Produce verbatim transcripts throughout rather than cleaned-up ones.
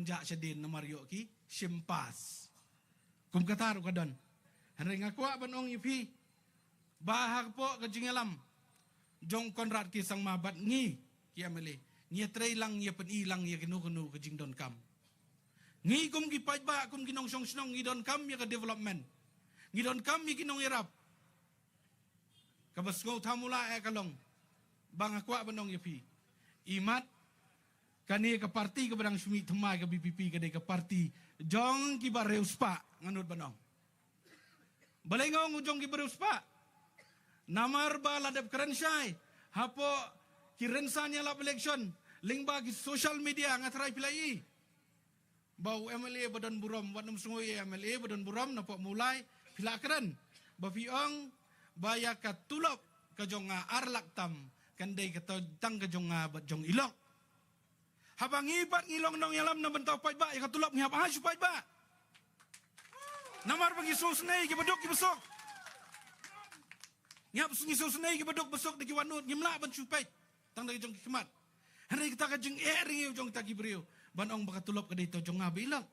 jah shadien namar ïoh ki shim pass. Kum kata ruh ka don. Hynrei nga kwah ban ong ïa phi ba hapoh ka jingïalam jong Conrad K Sangma bad ngi ki M L A, ngi ïatrei lang, ngi ïapyni lang ïa kano kano ka jingdonkam. Ngi kum ki paidbah, kum ki nongshong shnong, ngi donkam ïa ka development. Ngi donkam ïa ki nongïarap. Kaba sngewthuh mula eh ka long ba nga kwah ban ong ïa phi, imat kane ka parti kaba dang shu mih thymmai, ka V P P, ka dei ka parti jong kiba riewspah, nga nud ban ong. Balei nga ong jong kiba riewspah? Namar ba la dep kren shai hapoh ki rynsan ïalap election lyngba ki social media, nga tharai phi la ïohi ba u M L A ba don burom, wat nym sngew ïa M L A ba don burom napoh Mawlai, phi la kren ba phi ong ba ïa ka tulop ka jong nga ar lak tam kan dei ka to-, tang ka jong nga bad jong i lok. Haba ngi pat ngi long nongïalam na bynta u paidbah, ïa ka tulop ngi hap ai sha u paidbah. Namar ba ngi sngewsynei kiba duk kiba suk. Ngi hap, ngi sngewsynei kiba duk ba suk da ki wannud, ngim lah ban shu peit tang da ki jong ki khmat. Hynrei kata ka jingeh ring ïa u jong kita ki briew ban ong ba ka tulop ka dei to jong nga bad i lok.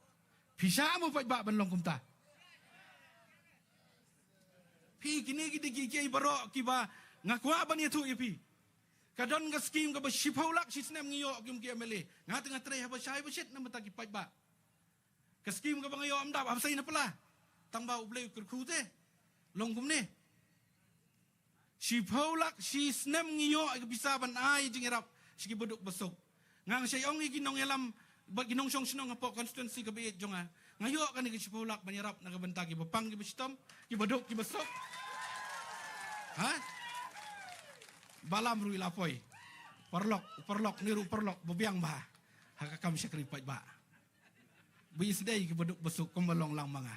Phi shah mo paidbah ban long kumta? Phi, kine ki dei ki, ki baroh kiba nga kwah ban ïathuh ïa phi. Ka don ka skim kaba shiphew lak shi snem ngi ïoh kum ki M L A. Nga te nga trei haba shai ba shit na bynta ki paidbah. Ka skim kaba nga ïoh ym dap haba sei na pla. Tang ba U Blei u kyrkhu te long kumne. Shiphew lak shi snem ngi ïoh ïa ka pisa ban ai jingïarap sha kiba duk ba suk. Nga nga shait ong ïa ki nongïalam bad ki nongshong shnong hapoh constituency kaba ïeit jong nga. Nga ïoh kane ka shiphew lak ban ïarap na ka bynta kiba pang kiba shitom, kiba duk kiba suk. Ha? Balam ruh i la poi. Paralok, paralok, ni ruh paralok ba biang bha ha ka kam shakri paidbah. Ba i sdei kiba duk ba suk kumba long lang ma nga.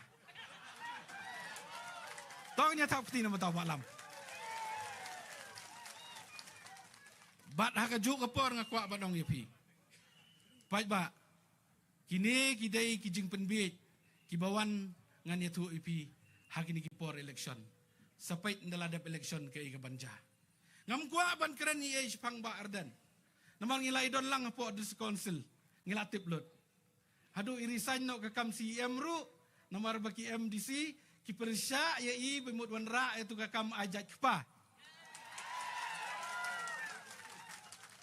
To ngin ïa thap kti na bynta u Bah Lam. Bad ha kajuh ka por nga kwah ban ong ïa phi, paidbah, kine ki dei ki jingpynbiej kiba wan ngan ïathuh ïa phi ha kine ki por election. Sa peit ynda la dep election kaei kaban jia. Ngam kwah ban kren ei ei shaphang Bah Ardent. Namar ngi la ïadon lang hapoh District Council, ngi la tip lut. Haduh i resign noh ka kam C E M ruh, namar ba ki M D C ki pyrshah ïa i ba mut wanrah ïa tu ka kam ai jait kpa.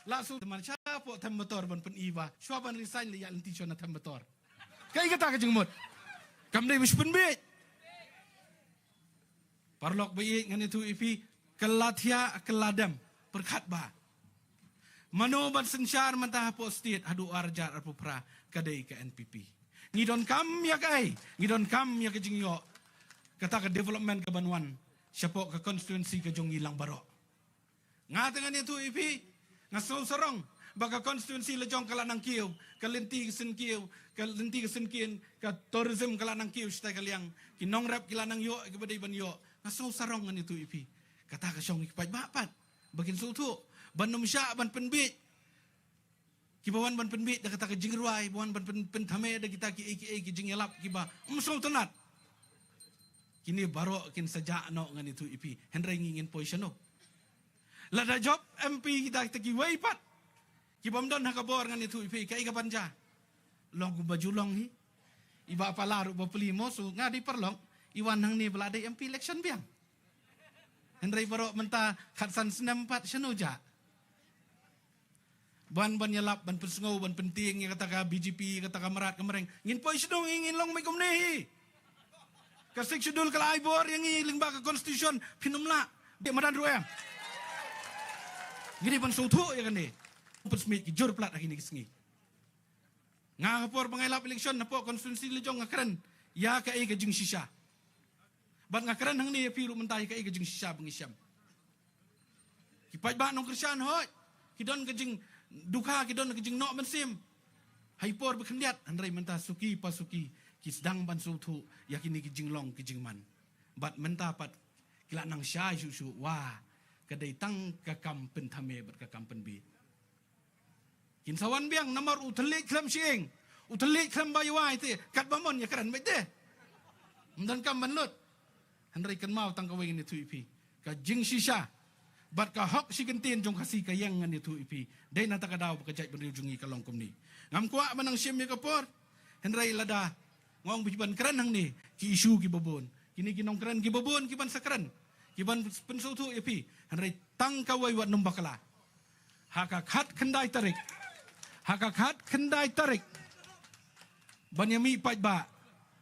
La shu tymmen shapoh them motor ban pyni ba shuwa ban resign la ïa lynti shuwa na them motor. Kaei kata ka jingmut? Kam dei ba shu pynbiej. Paralok ba ïeit, ngan ïathuh ïa phi, kylla thiah kylla dem, pyrkhat ba mano ban synshar mynta hapoh state haduh ar hajar arphew phra, ka dei ka N P P. Ngi donkam ïa kaei? Ngi donkam ïa ka jingïoh kata ka development kaban wan shapoh ka constituency ka jong ngi lang baroh. Nga te ngan ïathuh ïa phi, nga sngew sarong ba ka constituency la jong ka la nang kiew, ka lynti ka synkiew, ka lynti ka synkien, ka tourism ka la nang kiew shatai ka liang, ki nongrep ki la nang ïoh kiba dei ban ïoh. Nga sngew sarong, ngan ïathuh ïa phi. Kata ka shong ïa ki paidbah pat ba kin sngewthuh, ban ym shah ban pynbiej. Kiba wan ban pynbiej da kata ka jingrwai, ba wan ban pyn-, pynthame da kita kiei kiei ki jingïalap kiba ym sngewtynnat. Kine baroh kin sa jah noh, ngan ïathuh ïa phi. Hynrei ngi ngin poi shano? Lada jop M P kita, kita kiwei pat ki bym don ha ka bor, ngan ïathuh ïa phi kaei kaban jia. Long kumba ju long hi. I Bah Pala ruh ba plie mo, shu nga dei paralok, i wan hangne ba la dei M P election biang. Hynrei baroh mynta khatsan snem pat, shano jah? Ban, ban ïalap, ban pynsngew, ban pyntieng ïa kata ka B J P, kata ka mrad ka mreng. Ngin poi shano, ngin long mei kumne hi. Ka Sixth Schedule ka la ai bor ïa ngi lyngba ka Constitution, phin ym lah. Dei madan ruh em. Ngi dei ban sngewthuh ïa kane. Pynsmit ki jur palat ha kine ki sngi. Nga ha por ba nga ïalap election hapoh constituency la jong nga kren ïa kaei ka jingshisha. Bad nga kren hangne ïa phi ruh mynta ïa kaei ka jingshisha ba ngi shem. Ki paidbah nongkyrshan hooid ki don ka jingdukha, ki don ka jingnoh mynsiem ha i por ba khyndiat, hynrei mynta suki pa suki ki sdang ban sngewthuh ïa kine ki jinglong ki jingman. Bad mynta pat ki la nang shai shuh shuh, wa, ka dei tang ka kam pynthame bad ka kam pynbiej. Kin sa wan biang namar u thylliej khlem shyieng, u thylliej khlem ba ïa wai te, katba mon ïa kren beit te. Ym don kam ban lut. Hynrei kynmaw tang kawei ngan ïathuh ïa phi. Ka jingshisha bad ka hok shi kyntien jong Khasi ka ïeng, ngan ïathuh ïa phi. Dei na kata ka daw ba ka jaitbynriew jong ngi ka long kumne. Ngam kwah ban nang shim ïa ka por. Hynrei lada nga ong ba ki ban kren hangne ki issue kiba bun, kine ki nongkren kiba bun ki ban sa kren, ki ban pynsngewthuh ïa phi. Hynrei tang kawei wat nym bakla. Ha ka khatkhyndai tarik, ha ka khatkhyndai tarik ban ïa mih paidbah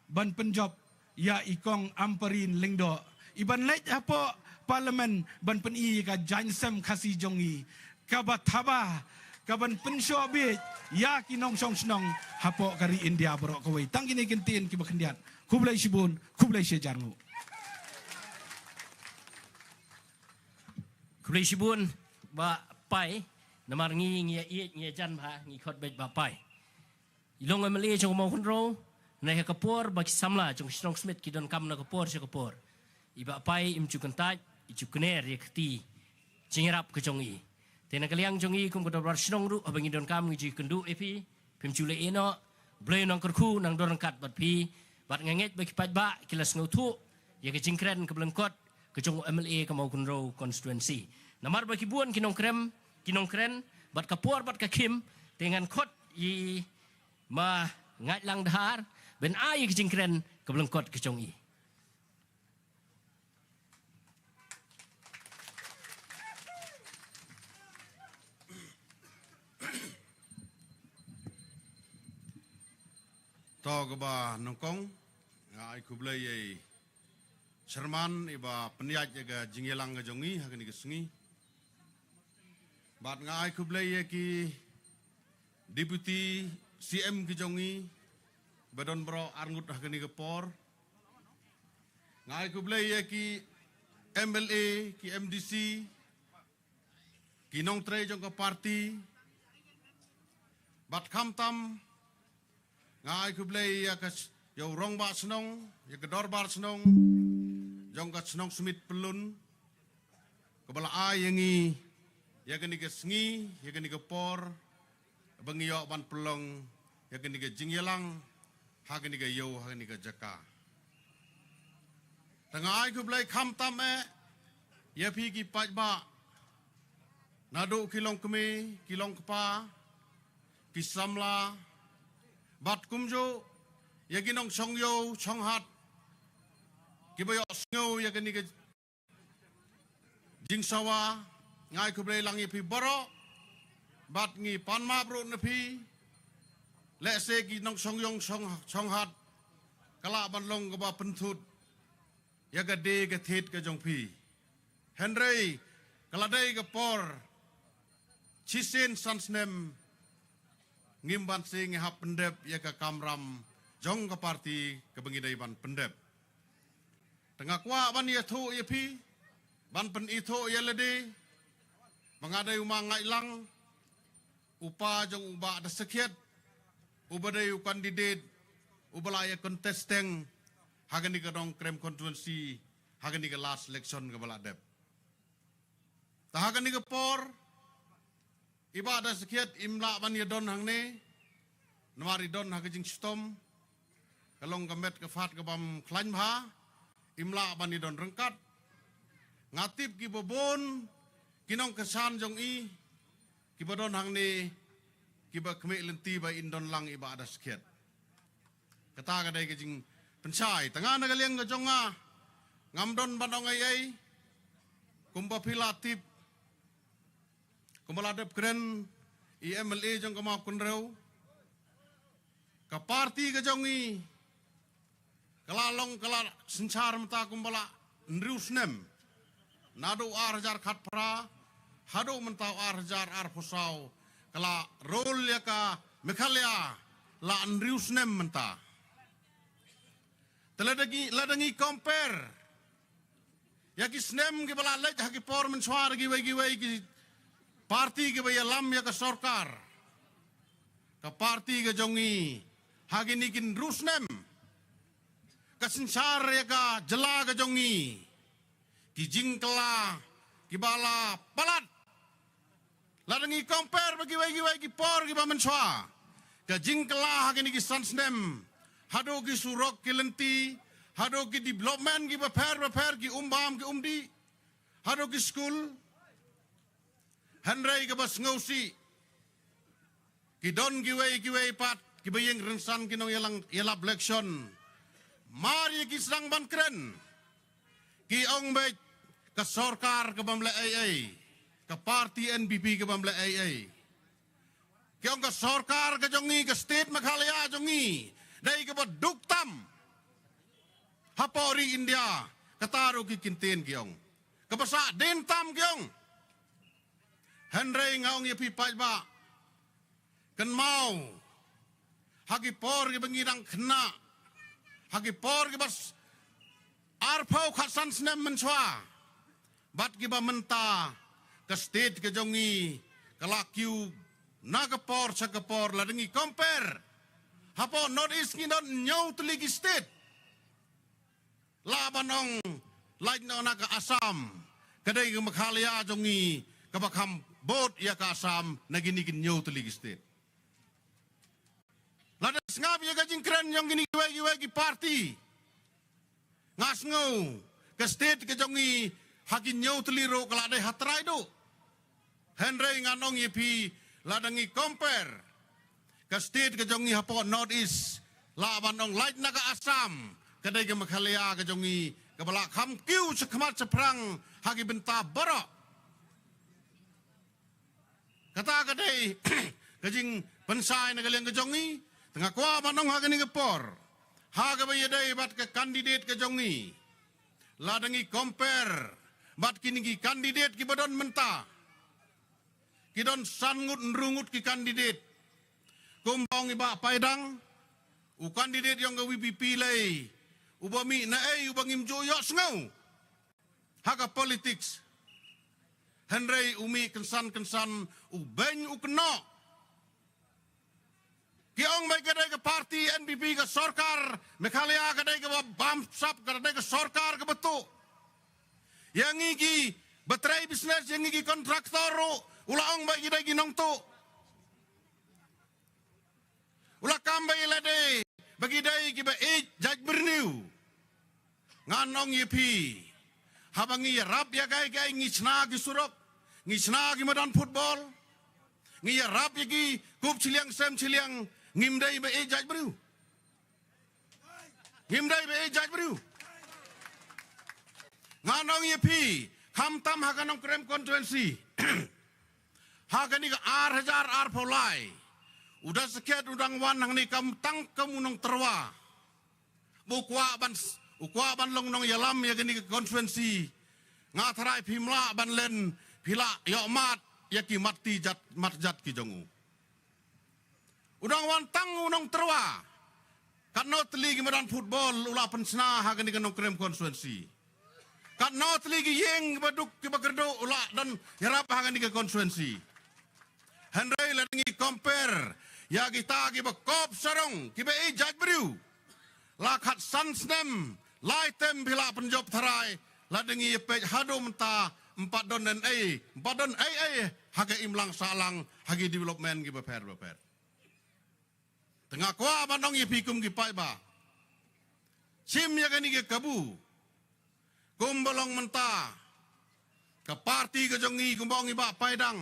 ban pynjop ïa i Kong Ampareen Lyngdoh, i ban leit hapoh Parliament ban pyni ïa ka jaiñsem Khasi jong i kaba thaba, ka ban pynshoh bieit ïa ki nongshong shnong hapoh ka ri India baroh kawei. Tang kine ki ktien kiba khyndiat. Khublei shibun, khublei shihajar nguh. Khublei shibun Bah Pai. Namar ngi, ngi ïa ïeit, ngi ïa jan bha, ngi khot beit Bah Pai. I long M L A jong ka Mawkynrew, na ha ka por ba ki samla jong ka shnong Smit ki donkam na ka por sha ka por, i Bah Pai im ju kyntait, i ju kner ïa ka kti jingïarap ka jong i. Te na ka liang jong i kum ka dorbar shnong ruh, haba ngi donkam ngi ju ïakynduh ïa phi, phim ju leh ïeh noh. Blei nang kyrkhu nang don ryngkat bad phi. Bad nga ngeit ba ki paidbah ki la sngewthuh ïa ka jingkren kaba lyngkot ka jong u M L A ka Mawkynrew constituency. Namar ba ki bun ki nongkren, ki nongkren bad ka por bad ka khim, te ngan khot i Ma Ngaitlang Dhar ban ai ïa ka jingkren kaba lyngkot ka jong i. To kaba nyngkong, nga ai khublei ïa i Chairman iba pynïaid ïa ka jingïalang ka jong ngi ha kane ka sngi. Bad nga ai khublei ïa ki Deputy C M ki jong ngi ba don baroh arngut ha kane ka por. Nga ai khublei ïa ki M L A, ki M D C, ki nongtrei jong ka party. Bad khamtam nga ai khublei ïa ka s-, ïa u rangbah shnong, ïa ka dorbar shnong jong ka shnong Smit Pyllun, kaba la ai ïa ngi ïa kane ka sngi, ïa kane ka por ba ngi ïoh ban pynlong ïa kane ka jingïalang ha kane ka ïew, ha kane ka jaka. Te nga ai khublei khamtam eh ïa phi ki paidbah, naduh ki longkmie, ki longkpa, ki samla, bad kumjuh ïa ki nongshong ïew shong hat kiba ïohsngew ïa kane ka jingsawa. Nga ai khublei lang ïa phi baroh, bad ngi pan map ruh na phi. Lehse ki nongshong ïew shong, shong hat ka lah ban long kaba pynthut ïa ka die ka thied ka jong phi. Hynrei ka la dei ka por shisien san snem ngim banse ngi hap pyndep ïa ka kamram jong ka party kaba ngi dei ban pyndep. Te nga kwah ban ïathuh ïa phi, ban pynithuh ïa lade ba nga dei u Ma Ngaitlang, u pa jong u Bah Dasakhiat, uba dei u candidate uba la ïa contesting ha kane ka Nongkrem constituency ha kane ka last election kaba la dep. Te ha kane ka por i Bah Dasakhiat im lah ban ïa don hangne, namar i don ha ka jingshitom, ka long ka met ka phad kabym khlaiñ bha, im lah ban ïa don ryngkat. Nga tip kiba bun ki nongkyrshan jong i kiba don hangne kiba khmih lynti ba in don lang i Bah Dasakhiat. Kata ka dei ka jingpynshai. Te nga na ka liang ka jong nga, ngam don ban ong ei ei. Kumba phi la tip, kumba la dep kren i M L A jong ka Mawkynrew, ka party ka jong i ka la long, ka la synshar mynta kumba la hynriew snem. Naduh ar hajar khatphra haduh mynta ar hajar arphew saw, ka la rule ïa ka Meghalaya la hynriew snem mynta. Te lada ngi, lada ngi compare ïa ki snem kiba la leit ha ki por mynshuwa kiwei kiwei ki party kiba ïalam ïa ka sorkar, ka party ka jong i ha kine ki hynriew snem ka synshar ïa ka jylla ka jong i, ki jingkylla kiba la palat. Lada ngi compare bad kiwei kiwei ki por kiba mynshuwa, ka jingkylla ha kine ki san snem, haduh ki surok ki lynti, haduh ki development kiba pher ba pher, ki umbam ki umdih, haduh ki skul. Hynrei kaba sngewsih, ki don kiwei kiwei pat Kiba ïeng rynsan ki nongïalang ïalap election. Mar ïa ki sdang ban kren. Ki ong beit ka sorkar ka bym leh ei ei. Ka party N P P ka bym leh ei ei. Ki ong ka sorkar ka jong ngi, ka state Meghalaya jong ngi, dei kaba duk tam hapoh ri India. Kata ruh ki kyntien ki ong. Kaba sah dien tam ki ong. Hynrei nga ong ïa phi paidbah, kynmaw, ha ki por kiba ngi dang khynnah, ha ki por kiba s-, arphew khatsan snem mynshuwa, bad kiba mynta, ka state ka jong ngi ka la kiew na ka por sha ka por. Lada ngi compare, hapoh North East ngi don hynñiew tylli ki state. Lah ban ong, lait noh na ka Assam, ka dei ka Meghalaya jong ngi kaba kham bud ïa ka Assam na kine ki hynñiew tylli ki state. Lada sngap ïa ka jingkren jong kine kiwei kiwei ki party, nga sngew ka state ka jong ngi ha ki hynñiew tylli ruh ka la dei ha trai duh. Hynrei ngan ong ïa phi, lada ngi compare ka state ka jong ngi hapoh North East, lah ban ong lait na ka Assam, ka dei ka Meghalaya ka jong ngi kaba la kham kiew shakhmat shaphrang ha ki bynta baroh. Kata ka dei ka jingpynshai na ka liang ka jong ngi. Te nga kwah ban ong ha kane ka por, ha kaba ïadei bad ka candidate ka jong ngi, lada ngi compare bad kine ki candidate kiba don mynta, ki don san ngut hynriew ngut ki candidate. Kumba ong i Bah Paidang, u candidate jong ka V P P lei uba mih na ei uba ngim ju ïohsngew ha ka politics. Hynrei u mih kynsan kynsan, u beiñ u kynnoh. Ki ong beit ka dei ka party N P P, ka sorkar Meghalaya ka dei kaba bamsap, ka dei ka sorkar kaba tuh. Ïa ngi kiba trei business, ïa ngi ki contractor ruh, u la ong beit ki dei ki nongtuh. U la kam beit lade ba ki dei kiba ïeit jaitbynriew. Ngan ong ïa phi, haba ngi ïarap ïa kaei kaei, ngi shna ki surok, ngi shna ki madan football, ngi ïarap ïa ki kup shiliang sem shiliang, ngim dei ba ïeit jaitbynriew. Ngim dei ba ïeit jaitbynriew. Ngan ong ïa phi, khamtam ha ka Nongkrem constituency, ha kane ka ar hajar arphew lai, u Da Sakhiat u dang wan hangne kam tang kum u nongtyrwa. Ba u kwah ban s-, u kwah ban long nongïalam ïa kane ka constituency. Nga tharai phim lah ban len, phi lah ïoh mad ïa ki mat ti jat, mat jat ki jong u. U dang wan tang u nongtyrwa. Katno tylli ki madan football u la pynshna ha kane ka Nongkrem constituency. Katno tylli ki ïing kiba duk kiba kyrduh u la don ïarap ha kane ka constituency. Hynrei lada ngi compare ïa kita kiba kop sarong, kiba ïeit jaitbynriew, la khatsan snem lai term phi la pynjop tharai, lada ngi ïa peit haduh mynta, ym pat don ei ei, ym pat don ei ei ha ka imlang sahlang, ha ki development kiba pher bapher. Te nga kwah ban ong ïa phi kum ki paidbah, shim ïa kane ka kabu. Kumba long mynta ka party ka jong ngi, kumba ong i Bah Paidang,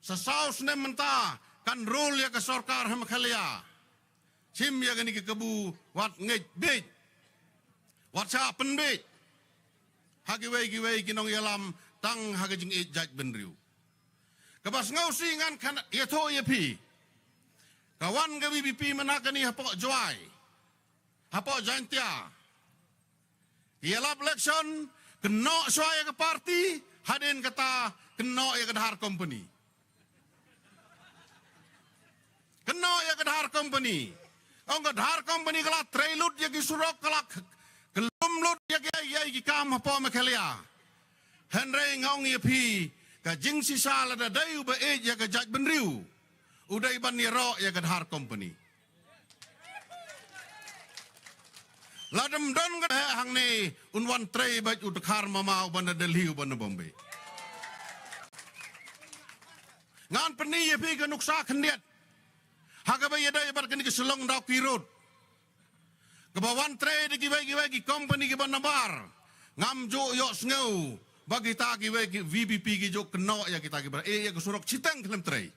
sa saw snem mynta kan rule ïa ka sorkar ha Meghalaya. Shim ïa kane ka kabu, wat ngeit beit, wat shah pynbeit ha kiwei kiwei ki nongïalam tang ha ka jingïeit jaitbynriew. Kaba sngewsih ngan khan ïathuh ïa phi, ka wan ka V P P mynta kane hapoh Jowai, hapoh Jaintia. Ïalap election, kynnoh shuwa ïa ka party, hadien kata kynnoh ïa ka Dhar Company. Kynnoh ïa ka Dhar Company. Ong ka Dhar Company ka la trei lut ïa ki surok, ka la k-, kyllum lut ïa ki, ïa ki kam hapoh Meghalaya. Hynrei nga ong ïa phi, ka jingshisha lada dei uba ïeit ïa ka jaitbynriew, u dei ban ïaroh ïa ka Dhar Company. Lada ym don ka heh hangne, un wan trei beit u dkhar mama uba na Delhi, uba na Bombay. Ngan pyni ïa phi ka nuksa khyndiat ha kaba ïadei bad kane ka Shillong Dawki Road, kaba wan trei da kiwei kiwei ki company kiba nabar. Ngam ju ïohsngew ba kita kiwei ki V P P ki ju kynnoh ïa kita kiba, eh, ïa ka surok shiteng khlem trei.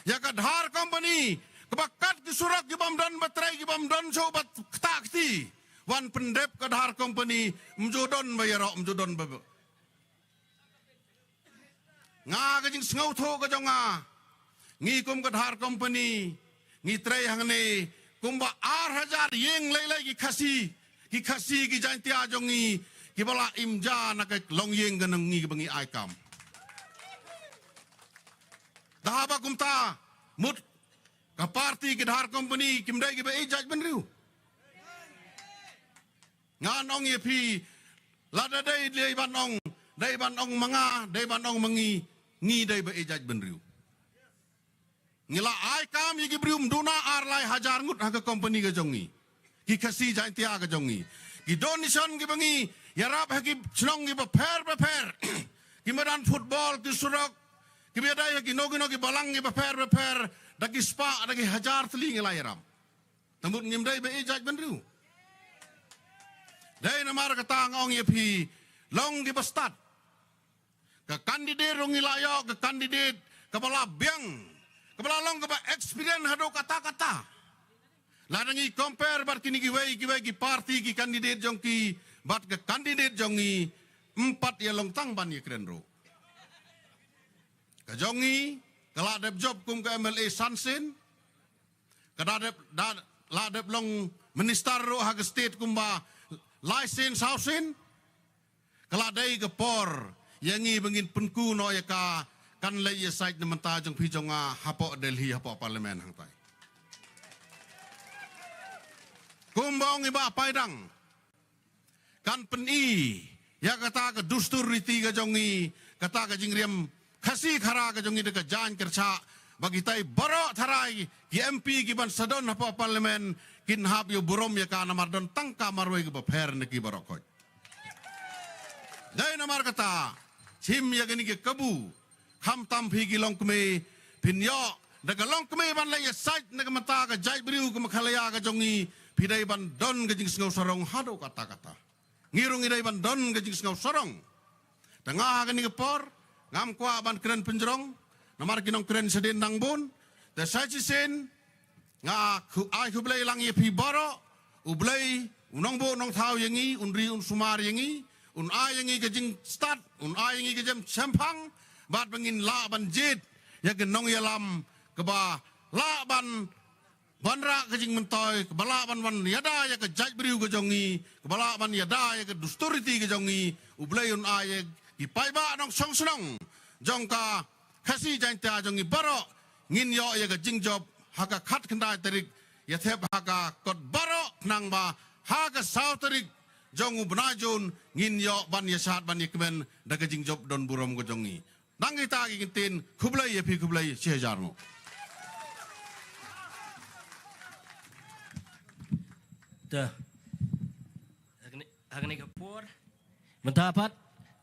Ïa ka Dhar Company, kaba kat ki surok ki bym don ba trei, ki bym don shuh ba kta kti. Wan pyndep ka Dhar Company, ym ju don ba ïaroh, ym ju don ba. Nga ka jingsngewthuh ka jong nga, ngi kum ka Dhar Company, ngi trei hangne kumba ar hajar ïing lei lei ki Khasi, ki Khasi ki Jaintia jong ngi, kiba la im ja na ka longïing ka nong ngi kiba ngi ai kam. Da haba kumta, mut ka party ki Dhar Company kim dei kiba ïeit jaitbynriew. Ngan ong ïa phi, lada dei, dei ban ong, dei ban ong ma nga, dei ban ong ma ngi, ngi dei ba ïeit jaitbynriew. Ngi la ai kam ïa ki briew ym duna ar lai hajar ngut ha ka company ka jong ngi. Ki Khasi Jaintia ka jong ngi. Ki donation kiba ngi ïarap ha ki shnong kiba pher ba pher. Ki madan football, ki surok, kiba ïadei ha kino kino ki balang kiba pher ba pher, da ki spah, da ki hajar tylli ngi la ïarap. Te mut ngim dei ba ïeit jaitbynriew. Dei namar kata nga ong ïa phi, long kiba stad. Ka candidate ruh ngi la ïoh ka candidate kaba la biang, kaba la long kaba experience haduh katta katta. Lada ngi compare bad kine kiwei kiwei ki party ki candidate jong ki, bad ka candidate jong ngi, ym pat ïa long tang ban ïakren ruh. Ka jong ngi ka la dep jop kum ka M L A san sien, ka da dep, da, la dep long minister ruh ha ka state kumba lai sien saw sien. Ka la dei ka por ïa ngi ba ngin pynku noh ïa ka, kan leit ïasaid na bynta jong phi jong nga hapoh Delhi, hapoh parliament hangtai. Kumba ong i Bah Paidang, kan pyni ïa kata ka dustur riti ka jong ngi, kata ka jingriam Khasi Khara ka jong ngi da ka jaiñ kyrshah, ba kitai baroh tharai ki M P kiban sa don hapoh parliament kin hap ïa burom ïa ka, namar don tang ka marwei kaba pher na ki baroh khoit. Dei namar kata, shim ïa kane ka kabu, khamtam phi ki longkmie, phin ïoh da ka longkmie ban leit ïasaid na ka bynta ka jaitbynriew ka Meghalaya ka jong ngi, phi dei ban don ka jingsngew sarong haduh katta katta. Ngi ruh ngi dei ban don ka jingsngew sarong. Te nga ha kane ka por ngam kwah ban kren pynjrong, namar ki nongkren shadien dang bun. Te sa shisien nga khu-, ai khublei lang ïa phi baroh. U Blei u nongbuh nongthaw ïa ngi, un ri un sumar ïa ngi, un ai ïa ngi ka jingstad, un ai ïa ngi ka jingshemphang, bad ba ngin lah ban jied ïa ka nongïalam kaba lah ban wanrah ka jingmyntoi, kaba lah ban wan ïada ïa ka jaitbynriew ka jong ngi, kaba lah ban ïada ïa ka dustur riti ka jong ngi. U Blei un ai ïa ki paidbah nongshong shnong jong ka Khasi Jaintia jong ngi baroh, ngin ïoh ïa ka jingjop ha ka khatkhyndai tarik, ïa thep ha ka kot baroh, khnang ba ha ka saw tarik jong u bnai Jun ngin ïoh ban ïashad ban ïakmen da ka jingjop don burom ka jong ngi. Nang kita ki ktien, khublei ïa phi, khublei shihajar nguh. Te ha kane, ha kane ka por, mynta pat,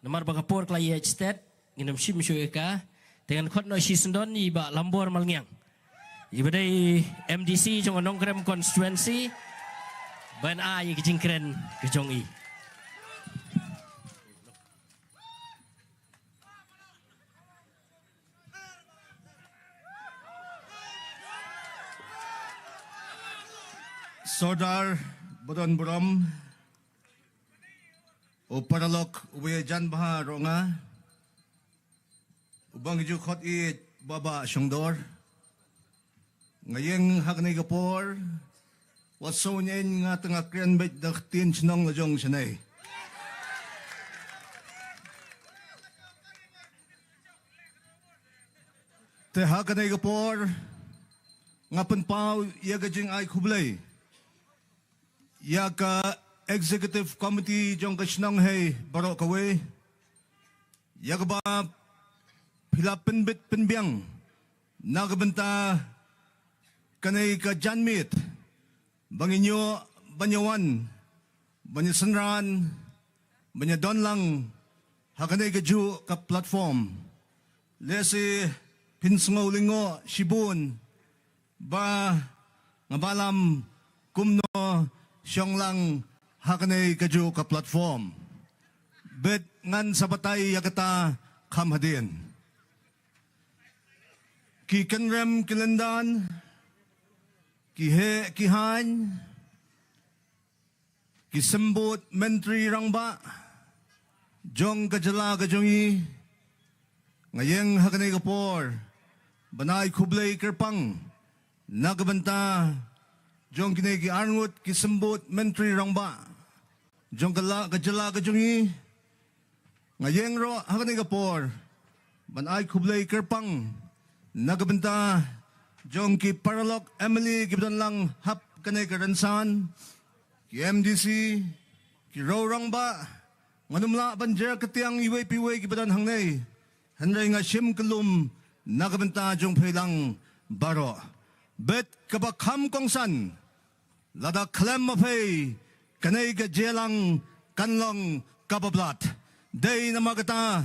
namar ba ka por ka la ïaid stet, ngin ym shim shuh ïa ka. Te ngan khot noh shisyndon ïa i Bah Lambor Malngiang, iba dei M D C jong ka Nongkrem constituency, ban ai ïa ka jingkren ka jong i. Sordar ba don burom, u paralok uba ïajan bha ruh nga, u bang ju khot ïeit, Bah Shongdor. Nga ïeng ha kane ka por, wat sngew ïeng, nga tang nga kren beit da ka ktien shnong la jong shane. Te ha kane ka por, nga pynpaw ïa ka jingai khublei ïa ka executive committee jong ka shnong hei baroh kawei, ïa kaba phi la pynbit pynbiang na ka bynta kane ka janmiet, ba ngin ïoh ban ïawan, ban ïasynran, ban ïadon lang ha kane kajuh ka platform. Lehse phin sngew lyngngoh shibun ba nga balam kumno shong lang ha kane kajuh ka platform. Bad ngan sa batai ïa kata kham hadien. Ki kynrem ki lyndan, ki heh ki haiñ, ki symbud myntri rangbah jong ka jylla ka jong i, nga ïeng ha kane ka por ban ai khublei kyrpang na ka bynta jong kine ki arngut ki symbud myntri rangbah jong ka la ka jylla ka jong i. Nga ïeng ruh ha kane ka por ban ai khublei kyrpang na ka bynta jong ki paralok M L A kiba don lang hap kane ka rynsan, ki M D C, ki riew rangbah. Ngan ym lah ban jer kyrteng iwei pa iwei kiba don hangne, hynrei nga shim kyllum na ka bynta jong phi lang baroh. Bad kaba kham kongsan, lada khlem ma phi, kane ka jingïalang kan long kaba blat. Dei namar kata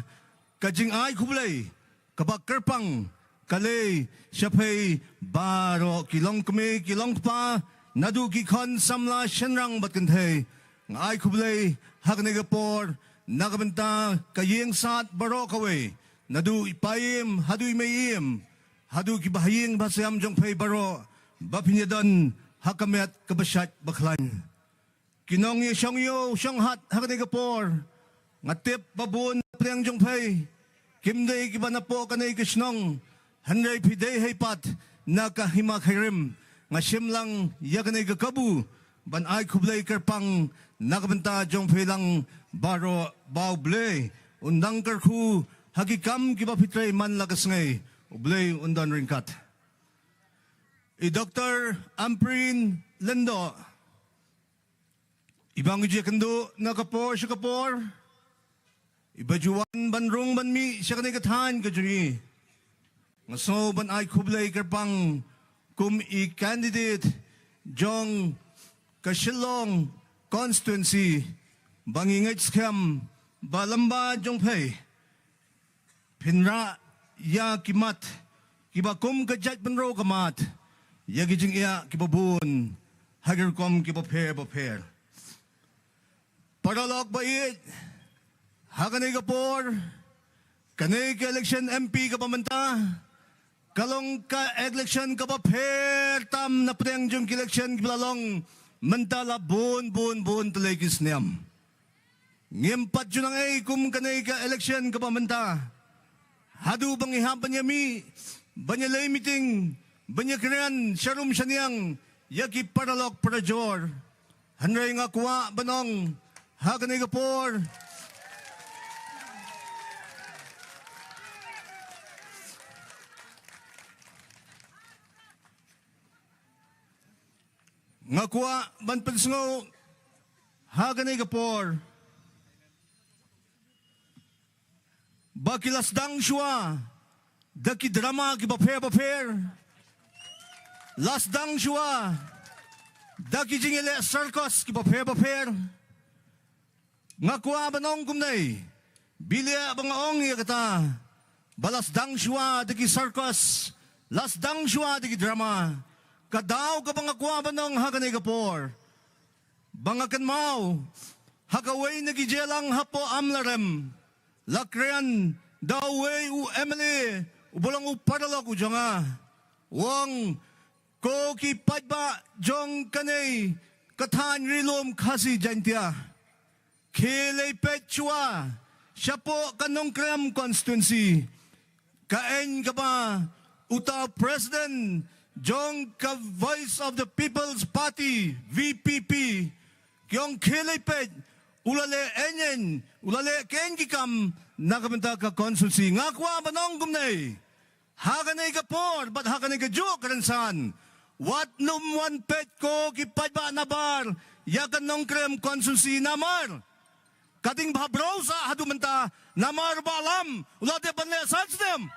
ka jingai khublei kaba kyrpang ka leit sha phi baroh, ki longkmie ki longkpa, naduh ki khun samla shynrang bad kynthei. Nga ai khublei ha kane ka por na ka bynta ka ïing sad baroh kawei, naduh i paiem haduh i meiem, haduh ki bahaïing bahasem jong phi baroh, ba phin ïadon ha ka met kaba shait ba khlaiñ. Ki nongïashong ïew shong hat ha kane ka por, nga tip ba bun na pdeng jong phi kim dei kiba napoh kane ka shnong, hynrei phi dei hi pat na ka hima khyrim. Nga shim lang ïa kane ka kabu ban ai khublei kyrpang na ka bynta jong phi lang baroh, ba U Blei un dang kyrkhu ha ki kam kiba phi trei man la ka sngi. U Blei un don ryngkat. I Doctor Ampareen Lyngdoh, iba ngi ju ïakynduh na ka por sha ka por, iba ju wan ban rung ban mih sha kane ka thaiñ ka jong ngi. Nga sngew ban ai khublei kyrpang kum i candidate jong ka Shillong constituency, ba ngi ngeit skhem ba lem bad jong phi phin rah ïa ki mat kiba kum ka jaitbynriew ka mat ïa ki jingeh kiba bun ha ki rukom kiba pher bapher. Paralok ba ïeit, ha kane ka por, kane ka election M P kaba mynta ka long ka election kaba pher tam na pdeng jong ki election kiba la long mynta la bun bun bun tylli ki snem. Ngim pat ju nang ei kum kane ka election kaba mynta, haduh ba ngi hap ban ïamih, ban ïaleh meeting, ban ïakren sharum shaniang ïa ki paralok parajor. Hynrei nga kwah ban ong ha kane ka por, nga kwah ban pynsngew ha kane ka por ba ki la sdang shuwa da ki drama kiba pher bapher, la sdang shuwa da ki jingïaleh circus kiba pher bapher. Nga kwah ban ong kumne, bad lada ba nga ong ïa kata, ba la sdang shuwa da ki circus, la sdang shuwa da ki drama, ka daw kaba nga kwah ban ong ha kane ka por, ba nga kynmaw ha kawei na ki jingïalang hapoh Amlarem, la kren da uwei u M L A uba long u paralok u jong nga, u ong, ko ki paidbah jong kane ka thaiñ Ri Lum Khasi Jaiñtia, khie leit peit shuwa shapoh ka Nongkrem constituency, ka aiñ kaba uta u president jong ka Voice of the People's Party, V P P, ki ong khie leit peit, u la leh aiñ aiñ, u la leh ki aiñ ki kam na ka bynta ka constituency. Nga kwah ban ong kumne, ha kane ka por bad ha kane ka juk ka rynsan, wat nym wan peit ko ki paidbah nabar ïa ka Nongkrem constituency namar ka ding bha bro sa haduh mynta, namar Bah Lam u la dep ban leh san snem.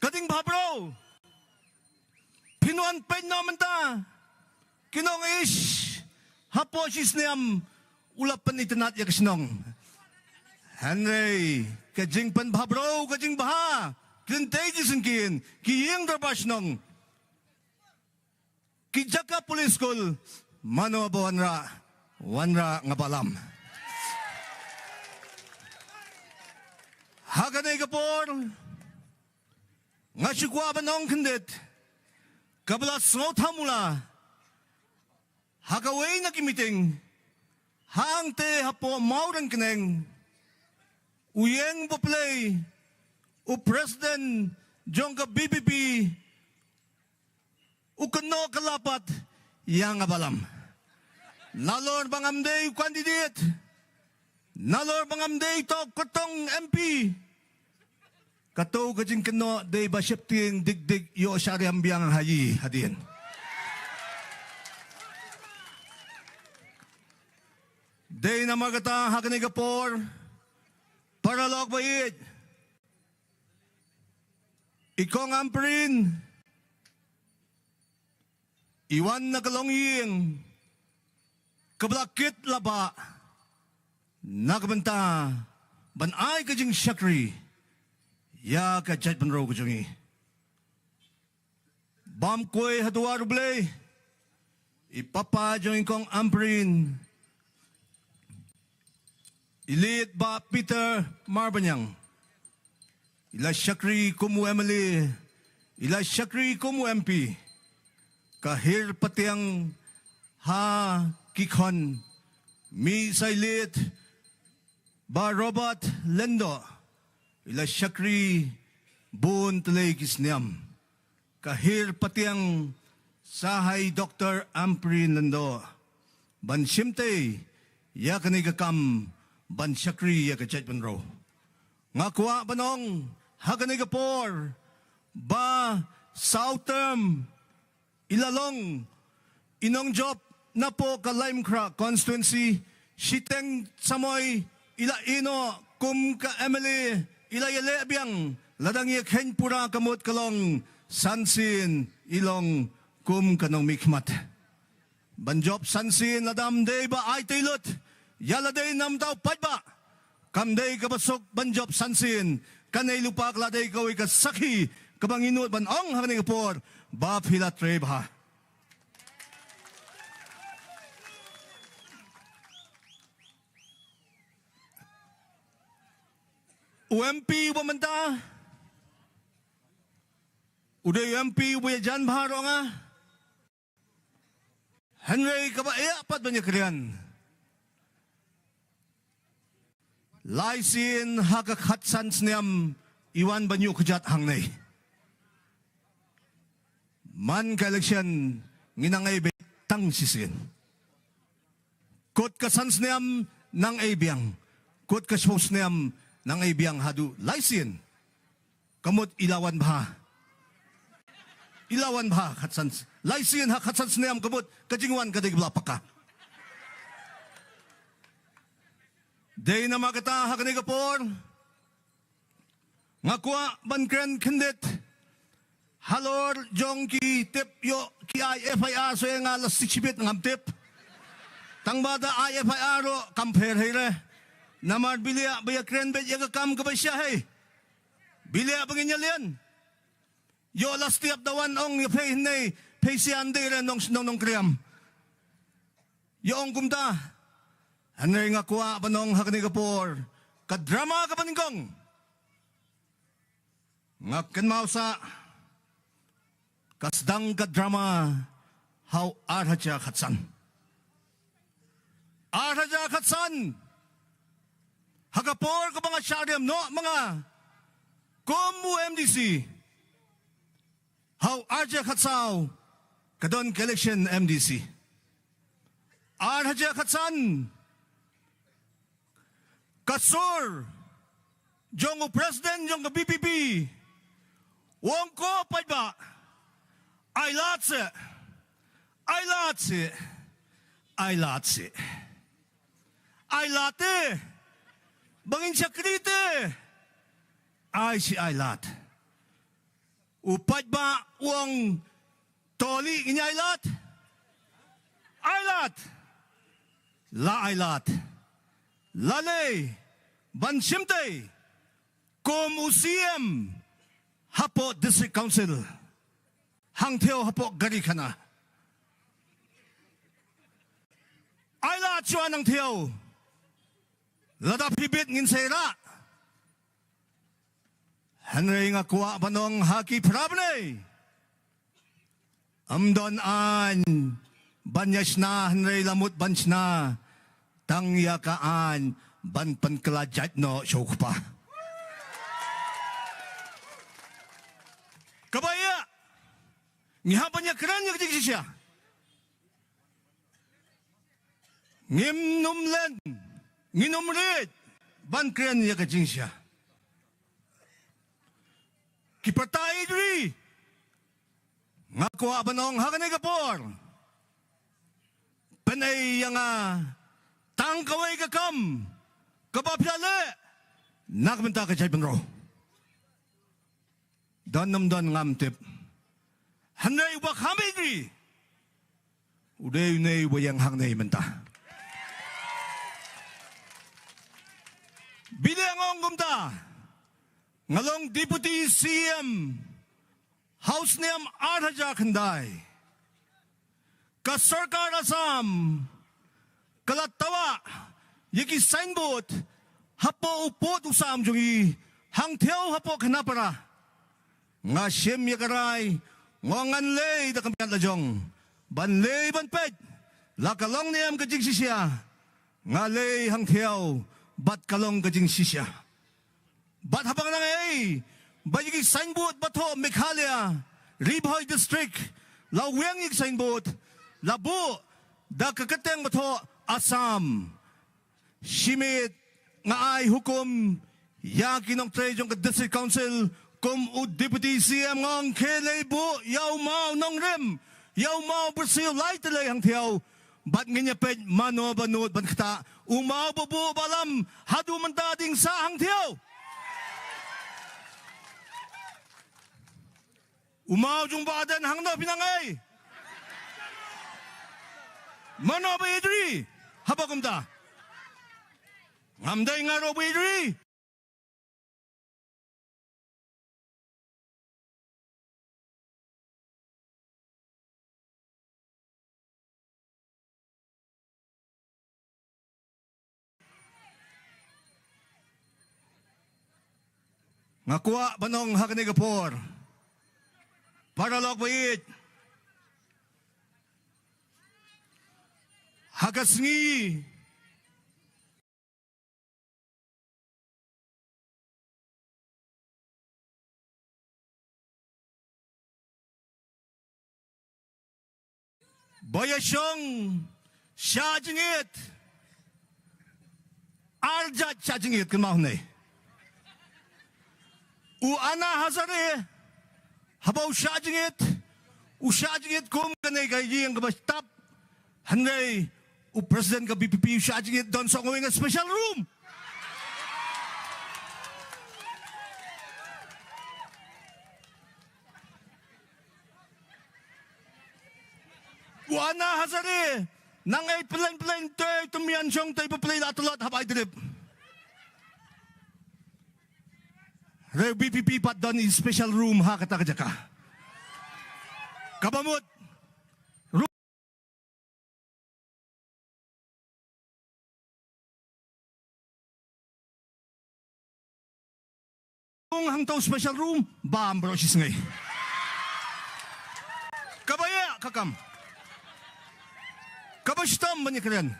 Ka ding bha bro. Phin wan peit noh mynta, ki nong ish, hapoh shi snem u la pynitynnad ïa ka shnong. Hynrei ka jingpynbha bro, ka jingbha, ki lynti jingsngewsih, ki ïing dorbar shnong, ki jaka police school, mano ba wanrah, wanrah nga Bah Lam. Ha kane ka por nga shu kwah ban ong khyndiat, kaba la sngewthuh mula ha kawei na ki meeting hangte hapoh Mawryngkneng, u ïeng ba plie u president jong ka B P P u kynnoh ka lapat ïa nga balam. Nalor ba ngam dei u candidate, nalor ba ngam dei to kyrtong M P, kato ka jingkynnoh dei ba sheptieng dik dik ïoh shariam biang ha ïing hadien. Dei namar kata ha kane ka por, paralok ba ïeit, i Kong Ampareen i wan na ka longïing kaba la kit la bah na ka bynta ban ai ka jingshakri ïa ka jaitbynriew ka jong i. Bam kwai ha duwar U Blei, i papa jong i Kong Ampareen, i late Bah Peter Marbaniang, i la shakri kum u M L A, i la shakri kum u M P. Ka hiar patiang ha ki khon, mih sa i late Bah Robert Lyngdoh, i la shakri bun tylli ki snem. Ka hiar patiang sa ha i Doctor Ampareen Lyngdoh ban shimti ïa kane ka kam ban shakri ïa ka jaitbynriew. Nga kwah ban ong ha kane ka por ba saw term i la long i nongjop napoh ka Laitumkhrah constituency, shiteng samoi i la ïehnoh kum ka M L A, i la ïaleh biang, la dang ïa kheiñ pura ka mut ka long san sien i long kum ka nongmihkhmat. Ban jop san sien lada ym dei ba ai tei lut ïa lade namar u paidbah, kam dei kaba suk ban jop san sien. Kane lypa ka la dei kawei ka sakhi kaba ngi nud ban ong ha kane ka por ba phi la trei bha. U M P uba mynta u dei u M P uba ïajan bha ruh nga. Hynrei kaba ïa pat ban ïakren, lai sien ha ka khatsan snem i wan ban ïuh kjat hangne. Man ka election ngi nang ei beit tang shisien. Kut ka san snem nang ei biang, kut ka shiphew snem nang ei biang, haduh lai sien ka mut i la wan bha. I la wan bha khatsan, lai sien ha khatsan snem ka mut ka jingwan ka dei kaba la paka. Dei namar kata ha kane ka por nga kwah ban kren khyndiat halor jong ki tip ïoh ki ai F I R, shuwa nga la sik shibit ngam tip. Tang ba da ai F I R ruh kam pher hei re. Namar bili ba ïakren beit ïa ka kam kaba sha hei. Bili ba ngin ïa lian. Ïoh la stiap da wan ong ïa phi hynne, phi sian dei re nong nong nongkriam. Ïa ong kumta. Hynrei nga kwah ban ong ha kane ka por, ka drama kaba nyngkong nga kynmaw sa ka sdang ka drama ha u ar hajar khatsan. Ar hajar khatsan, ha ka por kaba nga shah riam noh ma nga kum u M D C, ha u ar hajar khatsaw ka don ka election M D C. Ar hajar khatsan, ka sur jong u president jong ka B P P u ong ko paidbah, ai lad seh, ai lad seh, ai lad seh, ai lad te, ba ngin shakri te, ai seh ai lad. U paidbah u ong, to lei ngin ai lad? Ai lad. La ai lad. La lei ban shimti kum u C M hapoh District Council, hang thew hapoh gari khana. Ai lad shuwa nang thew. Lada phi bit ngin sa ïarah. Hynrei nga kwah ban ong ha ki para bneng, ym don aiñ ban ïa shna, hynrei la mut ban shna tang ïa ka aiñ ban pynkylla jait noh sha u kpa. Kaba ïa ngi hap ban ïa kren ïa ka jingshisha. Ngim num len, ngin num rit ban kren ïa ka jingshisha. Ki para ïeit ri, nga kwah ban ong ha kane ka por, pynei ïa nga tang kawei ka kam kaba phi la leh na ka bynta ka jaitbynriew. Don nym don ngam tip. Hynrei uba kham ïeit ri u dei une uba ïeng hangne mynta. Bad nga ong kumta, nga long Deputy C M ha u snem ar hajar khyndai. Ka sorkar Assam ka la tawah ïa ki signboard hapoh u pud u sam jong ngi hangtei hapoh Khanapara. Nga shim ïa ka rai, nga ong ngan leit da ka miat lajong ban leit ban peit la ka long ne em ka jingshisha. Nga leit hangtei bad ka long ka jingshisha. Bad haba nga nang ei ba ïa ki signboard ba thoh Meghalaya, Ri Bhoi District, la weng ïa ki signboard, la buh da ka kyrteng ba thoh Assam. Shimet nga ai hukum ïa ki nongtrei jong ka District Council kum u Deputy C M, nga ong khie leit buh ïa u maw nongrim, ïa u maw byrsiw, leit te leit hangtei. Bad ngin ïa peit mano ba nud ban ktah, u maw ba buh ba lam haduh mynta dang sah hangtei. U maw jong Bah Ardent hangno phi nang ei? Mano ba ïeit ri haba kumta? Ngam dei nga ruh ba ïeit ri. Nga kwah ban ong ha kane ka por, paralok ba ïeit, ha ka sngi ba ïa shong shah jingit, ar jait shah jingit kynmaw ne. U Anna Hazare haba u shah jingit, u shah jingit kum kane ka ïing kaba tap. Hynrei u president ka B P P u shah jingit don song wing a special room. U Anna Hazare nang ei pyllein pyllein te tymmen shong te pyllein la tlot haba ai trip. Re B P P pat don i special room ha kata ka jaka. Kaba mut hangto special room bam bro shisngi. Kaba ïa ka kam, kaba shitom ban ïa kren.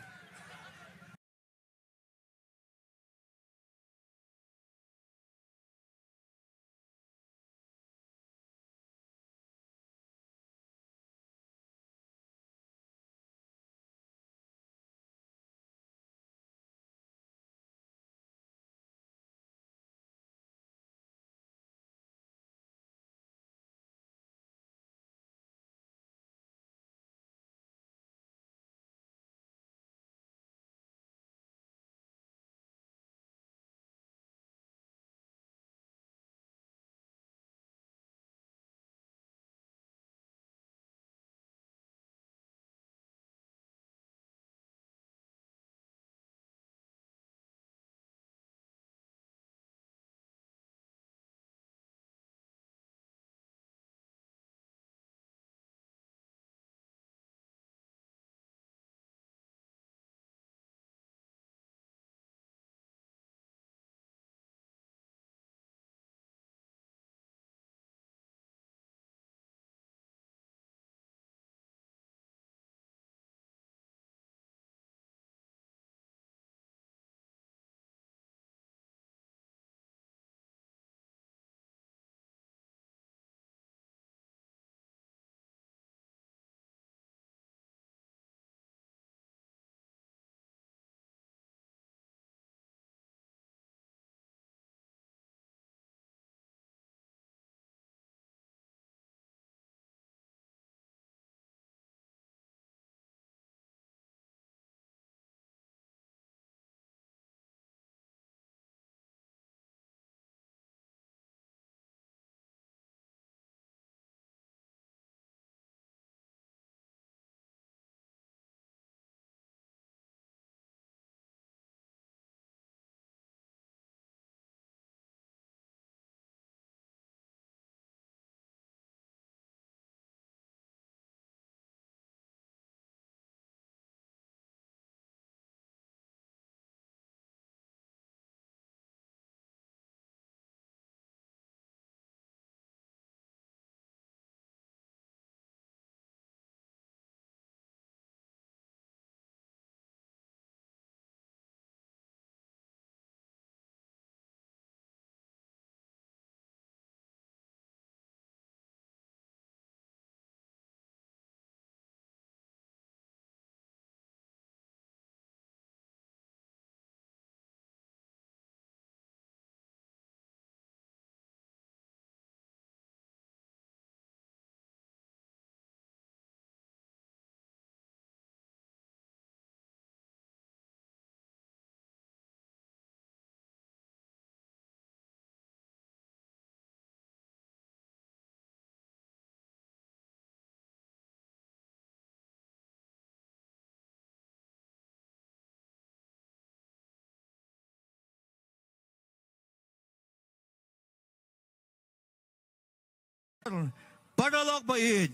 Paralok ba ïeit,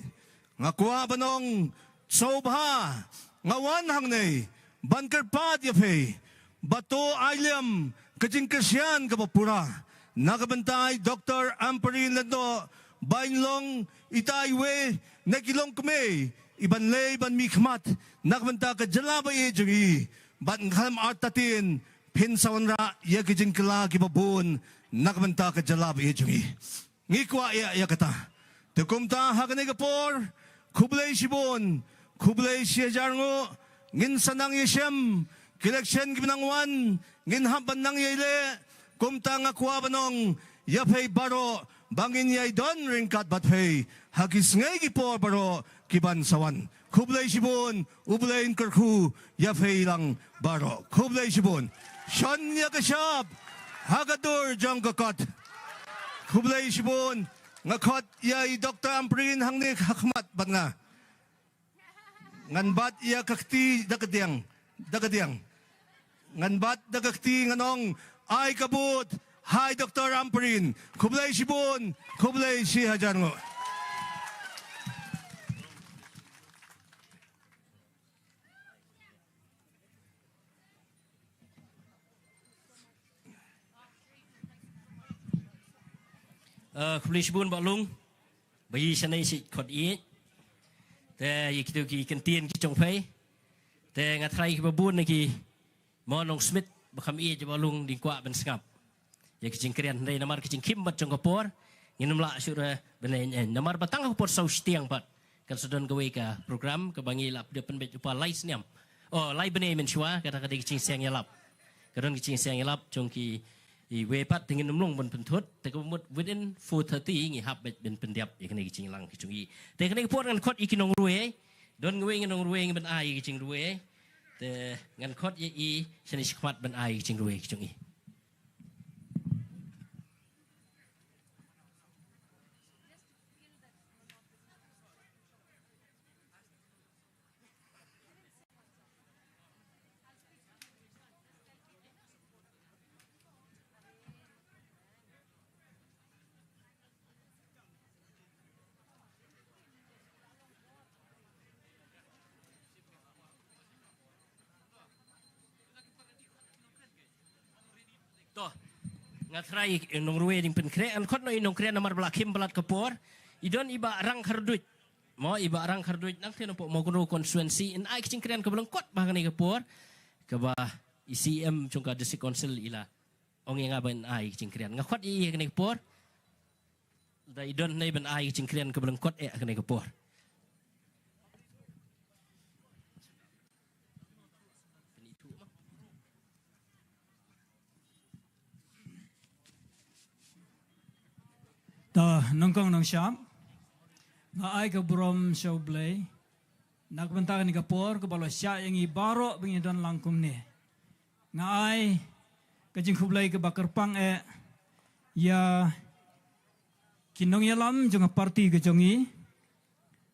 nga kwah ban ong sngewbha, nga wan hangne ban kyrpad ïa phi ba to ai lem ka jingkyrshan kaba pura na ka bynta i Doctor Ampareen Lyngdoh, ba in long itai iwei na ki longkmie i ban leh ban mih khmat na ka bynta ka jylla ba ïeit jong i, bad khlem artatien phin sa wanrah ïa ki jingkylla kiba bun na ka bynta ka jylla ba ïeit jong i. Ngi kwah ïa, ïa kata. Te kumta ha kane ka por, khublei shibun, khublei shihajar nguh, ngin sa nang ïashem, ki election kiba nang wan, ngin hap ban nang ïai leh, kumta nga kwah ban ong ïa phi baroh ba ngin ïai don ryngkat bad phi ha ki sngi ki por baroh kiban sa wan. Khublei shibun, U Blei un kyrkhu ïa phi lang baroh. Khublei shibun. Shon ïa ka shap ha ka dur jong ka kot. Khublei shibun. Nga khot ïa i Doctor Ampareen hangne ha khmat bad nga. Ngan bat ïa ka kti da ka diang, da ka diang. Ngan bat da ka kti, ngan ong, ai ka bud ha i Doctor Ampareen. Khublei shibun, khublei shihajar nguh. Uh, khublei shibun Bah Lung. Ba ïa shane shi khot ïa. Te ïa kito ki kyntien ki jong phi. Te nga tharai kiba bun na ki mo nong Smit ba kham ïa jaba Lung ding kwah ban sngap ïa ki jingkren, hynrei namar ki jingkhim bad jong ka por ngin ym lah shuh re ban ïa, namar ba tang ka por saw shiteng pat kan sa don kawei ka program kaba ngi lah pynbeit, pynbeit u pa lai snem. Oh, lai bnai mynshuwa, kata ka dei ka jingseng ïalap. Ka don ka jingseng ïalap jong ki iwei pat, te ngin ym long ban pynthut, te ka mut within four thirty ngi hap beit ban pyndep ïa kane ka jingïalang ka jong i. Te kane ka por ngan khot ïa ki nongrwai, don kawei ngan nongrwai ngan ban ai ïa ka jingrwai. Te ngan khot ïa i shane shi khmat ban ai ïa ka jingrwai ka jong i. To, nga tharai i nongrwai ding pynkhreh, ngan khot noh i nongkren namar ba la khim palat ka por. I don i Bah Rangkharduid. Mo, i Bah Rangkharduid nangtei na pdeng Mawkynrew constituency, yn ai ka jingkren kaba lyngkot bha ha kane ka por. Kaba i C M jong ka District Council i la ong ïa nga ban ai ka jingkren. Nga khot ïa i ha kane ka por. Da i don ne ban ai ka jingkren kaba lyngkot eh ha kane ka por. To, nyngkong nyngshap, nga ai ka burom sha U Blei na ka bynta kane ka por kaba la shah ïa ngi baroh ba ngi don lang kumne. Nga ai ka jingkhublei kaba kyrpang eh ïa ki nongïalam jong ka party ka jong ngi,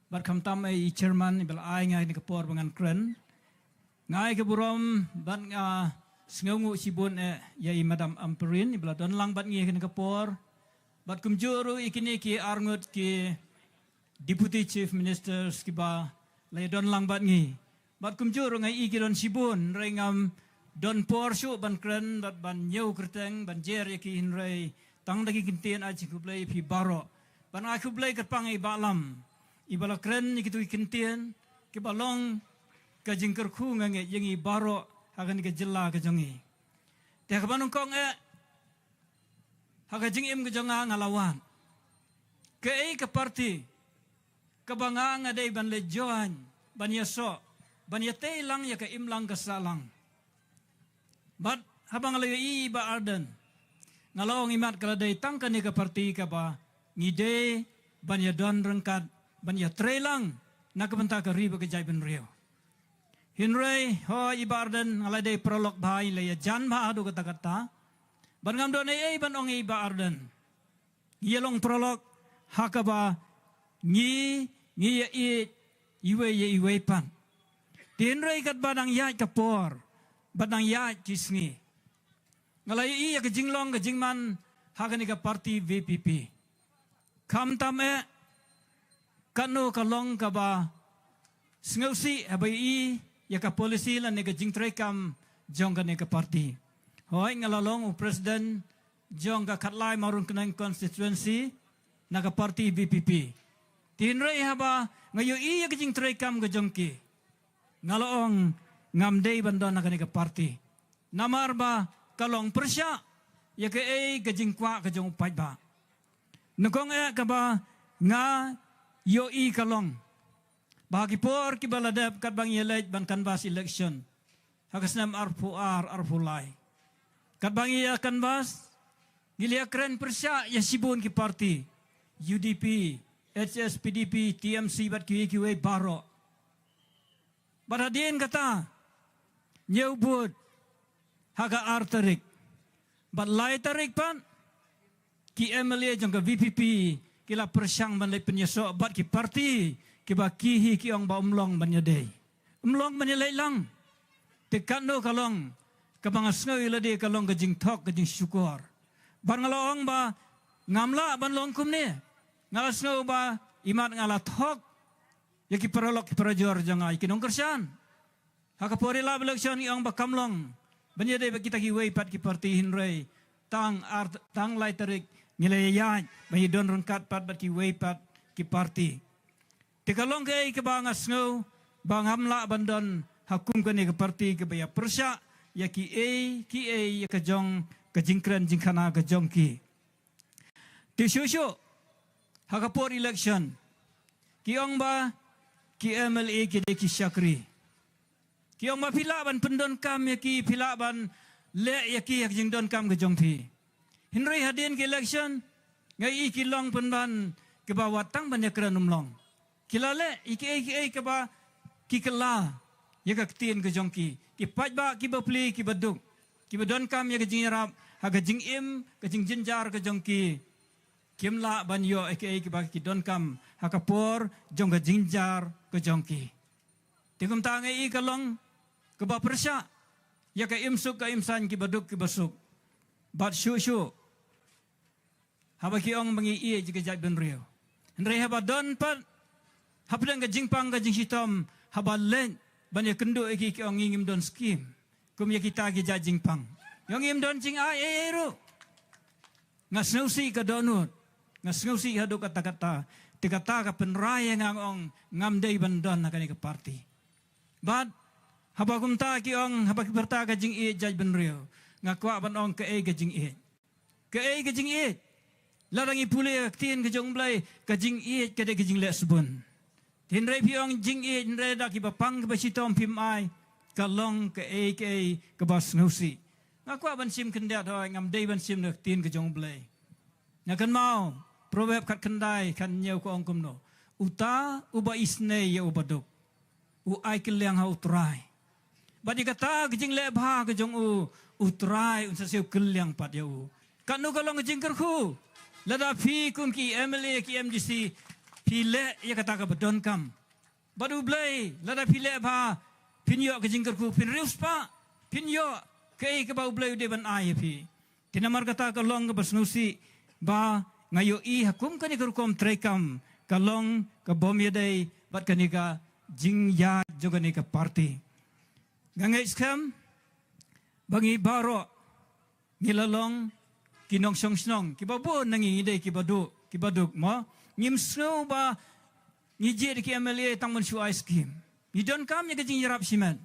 bad khamtam eh i chairman iba la ai nga kane ka por ba ngan kren. Nga ai ka burom bad nga sngewnguh shibun eh ïa i Madam Ampareen iba la don lang bad ngi ha kane ka por. Bad kumjuh ruh ïa kine ki arngut ki Deputy Chief Ministers kiba la ïa don lang bad ngi. Bad kumjuh ruh nga ïohi ki don shibun, hynrei ngam don por shuh ban kren bad ban ñiew kyrteng ban jer ïa ki, hynrei tang da ki kyntien ai jingkhublei ïa phi baroh. Bad nga ai khublei kyrpang ïa i Bah Lam iba la kren ïa kito ki kyntien kiba long ka jingkyrkhu nga ngeit ïa ngi baroh ha kane ka jylla ka jong ngi. Te kaba nyngkong eh, ha ka jingim ka jong nga nga la wad kaei ka party kaba nga nga dei ban leit join, ban ïasoh, ban ïatei lang ïa ka imlang ka sahlang. Bad haba nga la ïohi i Bah Ardent, nga la ong, imat ka la dei tang kane ka party kaba ngi dei ban ïadon ryngkat, ban ïatrei lang na ka bynta ka ri bad ka jaitbynriew. Hynrei ho i Bah Ardent, nga la dei paralok bha, i la ïajan bha haduh katta katta. Bad ngam don ei ei ban ong ïa i Bah Ardent. Ngi ïa long paralok ha kaba ngi, ngi ïa ïeit iwei ïa iwei pat. Te hynrei katba dang ïaid ka por bad dang ïaid ki sngi, nga la ïohi ïa ka jinglong ka jingman ha kane ka party V P P. Khamtam eh, katno ka long kaba sngewsih haba i ïa ka policy lane ka jingtreikam jong kane ka party. Hooid, nga la long u president jong ka Khatlai Mawryngkneng constituency na ka party VPP. Te hynrei haba nga ïohi ïa ka jingtreikam ka jong ki, nga la ong ngam dei ban don ha kane ka party. Namar ba ka long pyrshah ïa kaei ka jingkwah ka jong u paidbah. Nyngkong eh kaba nga ïohi ka long ba ha ki por kiba la dep katba ngi leit ban canvass election ha ka snem arphew ar arphew lai, katba ngi ïa canvass, ngi la ïa kren pyrshah ïa shibun ki party, UDP, HSPDP, TMC bad kiwei kiwei baroh. Bad hadien kata, ñiew vote ha ka ar tarik bad lai tarik pat, ki MLA jong ka VPP ki la pyrshang ban leit pynïasoh bad ki party kiba ki hi ki ong ba ym long ban ïadei, ym long ban ïaleit lang. Te katno ka long kaba nga sngew ïa lade ka long ka jingthok ka jingshukor. Bad nga la ong ba ngam lah ban long kumne. Nga la sngew ba imat nga la thok ïa ki paralok ki parajor jong nga, ïa ki nongkyrshan. Ha ka por ïalap election ngi ong ba kam long ban ïadei bad kita kiwei pat ki party, hynrei tang ar, tang lai tarik ngi la ïaid ban ïadon ryngkat pat bad kiwei pat ki party. Te ka long kaei kaba nga sngew ba ngam lah ban don ha kum kane ka party kaba ïa pyrshah ïa kiei kiei ïa ka jong ka jingkren jingkhana ka jong ki. Te shuh shuh ha ka por election ki ong ba ki MLA ki dei ki shakri. Ki ong ba phi lah ban pyndonkam ïa ki, phi lah ban leh ïa ki ha ka jingdonkam ka jong phi. Hynrei hadien ki election nga i ki long pynban kiba wat tang ban ïakren ym long. Ki la leh ïa kiei kiei kaba ki kylla ïa ka ktien ka jong ki. Ki paidbah kiba pli kiba duk, kiba donkam ïa ka jingïarap ha ka jingim ka jingjynjar ka jong ki, kim lah ban ïoh ïa kiei kiba ki donkam ha ka por jong ka jingjynjar ka jong ki. Te kumta nga i ka long kaba pyrshah ïa ka imsuk ka imsaiñ kiba duk kiba suk. Bad shuh shuh haba ki ong ba ngi ïeit ïa ka jaitbynriew, hynrei haba don pat hapdeng ka jingpang ka jingshitom, haba leit ban ïakynduh ïa ki, ki ong ngim don skim kum ïa kita ki jait jingpang. Ïa ngim don jingai ei ei ruh. Nga sngewsih ka dohnud, nga sngewsih haduh katta katta. Te kata ka pynrai ïa nga, nga ong ngam dei ban don ha kane ka party. Bad haba kumta ki ong, haba ki pyrta ka jingïeit jaitbynriew, nga kwah ban ong kaei ka jingïeit. Kaei ka jingïeit? Lada ngi pule ka ktien ka jong U Blei, ka jingïeit ka dei ka jingleh sbun. Hynrei phi ong jingïeit, hynrei da kiba pang kiba shitom phim ai, ka long kaei kaei kaba sngewsih. Nga kwah ban shim khyndiat, hooid, ngam dei ban shim na ka ktien ka jong U Blei. Nga kynmaw Proverb khatkhyndai khathynñiew ka ong kumno: Uta uba isynei ïa uba duk, u ai kylliang ha U Trai. Bad ïa kata ka jingleh bha ka jong u, U Trai un sa siew kylliang pat ïa u. Katno ka long ka jingkyrkhu lada phi kum ki MLA, ki MDC, phi leh ïa kata kaba donkam. Bad U Blei, lada phi leh bha, phin ïoh ka jingkyrkhu, phin riewspah, phin ïoh kaei kaba U Blei u dei ban ai ïa phi. Te namar kata ka long kaba sngewsih ba nga ïohi ha kum kane ka rukom treikam, ka long ka bym ïadei bad kane ka jingïaid jong kane ka party. Nga ngeit skhem ba ngi baroh ngi la long ki nongshong shnong, kiba bun na ngi ngi dei kiba duk, kiba duk mo. Ngim sngew ba ngi jied ki MLA tang ban shu ai skim. Ngi donkam ïa ka jingïarap shimet.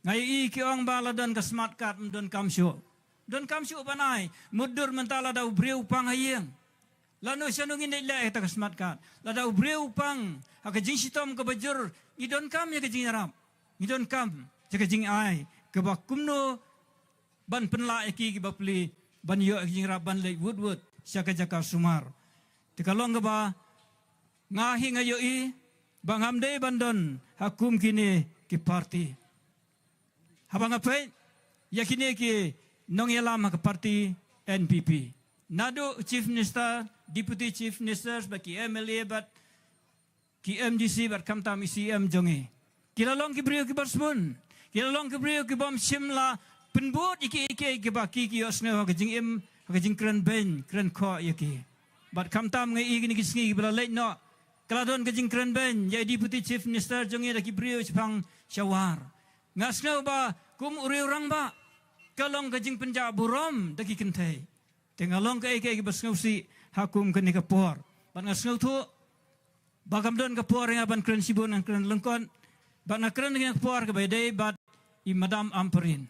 Nga ïohi ki ong ba la don ka smart card, ym donkam shuh. Donkam shuh ban ai. Mutdur mynta lada u briew u pang ha ïing, lano shano ngin leit leh ïa kata ka smart card? Lada u briew u pang ha ka jingshitom kaba jur, ngi donkam ïa ka jingïarap, ngi donkam ïa ka jingai kaba kumno ban pynlah ïa ki kiba pli ban ïoh ïa ka jingïarap ban leit wut wut sha ka jaka sumar. Te ka long kaba nga hi nga ïohi ba ngam dei ban don ha kum kine ki party. Haba nga peit ïa kine ki nongïalam ha ka party NPP, naduh Chief Minister, Deputy Chief Ministers, bad ki MLA, bad ki MDC, bad khamtam i CM jong ngi, ki la long ki briew kiba sbun, ki la long ki briew ki bym shym la pynbud ïa kiei kiei kiba ki, ki ïohsngew ha ka jingim, ha ka jingkren beiñ kren khoh ïa ki. Bad khamtam nga ïohi kine ki sngi kiba la leit noh, ka la don ka jingkren beiñ ïa i Deputy Chief Minister jong ngi da ki briew shaphang shawar. Nga sngew ba kum u riew rangbah ka long ka jingpynjah burom da ki kynthei. Te nga long kaei kaei kaba sngewsih ha kum kane ka por. Bad nga sngewthuh ba kam don ka por ïa nga ban kren shibun, ngan kren lyngkot. Bad nga kren ha kane ka por kaba ïadei bad i Madam Ampareen.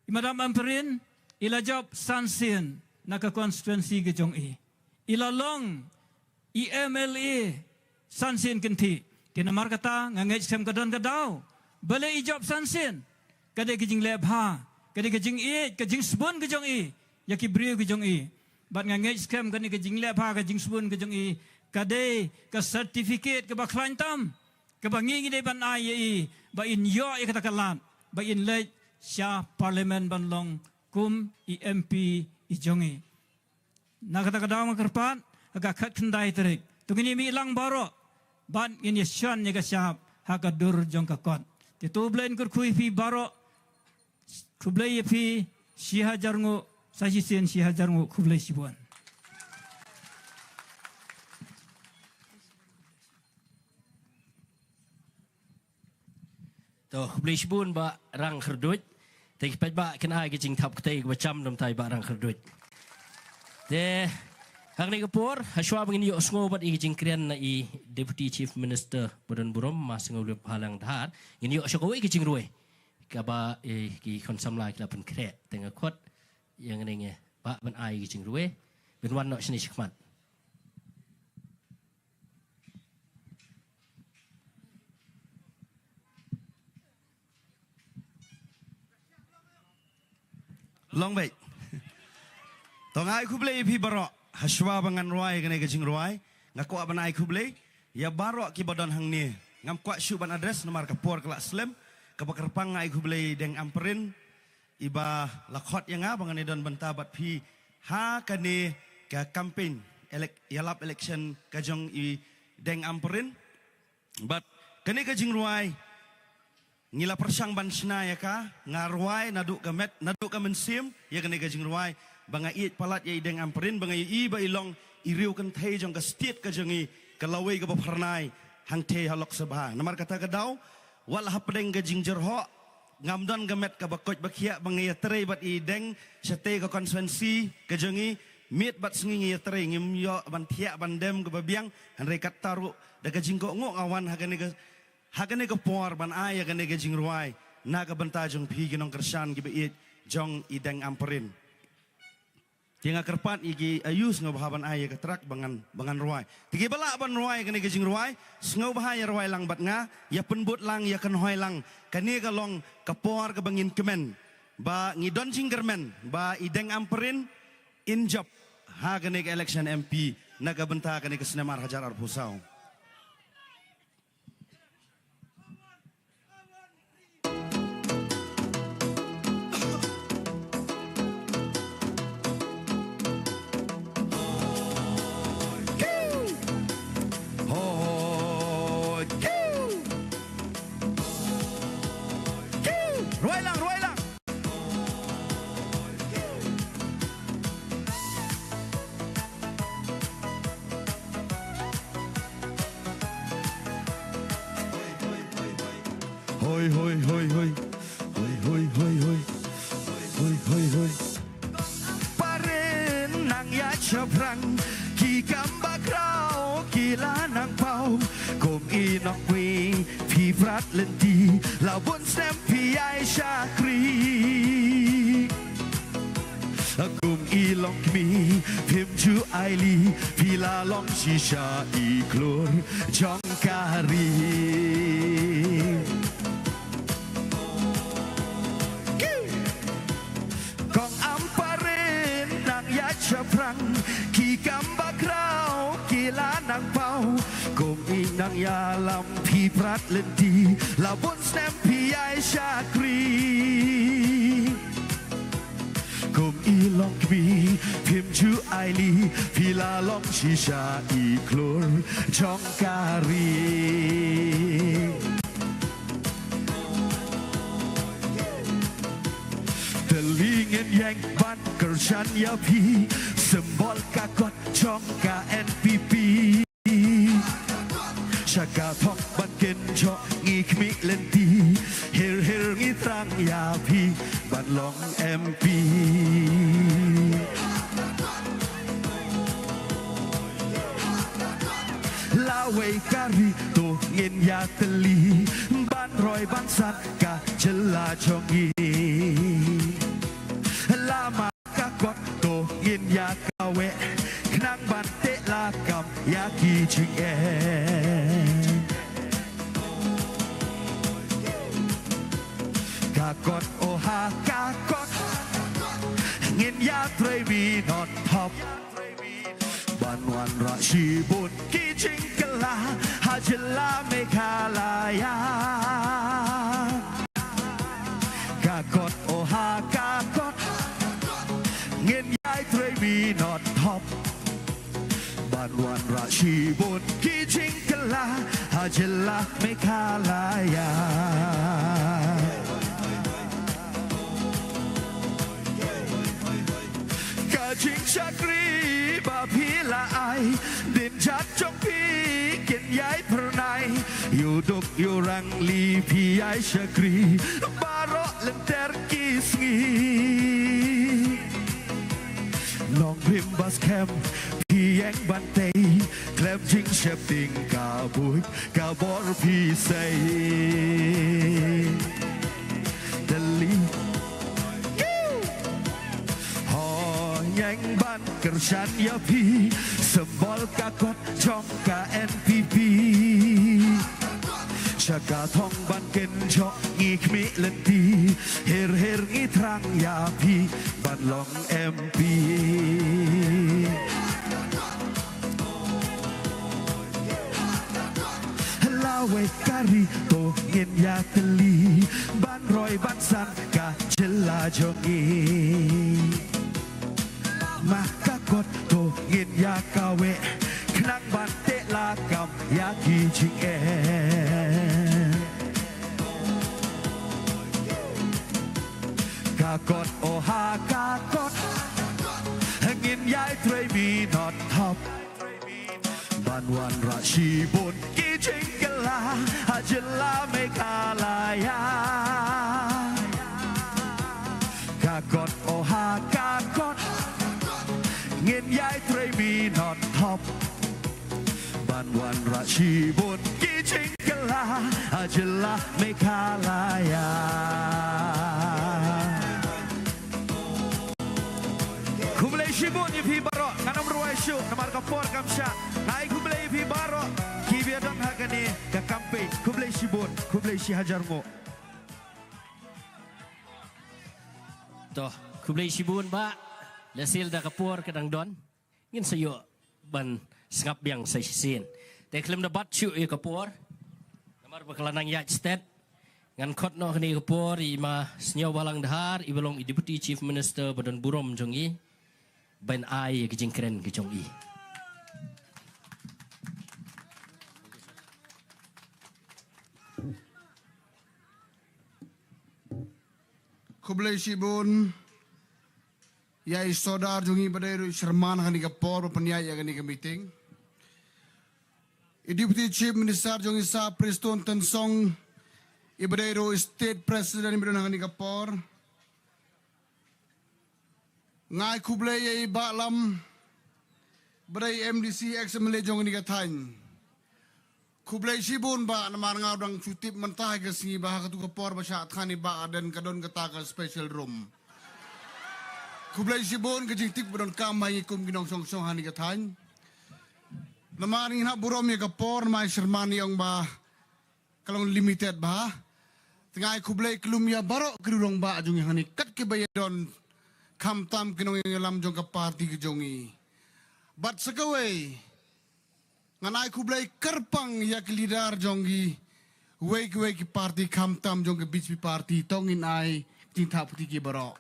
I Madam Ampareen i la jop san sien na ka constituency ka jong i. I la long i M L A san sien kynthih. Te namar kata nga ngeit skhem ka don ka daw. Balei i jop san sien? Ka dei ka jingleh bha, ka dei ka jingïeit, ka jingsbun ka jong i ïa ki briew ka jong i. Bad nga ngeit skhem kane ka jingleh bha, ka jingsbun ka jong i ka dei ka certificate kaba khlaiñ tam, kaba ngi ngi dei ban ai ïa i ba in ïoh ïa kata ka lad ba in leit sha Parliament ban long kum i M P i jong i. Na kata ka daw nga kyrpad ha ka khatkhyndai tarik, to ngin ïa mih lang baroh bad ngin ïa shon ïa ka shap ha ka dur jong ka kot. Te to U Blei un kyrkhu ïa phi baroh. Khublei ïa phi shi hajar nguh, sa shisien shi hajar nguh, khublei shibun. To, khublei shibun Bah Rangkyrduid. Te ki paidbah kin ai ka jingthap kti kaba jam dum tai Bah Rangkyrduid. Te ha kane ka por, ha shuwa ba ngin ïohsngew bad ïa ka jingkren na i Deputy Chief Minister ba don burom, ma sngewlem halang dhar, ngin ïoh sha kawei ka jingrwai kaba, eh, ki khun samla ki la pynkhreh. Te nga khot ïa ngane nge Bah ban ai ka jingrwai, ban wan noh shane shakhmat. Long beit. To nga ai khublei ïa phi baroh. Ha shuwa ba ngan rwai kane ka jingrwai, nga kwah ban ai khublei ïa baroh kiba don hangne. Ngam kwah shuh ban address namar ka por ka la slem. Kaba kyrpang nga ai khublei Deng Ampareen, iba la khot ïa nga ba ngan ïadon bynta bad phi ha kane ka campaign elec-, ïalap election ka jong i Deng Ampareen. Bad kane ka jingrwai ngi la pyrshang ban shna ïa ka, nga rwai naduh ka met, naduh ka mynsiem ïa kane ka jingrwai, ba nga ïeit palat ïa i Deng Ampareen, ba nga ïohi ba i long i riew kynthei jong ka state ka jong i, ka lawei kaba phyrnai hangtei ha Lok Sabha. Namar kata ka daw, wat la hapdeng ka jingjyrhoh, ngam don ka met kaba koit ba khiah ba nga ïatrei bad i Deng shatei ka constituency ka jong i, miet bad sngi nga ïatrei, ngim ïoh ban thiah ban dem kaba biang, hynrei katta ruh da ka jingkohnguh nga wan ha kane ka, ha kane ka por ban ai ïa kane ka jingrwai na ka bynta jong phi ki nongkyrshan kiba ïeit jong i Deng Ampareen. Te nga kyrpad ïa ki aiu sngewbha ban ai ïa ka track ba ngan, ba ngan rwai. Te kiba lah ban rwai kane ka jingrwai, sngewbha ïa rwai lang bad nga, ïa pynbud lang, ïa kynhoi lang. Kane ka long ka por kaba ngin kmen ba ngi don jingkyrmen ba i Deng Ampareen in jop ha kane ka election M P na ka bynta kane ka snem ar hajar arphew saw. Rwai lang, rwai lang. Hoi, hoi, hoi, hoi. Hoi, hoi, hoi, hoi. Hoi, hoi, hoi. Ampareen nang ïa shaphrang, ki kam bakhraw ki la nang paw. Kum i nongkmie phi brat lynti, la bun snem phi ïai shakri. Kum i longkmie phim ju aili, phi la long shisha i khlur jong ka ri. Kong Ampareen nang ïa shaphrang, ki kam bakhraw ki la nang paw. Kum i nang ïalam phi brat lynti, la bun snem phi ïai shakri. Kum i longkmie phim ju aili, phi la long shisha i khlur jong ka ri. Te lei ngin ïeng ban kyrshan ïa phi. symbol ka kot jong ka N P P. Sha ka thong ban kynjoh ngi khmih lynti, hir hir ngi thrang ïa phi ban long M P. Lawei ka ri to ngin ïatylli, ban roi ban san ka jylla jong ngi. La ma ka kot to ngin ïa kaweh, khnang ban teh lakam ïa ki jingeh. Ka kot, oh ha ka kot, ngin ïatrei minot thop, ban wanrah shibun ki jingkylla ha jylla Meghalaya. Ka kot, oh ha ka kot, ngin ïatrei minot thop, ban wanrah shibun ki jingkylla ha jylla Meghalaya. Ka jingshakri ba phi la ai, dien jait jong phi kin ïai phyrnai. Ïa u duk ïa u rangli phi ïai shakri baroh lynter ki sngi. Nongrim ba skhem phi ïeng ban tei, khlem jingsheptieng ka buit ka bor phi sei. Delhi. Ho, ïeng ban kyrshan ïa phi, symbol ka kot jong ka N P P. Sha ka thong ban kynjoh ngi khmih lynti, hir hir ngi thrang ïa phi ban long M P. Lawei ka ri to ngin ïatylli, ban roi ban san ka jylla jong ngi. Ma ka kot to ngin ïa kaweh, khnang ban teh lakam ïa ki jingeh. Ka kot, oh ha ka kot, ngin ïatrei minot thop, ban wanrah shibun ki jingkylla ha jylla Meghalaya. Ka kot, oh ha ka kot, ngin ïatrei minot thop, ban wanrah shibun ki jingkylla ha jylla Meghalaya. Khublei shibun ïa phi baroh, ngan ym rwai shuh namar ka por kam shah. Nga ai khublei ïa phi baroh kiba ïadon ha kane ka campaign. Khublei shibun, khublei shihajar nguh. To, khublei shibun bah, lehse lada ka por ka dang don, ngin sa ïoh ban sngap biang sa shisien. Te khlem da bat shuh ïa ka por, namar ba ka la nang ïaid stet, ngan khot noh kane ka por ïa i Ma Sniawbhalang Dhar, iba long i Deputy Chief Minister ba don burom jong ngi, ban ai ïa ka jingkren ka jong i. Khublei shibun ïa i Sordar jong ngi ba dei ruh i chairman ha kane ka por ba pynïaid ïa kane ka meeting. I Deputy Chief Minister jong ngi Sir Prestone Tynsong, i ba dei ruh i State President ba don ha kane ka por. Nga ai khublei ïa i Bah Lam, ba dei M D C ex M L A jong kane ka thaiñ. Khublei shibun bah, namar nga u dang shu tip mynta ha ka sngi ba ha katu ka por ba shah thngan i Bah Ardent ka don kata ka special room. Khublei shibun ka jingtip ba donkam ha ngi kum ki nongshong shnong ha kane ka thaiñ. Namar ngi hap burom ïa ka por, namar i chairman i ong ba ka long limited bah. Te nga ai khublei khlem ïa baroh ki rangbah jong ngi hangne kat kiba ïadon, khamtam ki nongïalam jong ka party ka jong ngi. Bad sa kawei, ngan ai khublei kyrpang ïa ki leader jong ngi, wei ki wei ki party khamtam jong ka B J P party, to ngin ai jingthap kti ki baroh.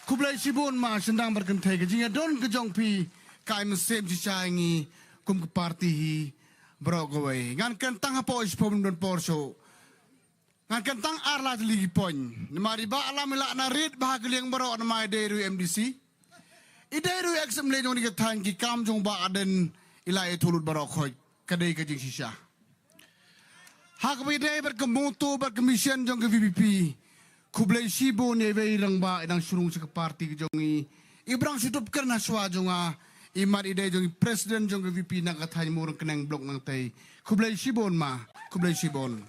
Khublei shibun ma Shyndang bad Kynthei, ka jingïadon ka jong phi ka ai mynsiem shisha ïa ngi kum ka party hi baroh kawei. Ngan kren tang hapoh shiphew, ym don por shuh. Ngan kren tang ar lad tylli ki point. Namar i Bah Lam i lah na rit bha ha ka liang baroh namar i dei ruh i M D C. I dei ruh i ex-MLA jong kane ka thaiñ, ki kam jong Bah Ardent i la ïathuh lut baroh khoit. Ka dei ka jingshisha. Ha kaba ïadei bad ka motto bad ka mission jong ka VPP. Khublei shibun ïa iwei i rangbah i dang shnong sha ka party ka jong i, i ba dang shu tup kren ha shuwa jong nga. I mat i dei jong i president jong ka VPP na ka thaiñ Mawryngkneng Block Nangtei. Khublei shibun ma, khublei shibun.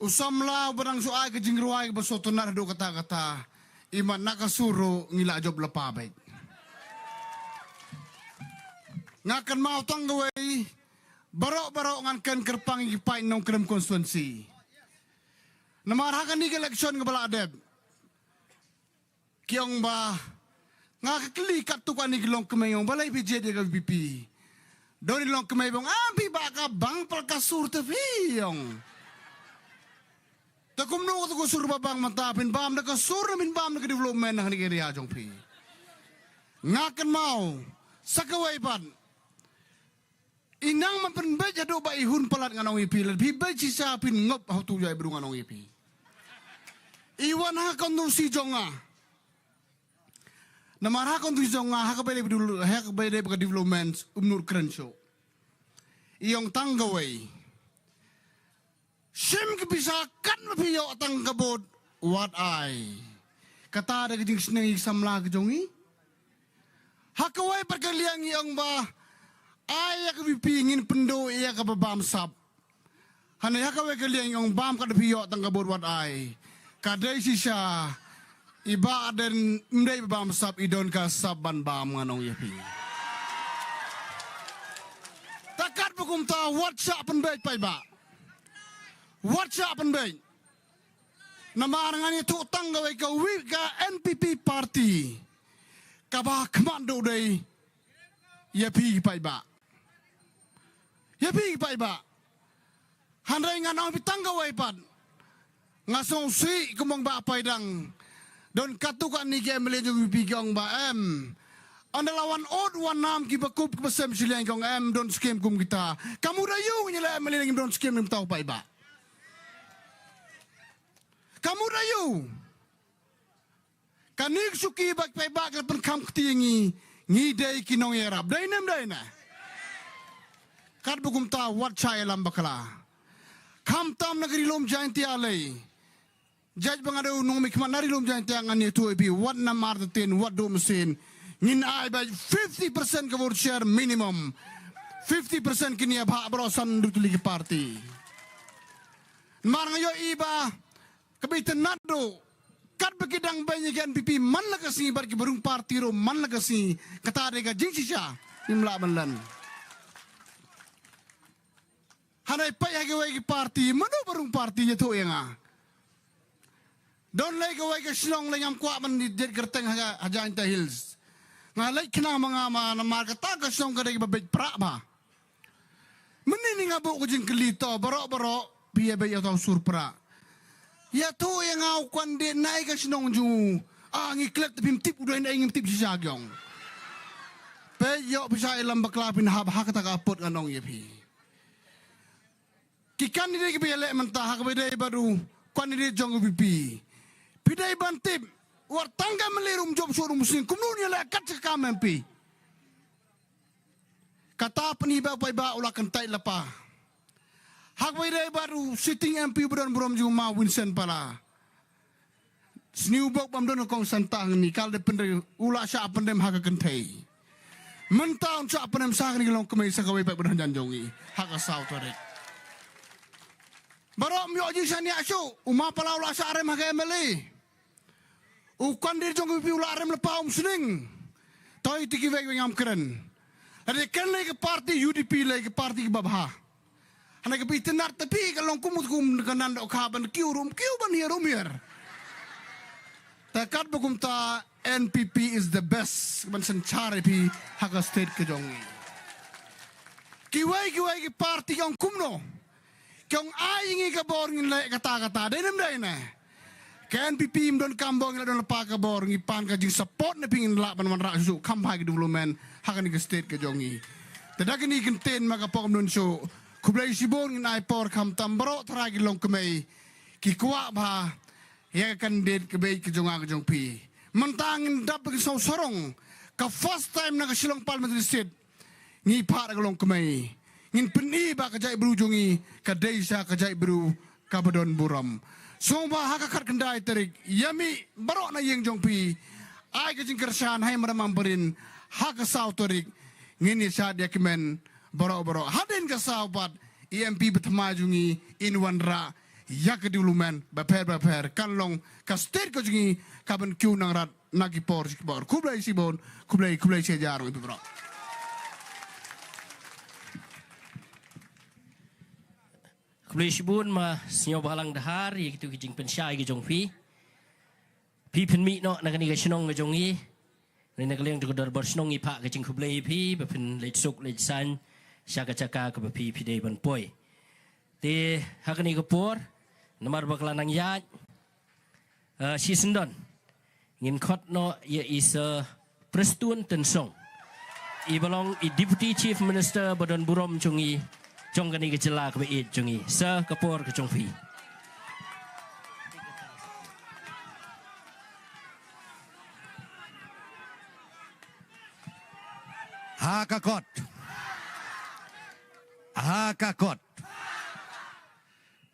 U samla uba dang shu ai ka jingrwai kaba sngewtynnat haduh katta katta. I mat na ka sur ruh ngi la jop lypa beit. Nga kynmaw tang kawei, baroh baroh ngan kren kyrpang ïa ki paid Nongkrem constituency. Namar ha kane ka election kaba la dep, ki ong ba, nga kylli katto katne ki longkmie, ong balei phi jied ïa ka VPP. Don i longkmie ba ong, ah, phi bah ka bang pat ka sur te phi, ong. Te kumno kata ka sur ba bang mynta, phin bam da ka sur ne phin bam da ka development ha kane ka area jong phi. Nga kynmaw sa kawei pat. I nang man pynbeit haduh ba i hun palat, ngan ong ïa phi, lada phi beit shisha phin ngop ha uto u jaitbru, ngan ong ïa phi. I wan ha ka constituency jong nga. Namar ha ka constituency jong nga, ha kaba ïadei bad, ha kaba ïadei bad ka development, um nud kren shuh. I ong tang kawei. Shim ki pisa kat ba phi ïoh tang ka vote, wat ai. Kata dei ka jingsneng ïa ki samla ki jong ngi. Ha kawei pat ka liang i ong ba, ai ïa ka VPP, ngin pynduh ïa kaba bamsap. Hangne ha kawei ka liang i ong bam kat ba phi ïoh tang ka vote, wat ai. Ka dei shisha, i Bah Ardent ym dei ba bamsap, i don ka sap ban bam, ngan ong ïa phi. Te katba kumta wat shah pynbeit paidbah. Wat shah pynbeit. Namar ngan ïathuh tang kawei, ka VPP, ka NPP party kaba khmat duh dei ïa phi ki paidbah. Ïa phi ki paidbah. Hynrei ngan ong ïa phi tang kawei pat. Nga sngewsih kumba ong Bah Paidang. Don katto katne ki MLA jong VPP ki ong ba em, ynda la wan ot wan nam kiba kup kiba sem shiliang, ki ong em don skim kum kita. Ka mut aïu ngi la MLA ngim don skim, ngim tau paidbah. Ka mut aïu? Kane ka shuki ba ki paidbah ki la pynkham kti ïa ngi, ngi dei ki nongïarap. Dei ne ym dei ne? Katba kumta wat shah ïalam bakla. Khamtam na ka Ri Lum Jaiñtia lei. Jait ba nga dei u nongmihkhmat na Ri Lum Jaiñtia, ngan ïathuh ïa phi, wat namar te tien, wat duh mynsiem. Ngin ai ba fifty percent ka vote share minimum. Fifty percent kin ïa bhah baroh san tylli ki party. Namar nga ïohi ba kaba itynnad duh, katba ki dang beiñ ïa ka NPP man la ka sngi bad kiba rung party ruh man la ka sngi, kata dei ka jingshisha. Ngim lah ban len. Hynrei peit ha kiwei ki party, mano ba rung party, ïathuh ïa nga. Don lei kawei ka shnong lei, ngam kwah ban jied kyrteng ha, ha Jaiñtia Hills. Nga leit khnang ma nga ma namar kata ka shnong ka dei kaba beit prah bha. Mynne nga buh ka jingkylli to, baroh baroh phi ïa beit ïa uta u sur prah. Ïathuh ïa nga u candidate na ei ka shnong jong u. Ah, ngi klet te phim tip, u dei na ei ngim tip shisha, ki ong. Peit, ïoh pisa ïalam bakla phin hap ha kata ka apot, ngan ong ïa phi. Ki candidate kiba ïaleh mynta ha kaba ïadei bad u candidate jong u VPP. Phi dei ban tip, wat tang ka MLA ruh ym jop shuh, ruh ym sning, kumno un ïaleh kat sha ka kam MP. Kata pyni ba paidbah u la kyntait lypa. Ha kaba ïadei bad u sitting MP uba don burom jong u ma Vincent Pala. Sniew bok bym don ka kong Santa hangne, ka la dep pyndem, u la shah pyndem ha ka kynthei. Mynta un shah pyndem sa ha kane ka longkmie sa kawei pat ba don hajan jong ngi ha ka saw tarik. Baroh ym ïoh jingshaniah shuh, u ma Pala u la shah rem ha ka MLA. U candidate jong ka VPP u la rem lypa, um sning. Toi te kiwei kiwei ngam kren. Lada kren lei ka party UDP lei ka party kaba bha. Hana kaba itynnad te phi ka long kum u tkum ka nan dohkha ban kiew ruh ym kiew, ban hiar ruh ym hiar. Te katba kumta NPP is the best ban synshar ïa phi ha ka state ka jong ngi. Kiwei kiwei ki party ki ong kumno? Ki ong ai ïa ngi ka bor ngin leh kata kata, dei ne ym dei ne? Ka NPP ym don kam bor, ngi la don lypa ka bor, ngi pan ka jingsupport na phi, ngin lah ban wanrah shuh shuh kham bha ki development ha kane ka state ka jong ngi. Te da kine ki kyntien ma ka pok ym don shuh. Khublei shibun, ngin ai por khamtam baroh tharai ki longkmie ki kwah bha ïa ka candidate ka beit ka jong nga ka jong phi. Mynta ngin dap ki sawsarong, ka first time na ka Shillong Parliamentary Seat. Ngi phah da ka longkmie. Ngin pyni ba ka jaitbru jong ngi ka dei sha ka jaitbru kaba don burom. Sngewbha ha ka khatkhyndai tarik, ïa mih baroh na ïing jong phi. Ai ka jingkyrshan ha i Madam Ampareen, ha ka saw tarik ngin ïa shad ïa kmen baroh baroh. Hadien ka saw pat, i M P ba thymmai jong ngi in wanrah ïa ka development bapher bapher, kan long ka state ka jong ngi kaban kiew nang rat na ki por ki por. Khublei shibun, khublei, khublei shihajar ïa phi baroh. Khublei shibun, ma sngewbha lang dahar ïa kitu ki jingpynshai ki jong phi. Phi pynmih noh na kane ka shnong ka jong ngi. Ngi na ka liang jong ka dorbar shnong ngi phah ka jingkhublei ïa phi ba phin leit suk leit saiñ sha ka jaka kaba phi phi dei ban poi. Te ha kane ka por, namar ba ka la nang ïaid, eh, shisyndon, ngin khot noh ïa i Sir Prestone Tynsong, i ba long i Deputy Chief Minister ba don burom jong ngi, jong kane ka jylla kaba ïeit jong ngi. Sir, ka por ka jong phi. Ha ka kot. Ha ka kot.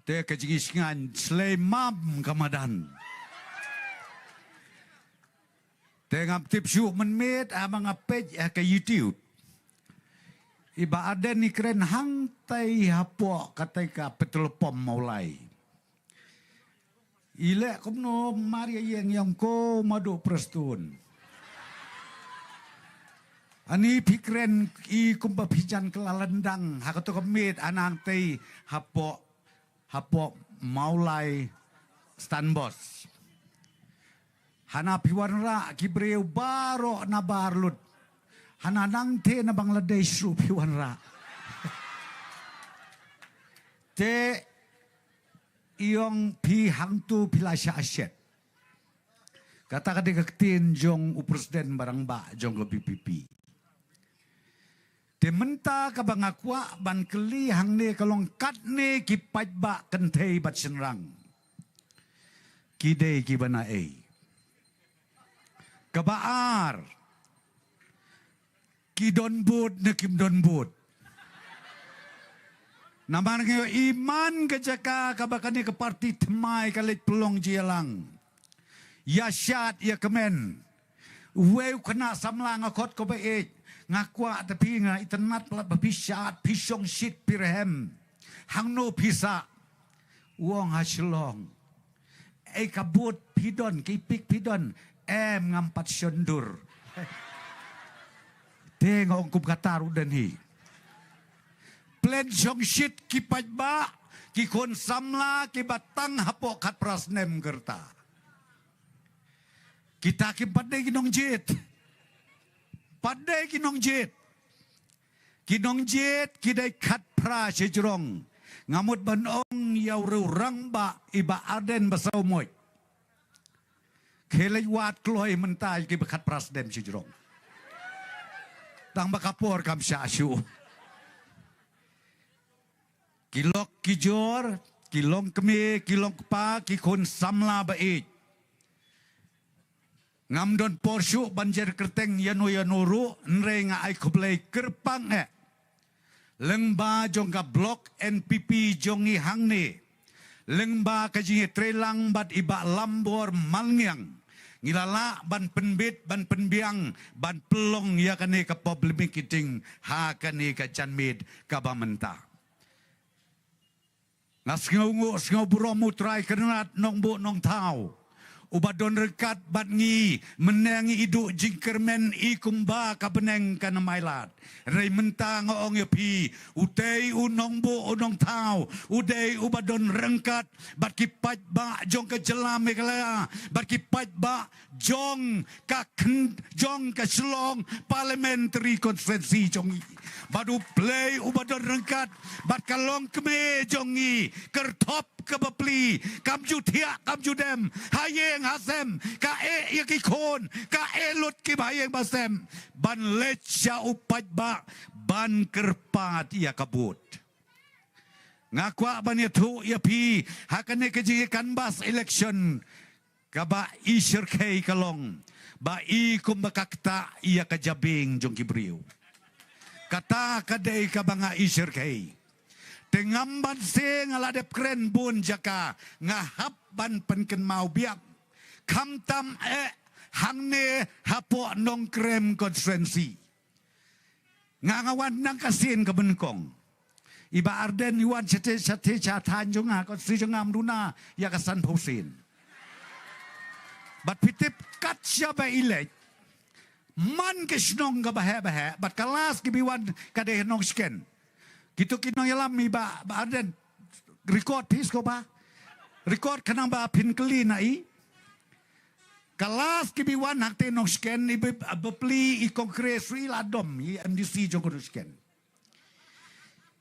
Te ka jingsngewsih shlei mam ka madan. Te ngam tip shuh mynmiet, haba nga peit ha ka YouTube, i Bah Ardent i kren hangtai hapoh katei ka petrol pump Mawlai. I leh kumno mar ïa ïeng ïa u Madam Prestone. Ani phi kren i kumba phi jan kylla lyndang ha kato ka miet, hangtai hapoh, hapoh Mawlai Stanbos. Hana phi wanrah ki briew baroh na bar lut. Hana nangtei na Bangladesh ruh phi wanrah. Te i ong phi hangtu phi la shah shet. Kata ka dei ka ktien jong u president ba rangbah jong ka V P P. Te mynta kaba nga kwah ban kylli hangne ka long katne ki paidbah kynthei bad shynrang ki dei kiba naei? Kaba ar, ki don vote ne kim don vote? Namar nga ïohi man ka jaka kaba kane ka party thymmai ka leit pynlong jingïalang, ïa shad ïa kmen. Uwei u khynnah samla nga khot ko ba ïeit, nga kwah te phi, nga itynnad palat ba phi shad, phi shongshit, phi rhem. Hangno phi sah? U ong ha Shillong. Ei ka vote phi don, ki pick phi don, em ngam pat shon dur. Te nga ong kum kata ruh don hi. Plen shongshit ki paidbah, ki khun samla kiba tang hapoh khatphra snem ka rta. Kita kim pat dei ki nongjied. Pat dei ki nongjied. Ki nongjied ki dei khatphra shajrong. Nga mut ban ong ïa u rangbah i Bah Ardent Basaiawmoit, khie leit wad kloi mynta ïa kiba khatphra snem shajrong. Tang ba ka por kam shah shuh. Ki lok ki jor, ki longkmie, ki longkpa, ki khun samla ba ïeit. Ngam don por shuh ban jer kyrteng ïano ïano ruh, hynrei nga ai khublei kyrpang eh. Lyngba jong ka block N P P jong ngi hangne, lyngba ka jingïatreilang bad i Bah Lambor Malngiang, ngi la lah ban pynbit, ban pynbiang, ban pynlong ïa kane ka public meeting ha kane ka janmiet kaba mynta. Nga sngewnguh sngewburom U Trai Kynrad Nongbuh Nongthaw, uba don ryngkat bad ngi, mynne ngi i duh jingkyrmen i kumba ka bneng ka na Mawlai. Hynrei mynta nga ong ïa phi, utei u Nongbuh u Nongthaw u dei uba don ryngkat bad ki paidbah jong ka jylla Meghalaya, bad ki paidbah jong ka khn-, jong ka Shillong Parliamentary Constituency jong ngi. Bad U Blei uba don ryngkat bad ka longkmie jong ngi, kyrthop kaba plie, kam ju thiah kam ju dem, ha ïing ha sem, ka eh ïa ki khun, ka eh lut kiba ha ïing ba sem ban leit sha u paidbah ban kyrpad ïa ka vote. Nga kwah ban ïathuh ïa phi, ha kane ka jingïa canvass election, Kaba i shyrkhei ka long ba i kumba ka ktah ïa ka jabieng jong ki briew. Kata ka dei kaba nga i shyrkhei. Te ngam ban se nga la dep kren bun jaka, nga hap ban pynkynmaw biang. Khamtam eh hangne hapoh Nongkrem constituency. Nga nga wan nang ka sien ka bengkong. I Bah Ardent i wan shate shate sha thaiñ jong nga, constituency jong nga mduna ïa ka san phew sien. Bad phi tip kat shaba i leit, man ka shnong kaba heh ba heh, bad ka last kiba i wan ka dei Nongshken. Kito ki nongïalam i Bah, Bah Ardent, record phi sngewbha. Record khnang ba phin kylli na i. Ka last kiba i wan hangtei Nongshken, i ba, bapli i Congress ruh i la dom, i M D C jong ka Nongshken.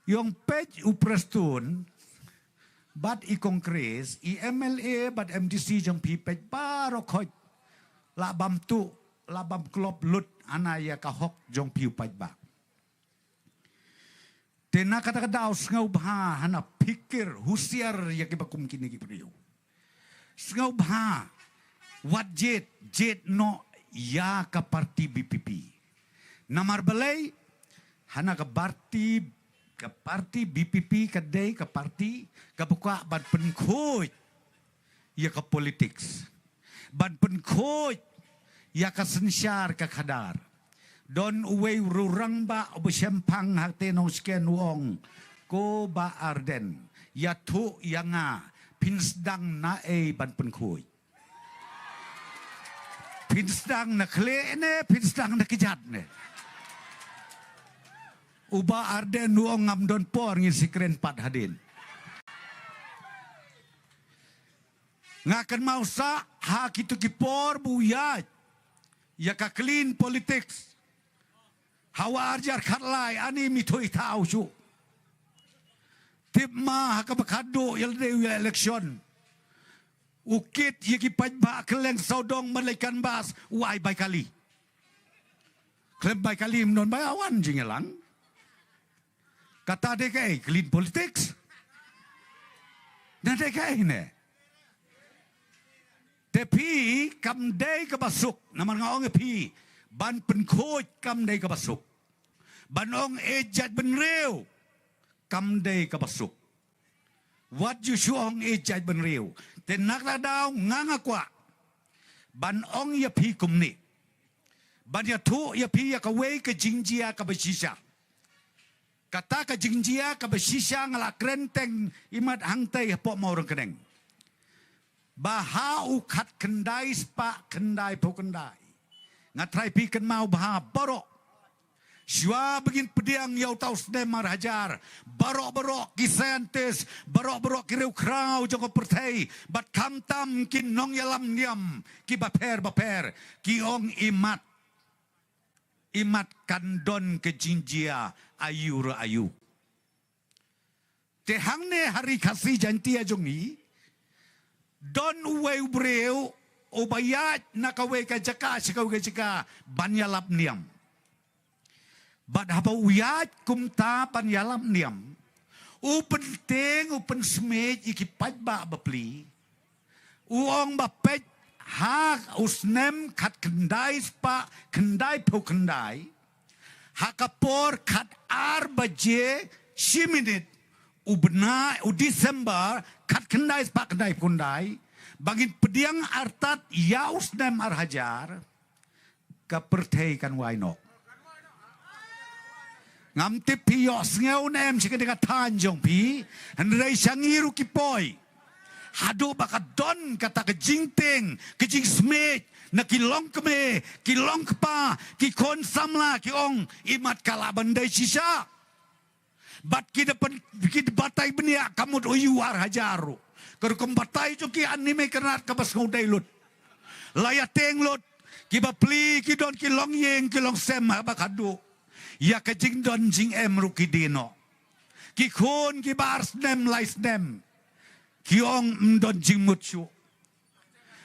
Ïong peit u Prestone bad i Congress, i M L A bad M D C jong phi peit baroh khoit la bam tuh, la bam klop lut hana ïa ka hok jong phi u paidbah. Te na kata ka daw sngewbha hana phikir husiar ïa kiba kum kine ki briew. Sngewbha wat jied, jied noh ïa ka parti B P P. Namar balei? Hana ka parti, ka parti B P P ka dei ka parti kaba kwah ban pynkhuid ïa ka politics, ban pynkhuid ïa ka synshar ka khadar. Don uwei u rangbah uba shemphang hangtei Nongshken u ong, ko Bah Ardent, ïathuh ïa nga, phin sdang naei ban pynkhuid? Phin sdang na khlieh ne phin sdang na kjat ne? U Bah Ardent u ong, ngam don por, ngin sa kren pat hadien. Nga kynmaw sa ha kito ki por ba u ïaid ïa ka clean politics. Ha u ar hajar khatlai ani mi thui thaw shuh. Tip ma ha kaba khadduh ïa lade u ïa election, u kit ïa ki paidbah kylleng sawdong ban leit canvass, u ai bai kali. Khlem bai kali ym don bai awan jingïalang. Kata dei kaei, clean politics? Na dei kaei ne? Te phi, kam dei kaba suk, namar nga ong ïa phi, ban pynkhuid kam dei kaba suk. Ban ong ïeit jaitbynriew kam dei kaba suk. Wat ju shu ong ïeit jaitbynriew. Te na kata ka daw nga nga kwah ban ong ïa phi kumne, ban ïathuh ïa phi ïa kawei ka jingjia kaba shisha. Kata ka jingjia kaba shisha nga la kren teng imat hangtei hapoh Mawryngkneng, ba ha u khatkhyndai spah khyndaiphew khyndai, nga trai phi kynmaw bha baroh, shuwa ba ngin pdiang ïa uta u snem ar hajar, baroh baroh ki scientist, baroh baroh ki riewkhraw jong ka pyrthei bad khamtam ki nongïalam niam kiba pher bapher ki ong imat, imat kan don ka jingjia aïu re aïu. Te hangne ha Ri Khasi Jaiñtia jong ngi, don uwei u briew uba ïaid na kawei ka jaka sha kawei ka jaka ban ïalap niam. Bad haba u ïaid kumta ban ïalap niam, u pyntieng, u pynsmit ïa ki paidbah bapli. U ong ba peit, ha u snem khatkhyndai spah khyndaiphew khyndai, ha ka por khatar baje shi minit u bnai u December khatkhyndai spah khyndaiphew khyndai, ba ngin pdiang artat ïa u snem ar hajar, ka pyrthei kan wai noh. Ngam tip phi ïohsngew ne em sha kane ka thaiñ jong phi, hynrei sha ngi ruh ki poi. Haduh ba ka don kata ka jingtieng, ka jingsmit na ki longkmie, ki longkpa, ki khun samla ki ong, imat ka lah ban dei shisha. Bad ki da pyn-, ki da batai bniah ka mut u ïu ar hajar ruh. Ka rukom batai jong ki ani me kynat kaba sngewdei lut. La ïa tieng lut, ki bapli ki don ki longïing ki longsem haba khadduh. Ïa ka jingdon jingem ruh ki die noh. Ki khun kiba ar snem lai snem, ki ong ym don jingmut shuh.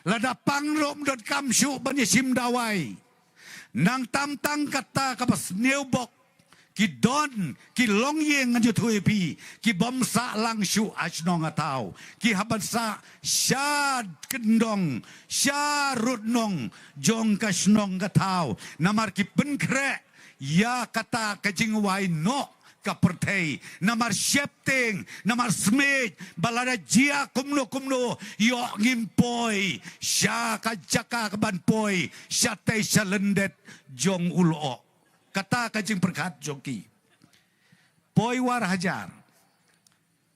Lada pang ruh ym don kam shuh ban ïa shim dawai. Nang tam tang kata kaba sniew bok, Ki don ki longïing, ngan ïathuh ïa phi, ki bym sah lang shuh ha shnong ha thaw, ki hap ban sah sha kyndong, sha rud nong jong ka shnong ka thaw. Namar ki pynkhreh ïa kata ka jingwai noh ka pyrthei. Namar sheptieng, namar smiej, ba lada jia kumno kumno, ïoh ngim poi sha ka jaka ka ban poi shatei sha lyndet jong u lyoh. Kata ka jingpyrkhat jong ki. Poi u ar hajar,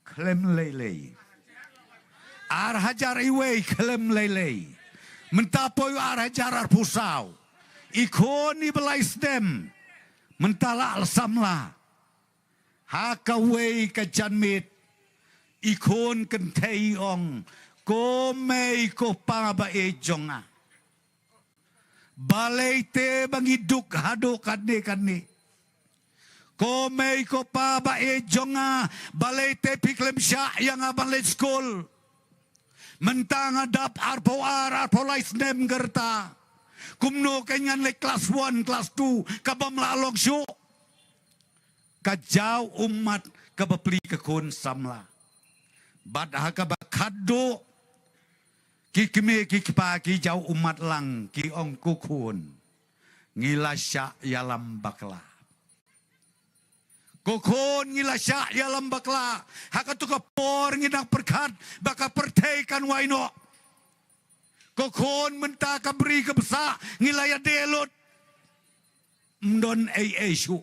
khlem lei lei. Ar hajar iwei, khlem lei lei. Mynta poi u ar hajar arphew saw, i khun iba lai snem, mynta la samla. Ha kawei ka janmiet, i khun kynthei i ong, ko mei ko pa ba ïeit jong nga, balei te ba ngi duk haduh katne katne? Ko mei ko pa ba ïeit jong nga, balei te phi khlem shah ïa nga ban leit skul? Mynta nga dap arphew ar, arphew lai snem ka rta. Kumno kein ngan leit klas one, klas two, ka bym lah long shuh. Ka jaw ummat kaba plie ka khun samla. Bad ha kaba khatduh, ki kmie ki kpa ki jaw ummat lang, ki ong, ko khun, ngi la shah ïalam bakla. Ko khun, ngi la shah ïalam bakla. Ha kato ka por ngi nang pyrkhat ba ka pyrthei kan wai noh. Ko khun, mynta ka bri ka bsa ngi la ïadei lut. Ym don ei ei shuh.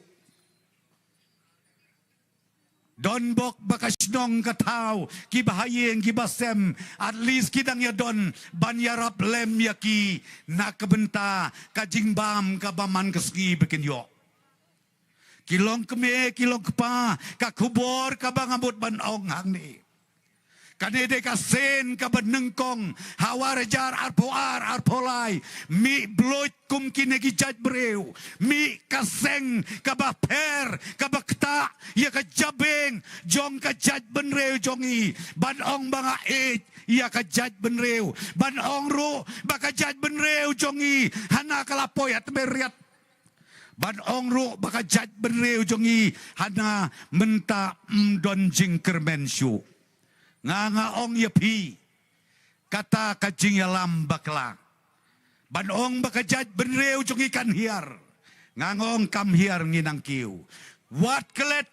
Don bok ba ka shnong ka thaw, kiba ha ïing kiba sem, at least ki dang ïadon ban ïarap lem ïa ki na ka bynta ka jingbam kaba man ka sngi ba kin ïoh. Ki long kmie, ki long kpa, ka khubor kaba nga mut ban ong hangne, kane dei ka sien kaba nyngkong ha u ar hajar arphew ar, arphew lai. Mih bluit kum kine ki jait briew, mih ka seng kaba pher, kaba ktah ïa ka jabieng jong ka jaitbynriew jong ngi, ban ong ba nga ïeit ïa ka jaitbynriew, ban ong ruh ba ka jaitbynriew jong ngi hana ka la poi ha tmier riat, ban ong ruh ba ka jaitbynriew jong ngi hana mynta ym don jingkyrmen shuh. Nga, nga ong ïa phi, kata ka jingïalam bakla, ban ong ba ka jaitbynriew jong ngi kan hiar, nga, nga ong kam hiar, ngi nang kiew. Wat klet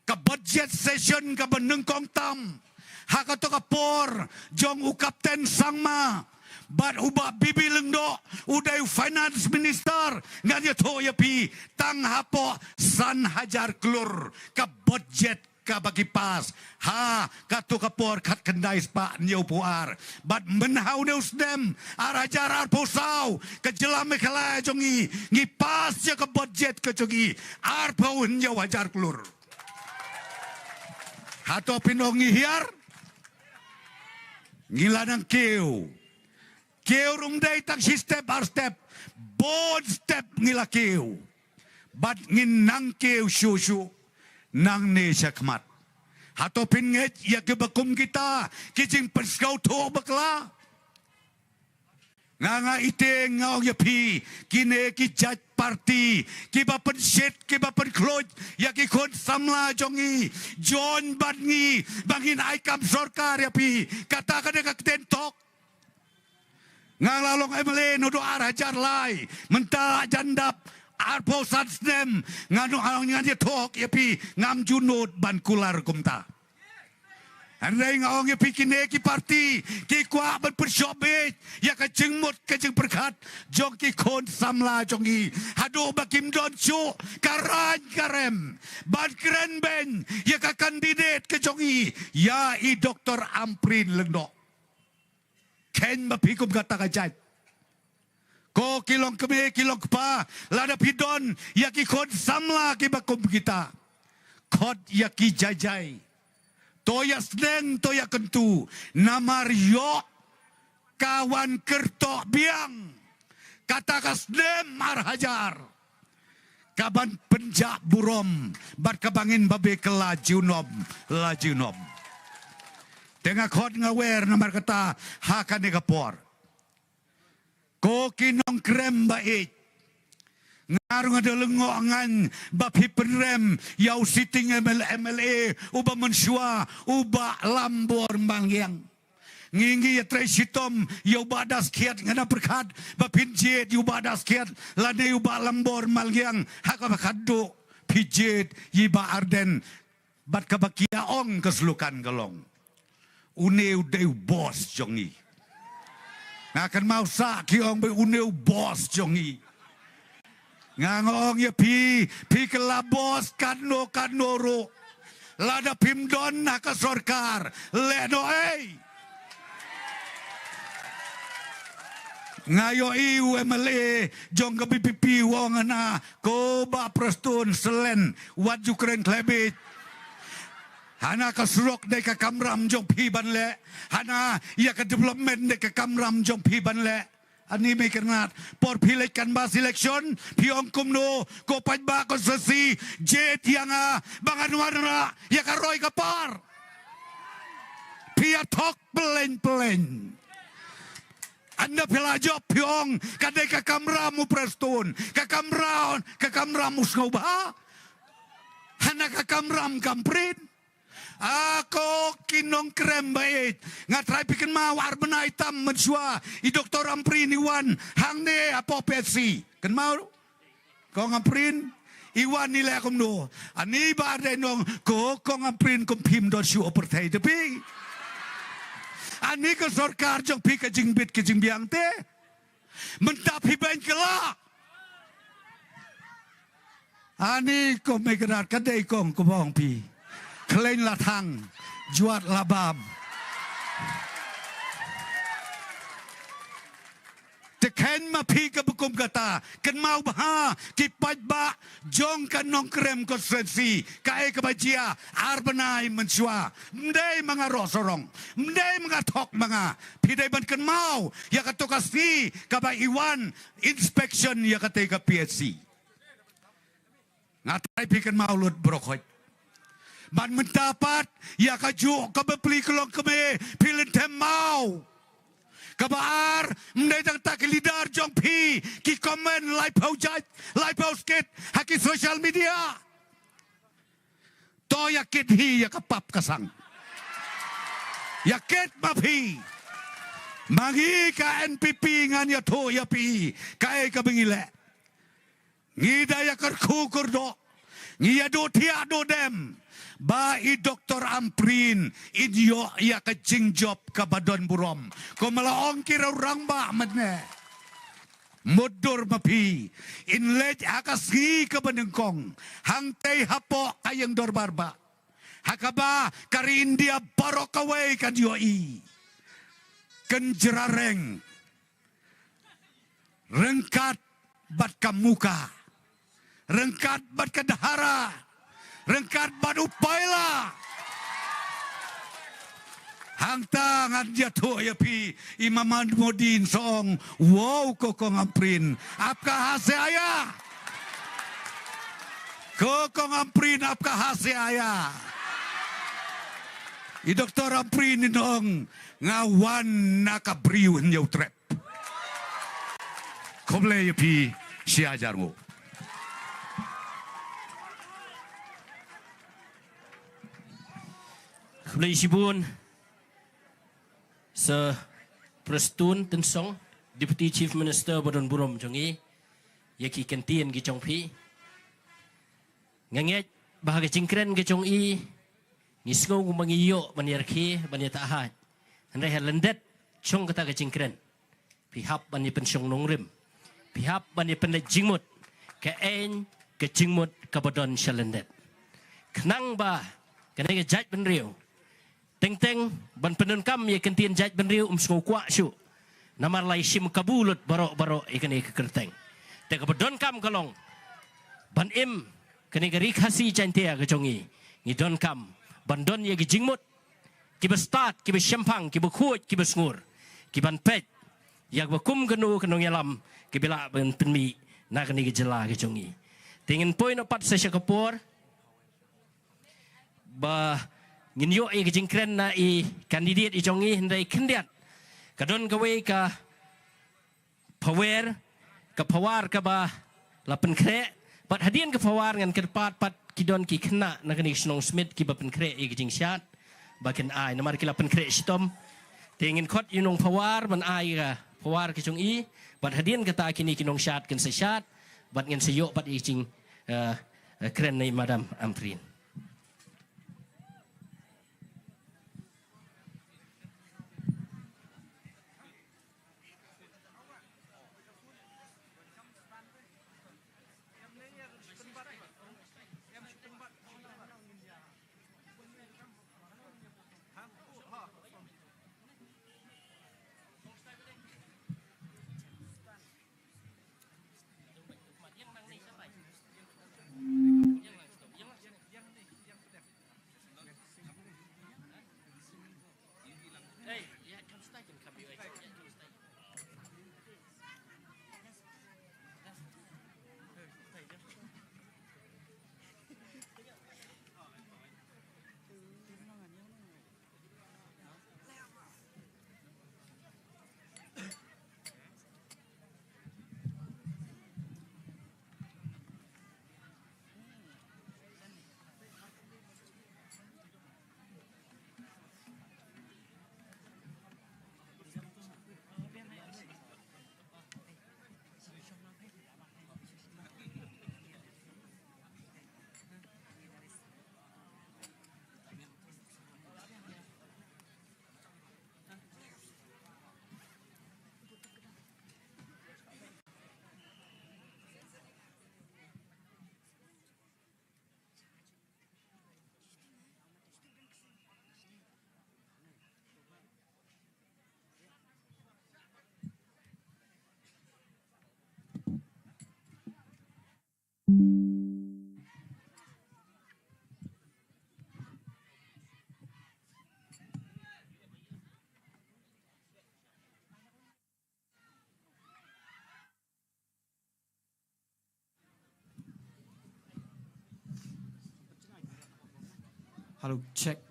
ka budget session kaba nyngkong tam ha kato ka por jong u Captain Sangma bad u Bah B B Lyngdoh, u dei u Finance Minister, ngan ïathuh ïa phi, tang hapoh san hajar klur ka budget kaba ki pass ha kato ka por khatkhyndai spah hynñiewphew ar. Bad mynta ha une u snem ar hajar arphew saw, ka jylla Meghalaya jong ngi, ngi pass ïa ka budget ka jong ngi arphew hynñiew hajar klur. Hato phin ong ngi hiar? Ngi la nang kiew. Kiew ruh ym dei tang shi step ar step, bun step ngi la kiew. Bad ngin nang kiew shuh shuh nangne shakhmat. Hato phin ngeit ïa kiba kum kita ki jingpynsngewthuh bakla? Nga, nga ïeit, nga ong ïa phi, kine ki jait party kiba pynshit, kiba pynkhluit ïa ki khun samla jong ngi, join bad ngi ba ngin ai kam sorkar ïa phi. Kata ka dei ka ktien thok. Nga la long M L A naduh ar hajar lai, mynta la jan dap arphew san snem, nga, ngan ïathuh ïa phi, ngam ju nud ban kular kumta. Hynrei nga ong ïa phi, kine ki party ki kwah ban pynshop beit ïa ka jingmut ka jingpyrkhat jong ki khun samla jong ngi, haduh ba kim don shuh ka rang ka rem ban kren beiñ ïa ka candidate ka jong ngi, ïa i Doctor Ampareen Lyngdoh. Kheiñ ba phi kum kata ka jait. Ko ki long kmie, ki long kpa, lada phi don ïa ki khun samla kiba kum kita, khot ïa ki jai jai. To ïa sneng, to ïa kyntu, namar ïoh ka wan kyrtoh biang kata ka snem ar hajar, ka ban pynjah burom bad kaba ngin babe kylla junom la junom. Te nga khot, nga wer namar kata ha kane ka por. Ko ki nongkrem ba ïeit, Nga ruh nga da lyngngoh ngan ba phi pynrem ïa u sitting M L A, M L A uba mynshuwa, u Bah Lambor Malngiang. Ngi ngi ïatrei shitom ïa u Bah Daskhiat, nga da pyrkhat ba phin jied ïa u Bah Daskhiat lane ïa u Bah Lambor Malngiang ha kaba khatduh phi jied ïa i Bah Ardent. Bad kaba ki ïa ong ka slogan ka long, une u dei u boss jong ngi. Nga kynmaw sah ki ong ba une u boss jong ngi. Nga nga ong ïa phi, phi kylla boss katno katno ruh, lada phim don ha ka sorkar, leh noh ei. Nga ïohi u M L A jong ka V P P u ong hana, ko Bah Prestone, selen wat ju kren khlem bit. Hana ka surok dei ka kamram jong phi ban leh, hana ïa ka development dei ka kamram jong phi ban leh. Ani mei kyrnat, por phi leit canvass election, phi ong kumno, ko paidbah ko sasi jied ïa nga ba ngan wanrah ïa ka roi ka par. Phi ïa thok pyllein pyllein. Ynda phi la jop phi ong ka dei ka kamram u Prestone, ka kamram, ka kamram u sngewbha, hana ka kamram ka Ampareen. A ko ki nongkrem ba ïeit, nga trai phi kynmaw ar bnai tam mynshuwa i Doktor Ampareen i wan hangne hapoh P H C. Kynmaw? Kong Ampareen i wan, i leh kumno? Ani Bah Ardent i ong, ko Kong Ampareen, kum phim don shuh u pyrthei te phi. Ani ka sorkar jong phi ka jingbit ka jingbiang te. Mynta phi beiñ kylla. Ani ko mei kynrad, ka dei kong kaba ong phi, khleiñ la thang, jwat la bam. Te kheiñ ma phi kaba kum kata. Kynmaw bha ki paidbah jong ka Nongkrem constituency, kaei kaba jia ar bnai mynshuwa. Ym dei ma nga roh sarong, ym dei ma nga thok ma nga. Phi dei ban kynmaw ïa kato ka sngi kaba i wan inspection ïa katei ka P H C. Nga trai phi kynmaw lut baroh khoit. Ban mynta pat ïa kajuh ka bapli ka longkmie phi lynthem maw. Kaba ar, ym dei tang ta ki leader jong phi ki comment laiphew jait, laiphew skit ha ki social media. To ïa kit hi ïa ka pap ka sang. Ïa kit ma phi. Ma ngi ka N P P ngan ïathuh ïa phi kaei kaba ngi leh. Ngi da ïa kyrkhu kyrdoh, ngi ïa duh thiah duh dem ba i Doktor Ampareen in ïoh ïa ka jingjop kaba don burom. Kumba la ong ki riew rangbah mynne, mutdur ma phi, in leit ha ka sngi kaba nyngkong hangtei hapoh ka ïing dorbar bah, ha kaba ka ri India baroh kawei kan ïohi. Kan jrareng ryngkat bad ka muka, ryngkat bad ka dhara, ryngkat bad u paila. Hangta ngan ïathuh ïa phi, i Mama Modi in sa ong, wow, ko Kong Ampareen, aapka haase aaya? Ko Kong Ampareen, aapka haase aaya? I Doktor Ampareen in ong, nga wan na ka Bri u Hynñiewtrep. Khublei ïa phi shi hajar nguh. Khublei shibun Sir Prestone Tynsong, Deputy Chief Minister ba don burom jong ngi, ïa ki kyntien ki jong phi. Nga ngeit ba ha ka jingkren ka jong i ngi sngew kumba ngi ïoh ban ïa rkhie ban ïa tahaj. Hynrei ha lyndet jong kata ka jingkren phi hap ban ïa pynshong nongrim, phi hap ban ïa pynleit jingmut, ka eiñ ka jingmut kaba don sha lyndet. Khnang ba kane ka jaitbynriew teng teng ban pyndonkam ïa ka ktien jaitbynriew um sngew kwah shuh. Namar la ïa shim kabu lut baroh baroh ïa kane ka kyrteng. Te kaba donkam ka long ban im kane ka Ri Khasi Jaintia ka jong ngi, ngi donkam ban don ïa ki jingmut kiba stad, kiba shemphang, kiba khuid, kiba sngur, kiban peit ïa kaba kum kano ka nongïalam kiba lah ban pynmih na kane ka jylla ka jong ngi. Te ngin poi noh pat sa sha ka por ba ngin ïoh ïa ka jingkren na i candidate i jong ngi, hynrei khyndiat ka don kawei ka power, ka power kaba la pynkhreh. Bad hadien ka Pawar ngan kyrpad pat ki don ki khynnah na kane ka shnong Smit kiba pynkhreh ïa ka jingshad ba kin ai namar ki la pynkhreh shitom. Te ngin khot ïa u nongphawar ban ai ka phawar ka jong i. Bad hadien kata kine ki nongshad kin sa shad bad ngin sa ïoh pat ïa ka jing, eh, eh, kren na i Madam Ampareen. Hello, check.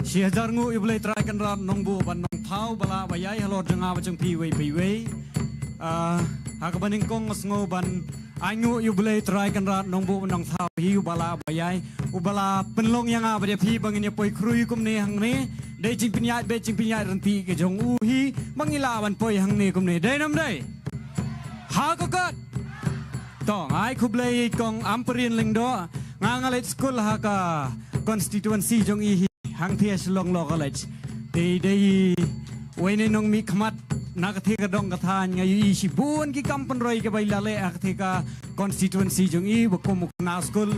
Shi hajar nguh ïa U Blei Trai Kynrad Nongbuh bad Nongthaw ba lah ba ïai halor jong nga bad jong phi iwei pa iwei. Ah, ha kaba nyngkong nga sngew ban ai nguh ïa U Blei Trai Kynrad Nongbuh bad Nongthaw hi uba lah ba ïai, uba la pynlong ïa nga bad ïa phi ba ngin ïa poi khrui kumne hangne. Dei jingpynïaid beit jingpynïaid ryntih ka jong u hi ba ngi lah ban poi hangne kumne. Dei nam dei? Ha ka kot. To, nga ai khublei ïa i Kong Ampareen Lyngdoh. Nga nga leit skul ha ka constituency jong i hi, hangtei Shillong Law College. Te dei uwei na i nongmihkhmat na katei ka dong ka thaiñ, nga ïohi shibun ki kam pynroi kiba i la leh ha katei ka constituency jong i, ba kum u khynnah skul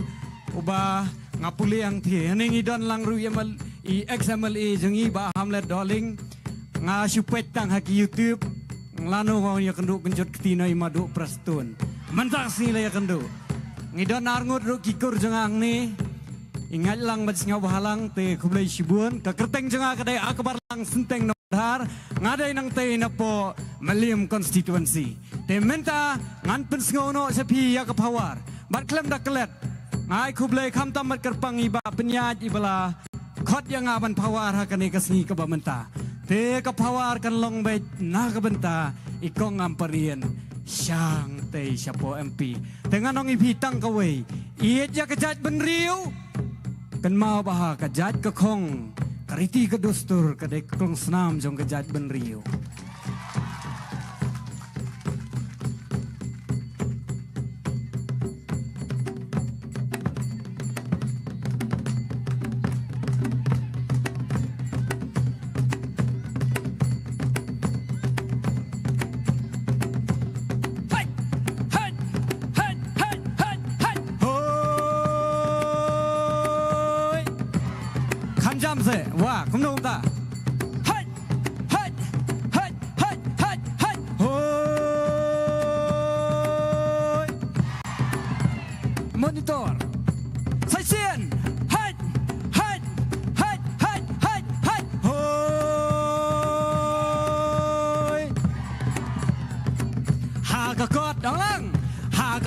uba nga pule hangtei. Hangne ngi don lang ruh i M L A, i ex M L A jong i Bah Hamlet Dohling. Nga shu peit tang ha ki YouTube. Lano ba ïakynduh kynjut kti noh i Maduh Prestone. Mynta ka sngi la ïakynduh. Ngi don arngut ruh ki kur jong nga hangne. I Ngaitlang bad Sngewbhalang te khublei shibun. Ka kyrteng jong nga ka dei Akbar Lang Synteng Nongdhar. Nga dei nangtei napoh Mylliem constituency. Te mynta ngan pynsngew noh sha phi ïa ka phawar. Bad khlem da klet, nga ai khublei khamtam bad kyrpang i Bah Pynïaid iba la khot ïa nga ban phawar ha kane ka sngi kaba mynta. Te ka phawar kan long beit na ka bynta i Kong Ampareen Shangtei shapoh M P. Te ngan ong ïa phi tang kawei, ïeit ïa ka jaitbynriew. Kynmaw ba ha ka jait ka khong, ka riti ka dustur ka dei ka klongsnam jong ka jaitbynriew. Hoi! Kham jam se, wa, kumno kumta? Hoi! Hoi! Hoi! Hoi! Hoi! Hoi! Hoi! Monitor. Sa shisien. Hoi! Hoi! Hoi! Hoi! Hoi! Hoi! Hoi!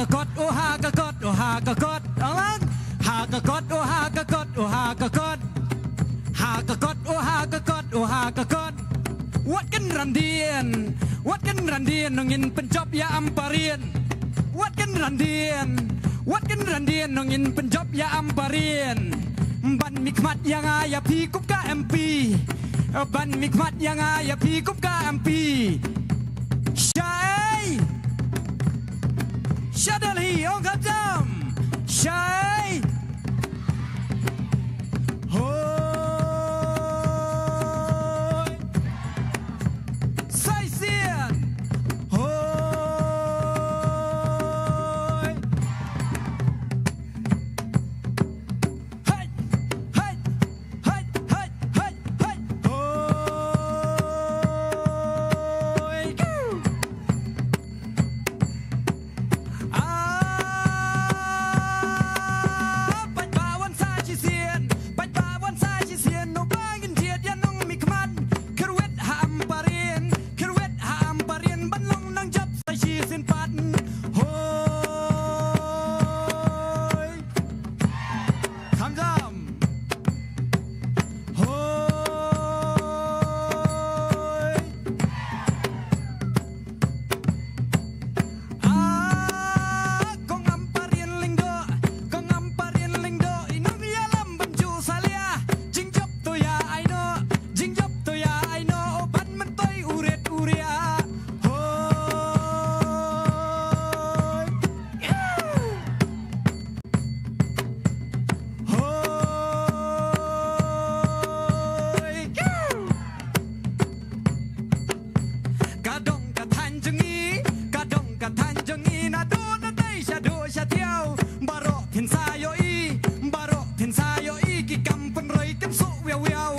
ka kot, oh ha ka kot, oh ha ka kot. Alang. Ha ka kot, oh ha ka kot, oh ha ka kot. Ha ka kot, oh ha ka kot, oh ha ka kot. Wat kan ran dien, wat kan ran dien, nong in pynjop ïa Ampareen. Wat kan ran dien, wat kan ran dien, nong in pynjop ïa Ampareen. Ban mih khmat ïa nga ïa phi kup ka M P. Ban mih khmat ïa nga ïa phi kup ka M P. Shai. Sha Delhi, ong khamtam. Shai. Hoi. Sai sien. Hoi. Hei, hei, hei, hei, hei, hei. Hoi. Ah, pynban wan sa shisien, pynban wan sa shisien, no ba ngin jied ïa nongmihkhmat. Kyrwit ha Ampareen, kyrwit ha Ampareen, ban long nongjop sa shisien pat. Hoi. Khamtam. Hoi. Ah, kong Ampareen Lyngdoh, kong Ampareen Lyngdoh, i nongïalam ban ju salia. Jingjop to ïa ai noh, jingjop to ïa ai noh, oh ban myntoi u rit u riah. Hoi. Hoi. Ka dong ka thaiñ jong ngi, ka dong ka thaiñ jong ngi, naduh nadei shaduh shathiaw. Baroh phin sa ïohi, baroh phin sa ïohi, ki kam pynroi kim suh wiaw wiaw.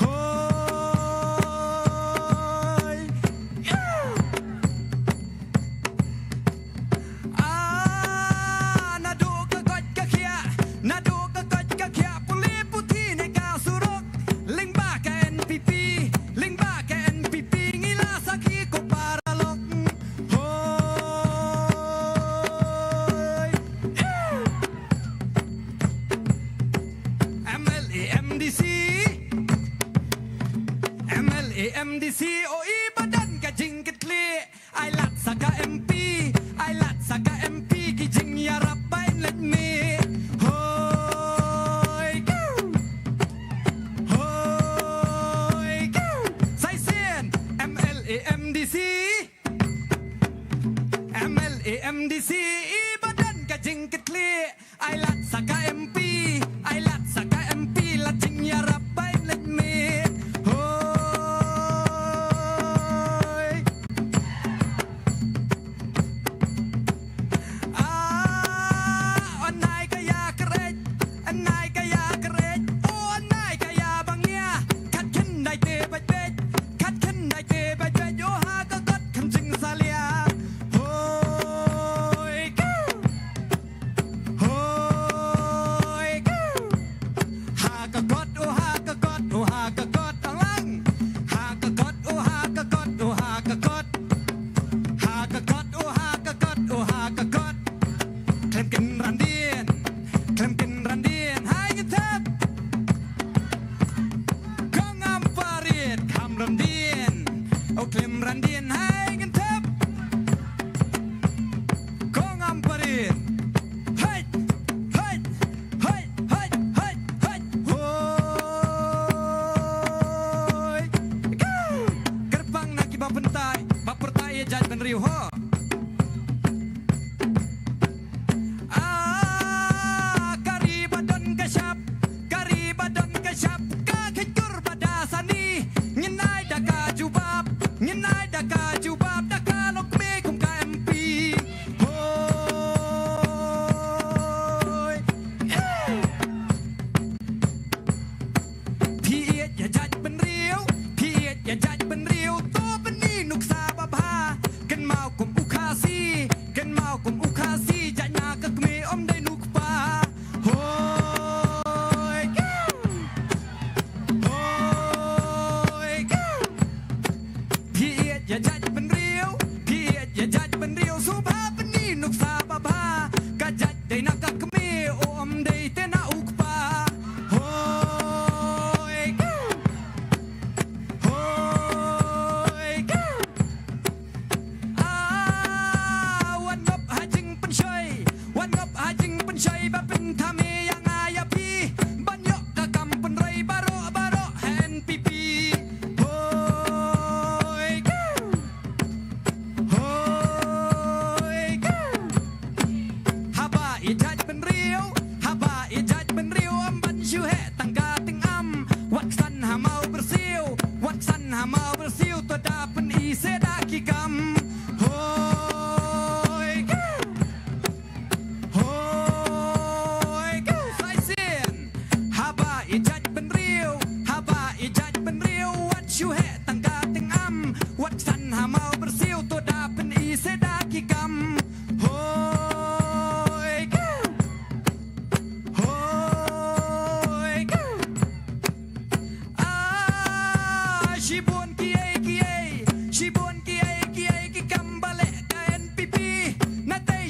Hoi. Ah, naduh ka koit ka khiah, naduh ka koit ka khiah, pule puthi ne ka surok. Lyngba ka N P P, lyngba ka N P P, ngi la sakhi ko paralok. Hoi. M L A M D C, M L A M D C, oh i ba don ka jingkitkhlieh. Ai lad sa ka M P, ai lad sa ka M P, ki jingïarap ba in leit mih. Hoi kiu, hoi kiu. Sai sien, M L A M D C, M L A M D C, i ba don ka jingkitkhlieh. Ai lad sa ka M P, ai lad sa ka M P, la jingïarap ba in leit mih. Hoi. Ah, oh nai ka ïa kret, oh nai ka ïa kret, oh nai ka ïa bang ïa. Khat khyndai te bad bad, khat khyndai te bad bad, oh ha ka kot kham jingsalia. Hoi kiu. Hoi kiu. Ha ka kot, oh ha ka kot, oh ha ka kot, alang. Ha ka kot, oh ha ka kot, oh ha ka kot. Ha ka kot, oh ha ka kot, oh ha ka kot. Khlem kin ran dien, khlem kin ran dien, hai ngi thep. Kong Ampareen, kham ran dien. Oh khlem ran dien, hai ngi thep. Kong Ampareen. Hei, hei, hei, hei, hei, hei. Hoi. Kyrpang na ki ba pyntai, ba pyrtai ïa jaitbynriew ho. Ah, ka ri ba don ka shap, ka ri ba don ka shap, ka kheiñ kur ba da sani. Ngin ai da ka jubab, ngin ai da ka jubab, da ka lok mih kum ka M P. Hoi. Eh. Phi ïeit ïa jaitbynriew, phi ïeit ïa jaitbynriew, to pyni nuksa babha. Kynmaw kum u Khasi, kynmaw kum u Khasi, jait na ka kmie ym dei nukpa. Hoi. Hoi. Phi ïeit ïa jaitbynriew, phi ïeit ïa jaitbynriew, sngewbha pyni nuksa babha.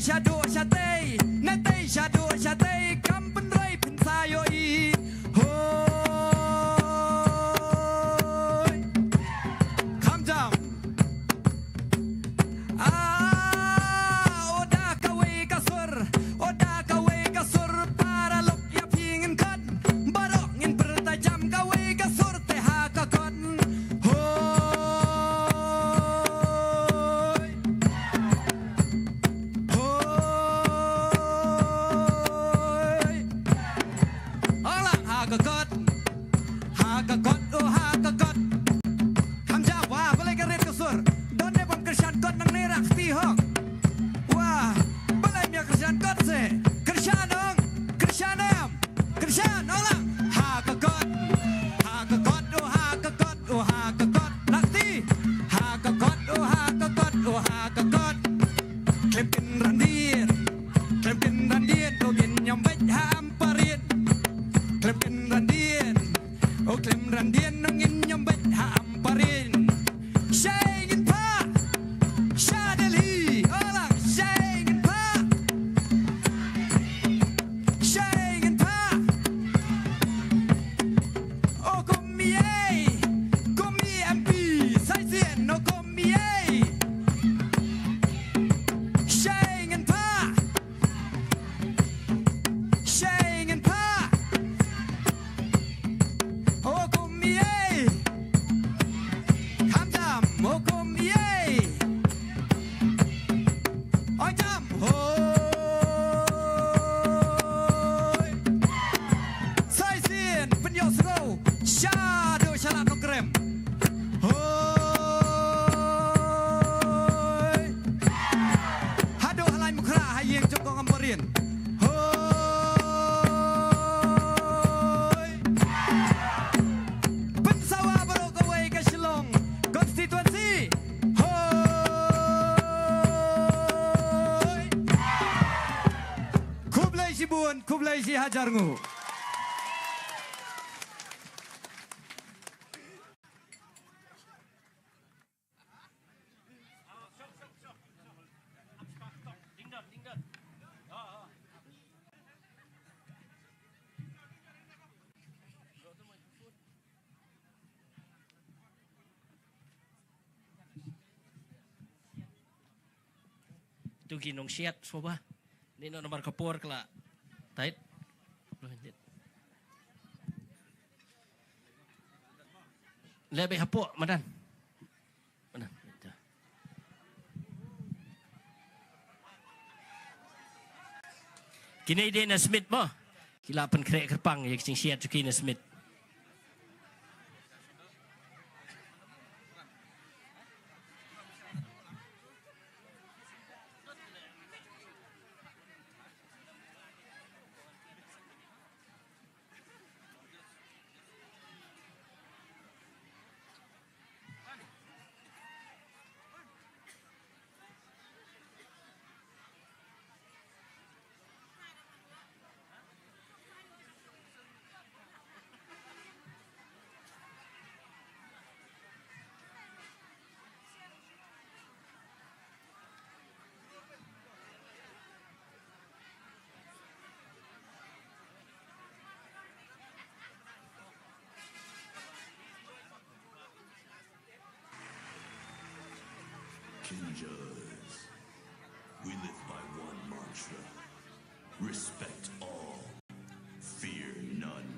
Shaduh shatei, na tei shaduh shatei, kam pynroi pynsa ïohi. Hoi. Kham jam. Ah, o da kawei ka sur, o da kawei ka sur, para lok ïa phi ngin khot, baroh ngin pyrta jam kawei ka sur te ha ka kot. Hoi. Hoi. Ong lang ha ka kot. Ha ka kot, oh ha ka kot. Kham jam, wah, balei ka rit ka sur. Don ne bym kyrshan kot nangne, rak kti hok. Wah, balei ym ïa kyrshan kot se. Kyrshan ong, kyrshan em. Kyrshan, ong lang. Ha ka kot. Ha ka kot, oh ha ka kot, oh ha ka kot. Rak kti. Ha ka kot, oh ha ka kot, oh ha ka kot. Khlem kynran dien. Khlem kynran dien, oh ngin ïam beit ha Ampareen. Khlem kynran dien. Oh khlem kynran dien, oh ngin ïam beit ha Ampareen. Shai ngin phah sha Delhi. Ong lang, shai ngin phah. Shai ngin phah. Oh kum ïei, kum i M P, Saisien, oh kum ïei. Shai ngin phah. Shai ngin phah. Oh kum ïei. Kham jam, oh kum ïei. Ong jam, hoi. Saisien, pynïoh sngewsih. Shaduh sha Lad Nongkrem. Hoi. Haduh ha Laitumkhrah ha ïing jong kong Ampareen. Hoi. Pynsawa baroh kawei ka Shillong constituency. Hoi. Khublei shibun, khublei shihajar nguh. Tu ki nongsiat shuwa ba. Ni no nomor ka por ka la. Tait. Leh beit hapoh madan. Madan. Kine dei na Smit mo. Ki la pynkhreh kyrpang ïa ki jingsiat jong ki na Smit. Kinjaz. We live by one mantra. Respect all. Fear none.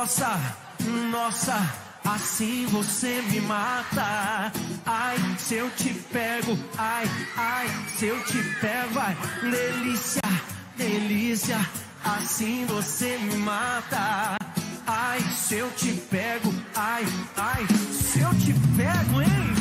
Nossa, nossa, assim você me mata. Ai, se eu te pego, ai, ai, se eu te pego, ai, delícia, delícia, assim você me mata. Ai, se eu te pego, ai, ai, se eu te pego, hein?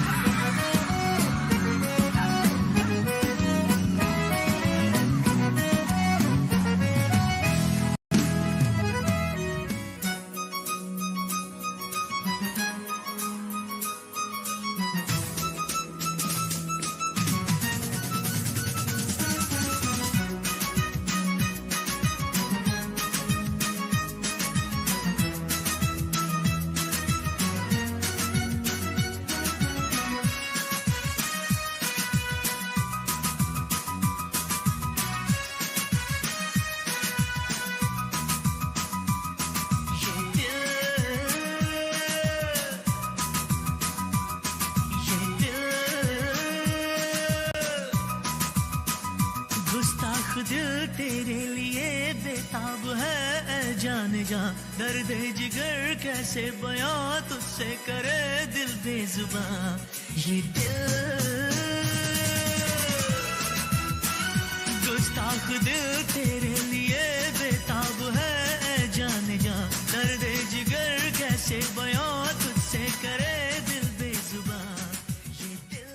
गुस्ताख दिल तेरे लिए बेताब है, ए जान जा। दर्द जिगर कैसे बयां तुझसे करे दिल बेजुबां। ये दिल, गुस्ताख दिल तेरे लिए बेताब है, ए जान जा। दर्द जिगर कैसे बयां तुझसे करे दिल बेजुबां। ये दिल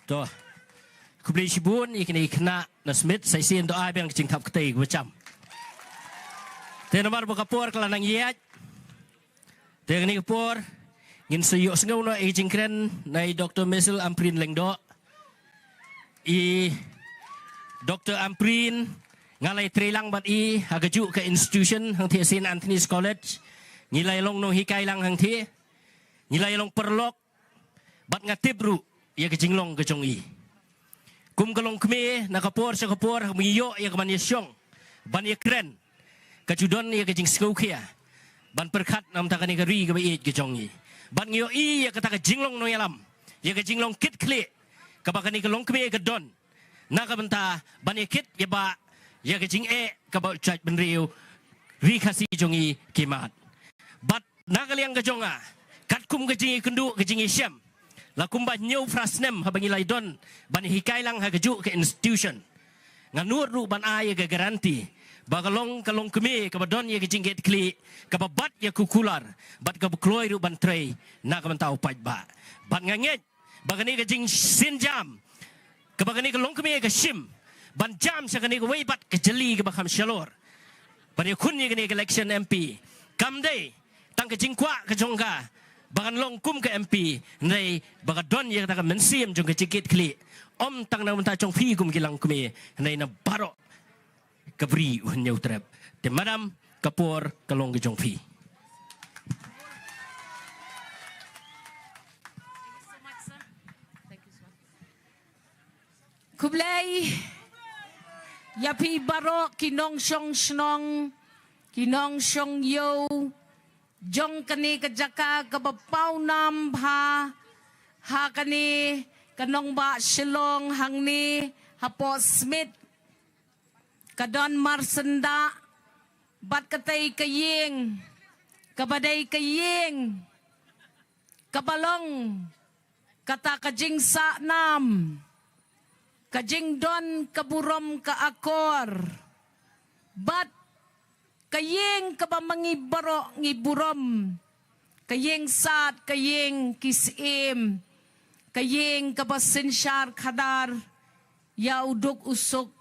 To. Khublei shibun ïa kine ki khynnah na Smit, sa shisien to ai biang ka jingthap kti kaba cham. Te namar ba ka por ka la nang ïaid. Te kane ka por ngin sa ïohsngew noh ïa ka jingkren na i Doctor Mesil Ampareen Lyngdoh. I Doctor Ampareen, nga la ïatreilang bad i ha kajuh ka institution hangtei Saint Anthony's College. Ngi la ïalong nonghikai lang hangtei. Ngi la ïalong paralok. Bad nga tip ruh ïa ka jinglong ka jong i. Kum ka longkmie, na ka por sha ka por, haba ngi ïoh ïa ka ban ïashong, ban ïakren, ka ju don ïa ka jingsngewkhia ban pyrkhat na ka bynta kane ka ri kaba ïeit ka jong i. Bad ngi ïohi ïa kata ka jinglong nongïalam, ïa ka jinglong kitkhlieh kaba kane ka longkmie ka don na ka bynta ban ïakit ïabah ïa ka jingeh kaba u jaitbynriew Ri Khasi jong i ki mad. Bad na ka liang ka jong nga, katkum ka jingïakynduh ka jingïashem, la kumba hynñiew phra snem haba ngi la ïadon ban hikai lang ha kajuh ka institution, nga nud ruh ban ai ïa ka guarantee ba ka long ka longkmie kaba don ïa ka jingkitkhlieh, kaba bat ïa ka kular, bad kaba kloi ruh ban trei na ka bynta u paidbah. Bad nga ngeit ba kane ka jingsynjam kaba kane ka longkmie ka shim ban jam sha kane kawei pat ka jylli kaba kham shalor, ban ïakhun ïa kane ka election M P, kam dei tang ka jingkwah ka jong ka ba kan long kum ka M P, hynrei ba ka don ïa kata ka mynsiem jong ka jingkitkhlieh, ym tang na ka bynta jong phi kum ki longkmie, hynrei na baroh ka bri u Hynñiewtrep. Te madam, ka por ka long ka jong phi. Khublei ïa phi baroh ki nongshong shnong, ki nongshong ïew jong kane ka jaka kaba pawnam bha ha kane ka nongbah Shillong hangne hapoh Smit. Ka don marsyndah bad katei ka ïing kaba dei ka ïing kaba long kata ka jingsahnam, ka jingdon ka burom ka akor, bad ka ïing kaba ma ngi baroh ngi burom, ka ïing sad, ka ïing ki syiem, ka ïing kaba synshar khadar ïa u duk u suk,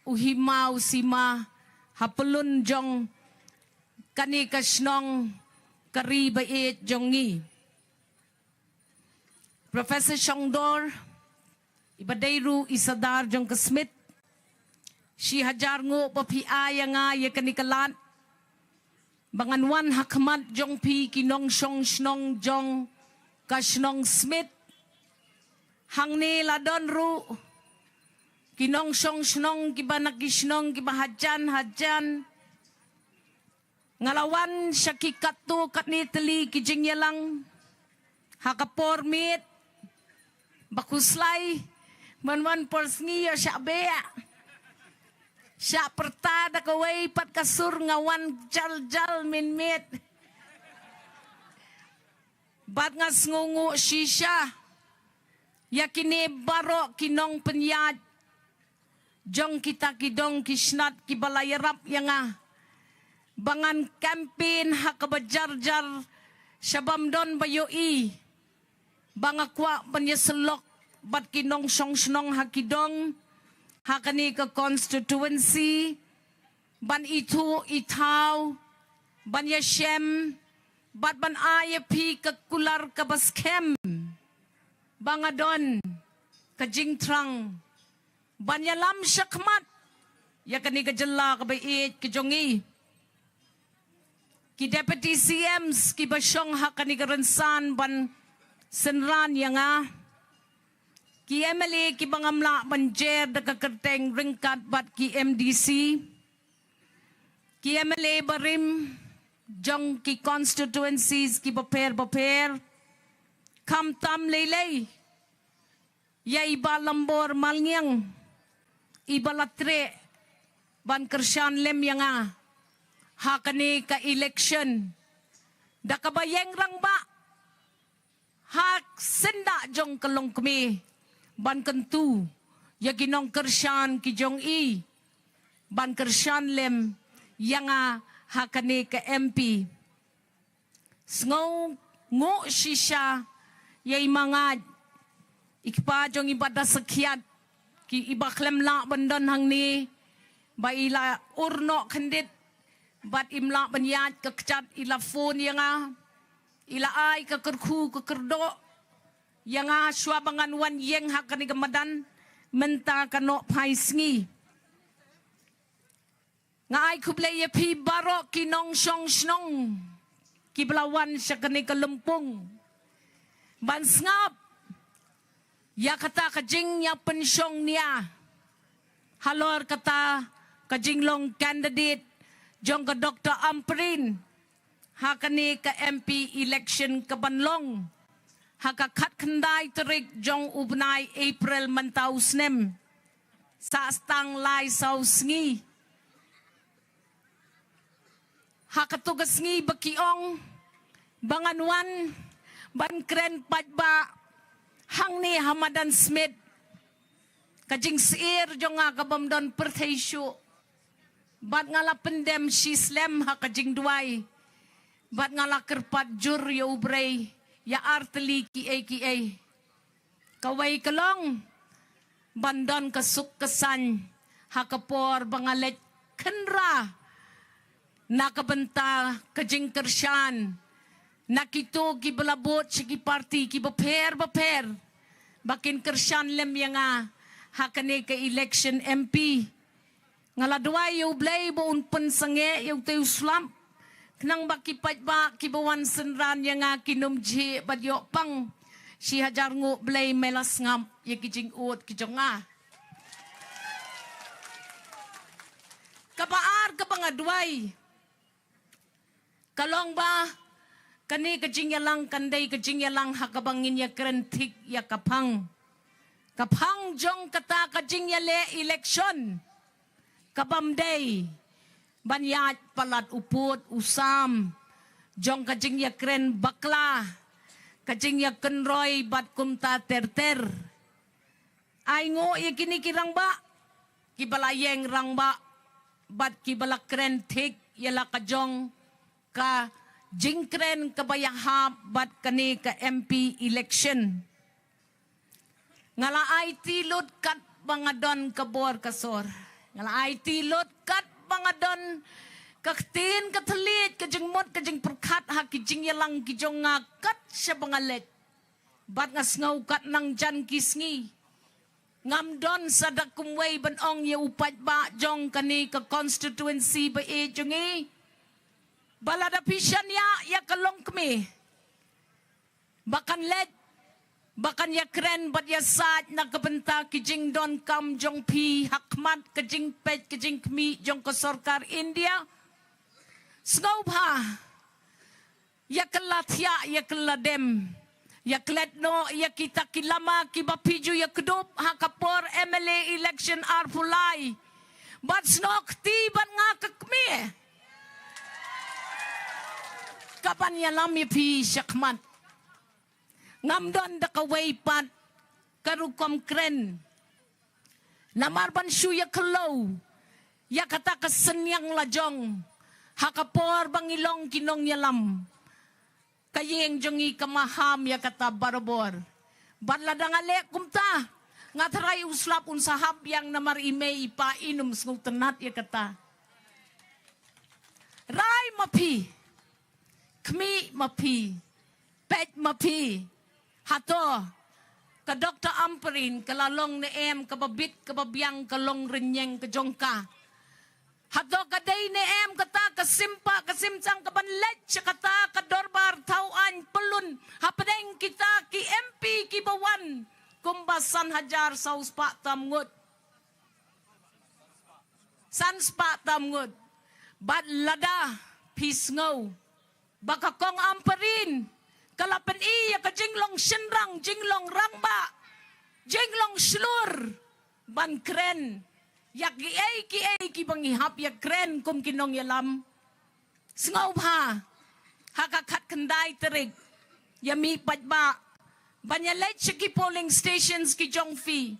u hima u sima ha pyllun jong kane ka shnong, ka ri ba ïeit jong ngi. Professor Shongdor, iba dei ruh i Sordar jong ka Smit, shi hajar nguh ba phi ai ïa nga ïa kane ka lad ba ngan wan ha khmat jong phi ki nongshong shnong jong ka shnong Smit. Hangne la don ruh ki nongshong shnong kiba na ki shnong kiba hajan hajan. Nga la wan sha ki katto katne tylli ki jingïalang ha ka por miet, ba khuslai ban wan por sngi ïa shah beh, shah pyrta da kawei pat ka sur, nga wan jal jal mynmiet. Bad nga sngewnguh shisha ïa kine baroh ki nongpynïaid jong kita ki dong ki snat kiba la ïarap ïa nga ba ngan campaign ha kaba jar jar, sha bym don ba ïohi ba nga kwah ban ïasyllok bad ki nongshong shnong ha ki dong ha kane ka constituency, ban ithuh ithaw, ban ïashem, bad ban ai ïa phi ka kular kaba skhem ba nga don ka jingthrang ban ïalam shakhmat ïa kane ka jylla kaba ïeit ka jong ngi. Ki Deputy C Ms kiba shong ha kane ka rynsan ban synran ïa nga, ki M L A kiba ngam lah ban jer da ka kyrteng ryngkat bad ki M D C, ki M L A barim jong ki constituencies kiba pher bapher, khamtam lei lei ïa i Bah Lambor Malngiang, iba la treh ban kyrshan lem ïa nga ha kane ka election da kaba ïeng rangbah ha syndah jong ka longkmie ban kyntu ïa ki nongkyrshan ki jong i ban kyrshan lem ïa nga ha kane ka M P. Sngewnguh shisha ïa i mangait, i kpa jong i Bah Dasakhiat, ki iba khlem lah ban don hangne, ba i la ur noh khyndiat bad im lah ban ïaid ka kjat, i la phone ïa nga, i la ai ka kyrkhu ka kyrdoh ïa nga shuwa ba ngan wan ïeng ha kane ka madan mynta ka nohphai sngi. Nga ai khublei ïa phi baroh ki nongshong shnong kiba la wan sha kane ka lympung ban sngap ïa kata ka jingïapynshong nia halor kata ka jinglong candidate jong ka Doctor Ampareen ha kane ka M P election kaban long ha ka khatkhyndai tarik jong u bnai April mynta u snem. Sa stang lai saw sngi. Ha katu ka sngi ba ki ong ba ngan wan ban kren paidbah hangne ha madan Smit. Ka jingsyier jong nga ka bym don pyrthei shuh. Bad nga la pyndem shi slem ha ka jingduwai. Bad nga la kyrpad jur ïa u Blei ïa artylli kiei kiei. Kawei ka long ban don ka suk ka saiñ ha ka por ba nga leit khynra na ka bynta ka jingkyrshan na kito kiba la bud sha ki parti kiba pher ba pher ba kin kyrshan lem ïa nga ha kane ka election M P. Nga la duwai ïa u Blei ba un pynsangeh ïa utei u slap. Khnang ba ki paidbah kiba wan synran ïa nga kin ym jhieh bad ïoh pang. Shi hajar nguh Blei me la sngap ïa ki jingud ki jong nga. Kaba ar kaba nga duwai ka long ba kane ka jingïalang kan dei ka jingïalang ha kaba ngin ïakren thik ïa ka phang. Ka phang jong kata ka jingïaleh election ka bym dei ban ïaid palat u pud u sam jong ka jingïakren bakla, ka jingïakynroi bad kumta ter ter. Ai nguh ïa kine ki rangbah kiba la ïeng rangbah bad kiba la kren thik ïa la ka jong ka jingkren kaba ïahap bad kane ka M P election. Nga la aiti lut katba nga don ka bor ka sor. Nga la aiti lut katba nga don ka ktien ka thylliej ka jingmut ka jingpyrkhat ha ki jingïalang ki jong nga kat shaba nga leit. Bad nga sngew kat nang jan ki sngi ngam don sa da kumwei ban ong ïa u paidbah jong kane ka constituency ba ïeit jong ngi ba lada phi shaniah ïa ka longkmie ba kan leit ba kan ïakren bad ïasaid na ka bynta ki jingdonkam jong phi ha khmat ka jingpeit ka jingkhmih jong ka sorkar India. Sngewbha ïa kylla thiah ïa kylla dem, ïa klet noh ïa kita ki lama kiba phi ju ïa kdup ha ka por M L A election arphew lai. Bad snoh kti bad nga ka kmie kaban ïalam ïa phi shakhmat. Ngam don da kawei pat ka rukom kren namar ban shu ïa khlem ïa kata ka synñiang la jong ha ka por ba ngi long ki nongïalam. Ka ïing jong ngi ka maham ïa kata barabor. Bad lada nga leh kumta nga tharai u slap un sa hap biang namar i mei i pa i nym sngewtynnat ïa kata. Rai ma phi, khmih ma phi, peit ma phi. Hato ka Doctor Ampareen ka la long ne em kaba bit kaba biang ka long rynïeng ka jong ka? Hato ka dei ne em kata ka sim pah ka sim chang kaban leit sha kata ka dorbar thaw aiñ pyllun hapdeng kita ki M P kiba wan kumba san hajar saw spah tam ngut? San spah tam ngut. Bad lada phi sngew ba ka Kong Ampareen ka la pyni ïa ka jinglong shynrang, jinglong rangbah, jinglong shlur ban kren ïa kiei kiei kiba ngi hap ïa kren kum ki nongïalam, sngewbha ha ka khatkhyndai tarik ïa mih paidbah ban ïa leit sha ki polling stations ki jong phi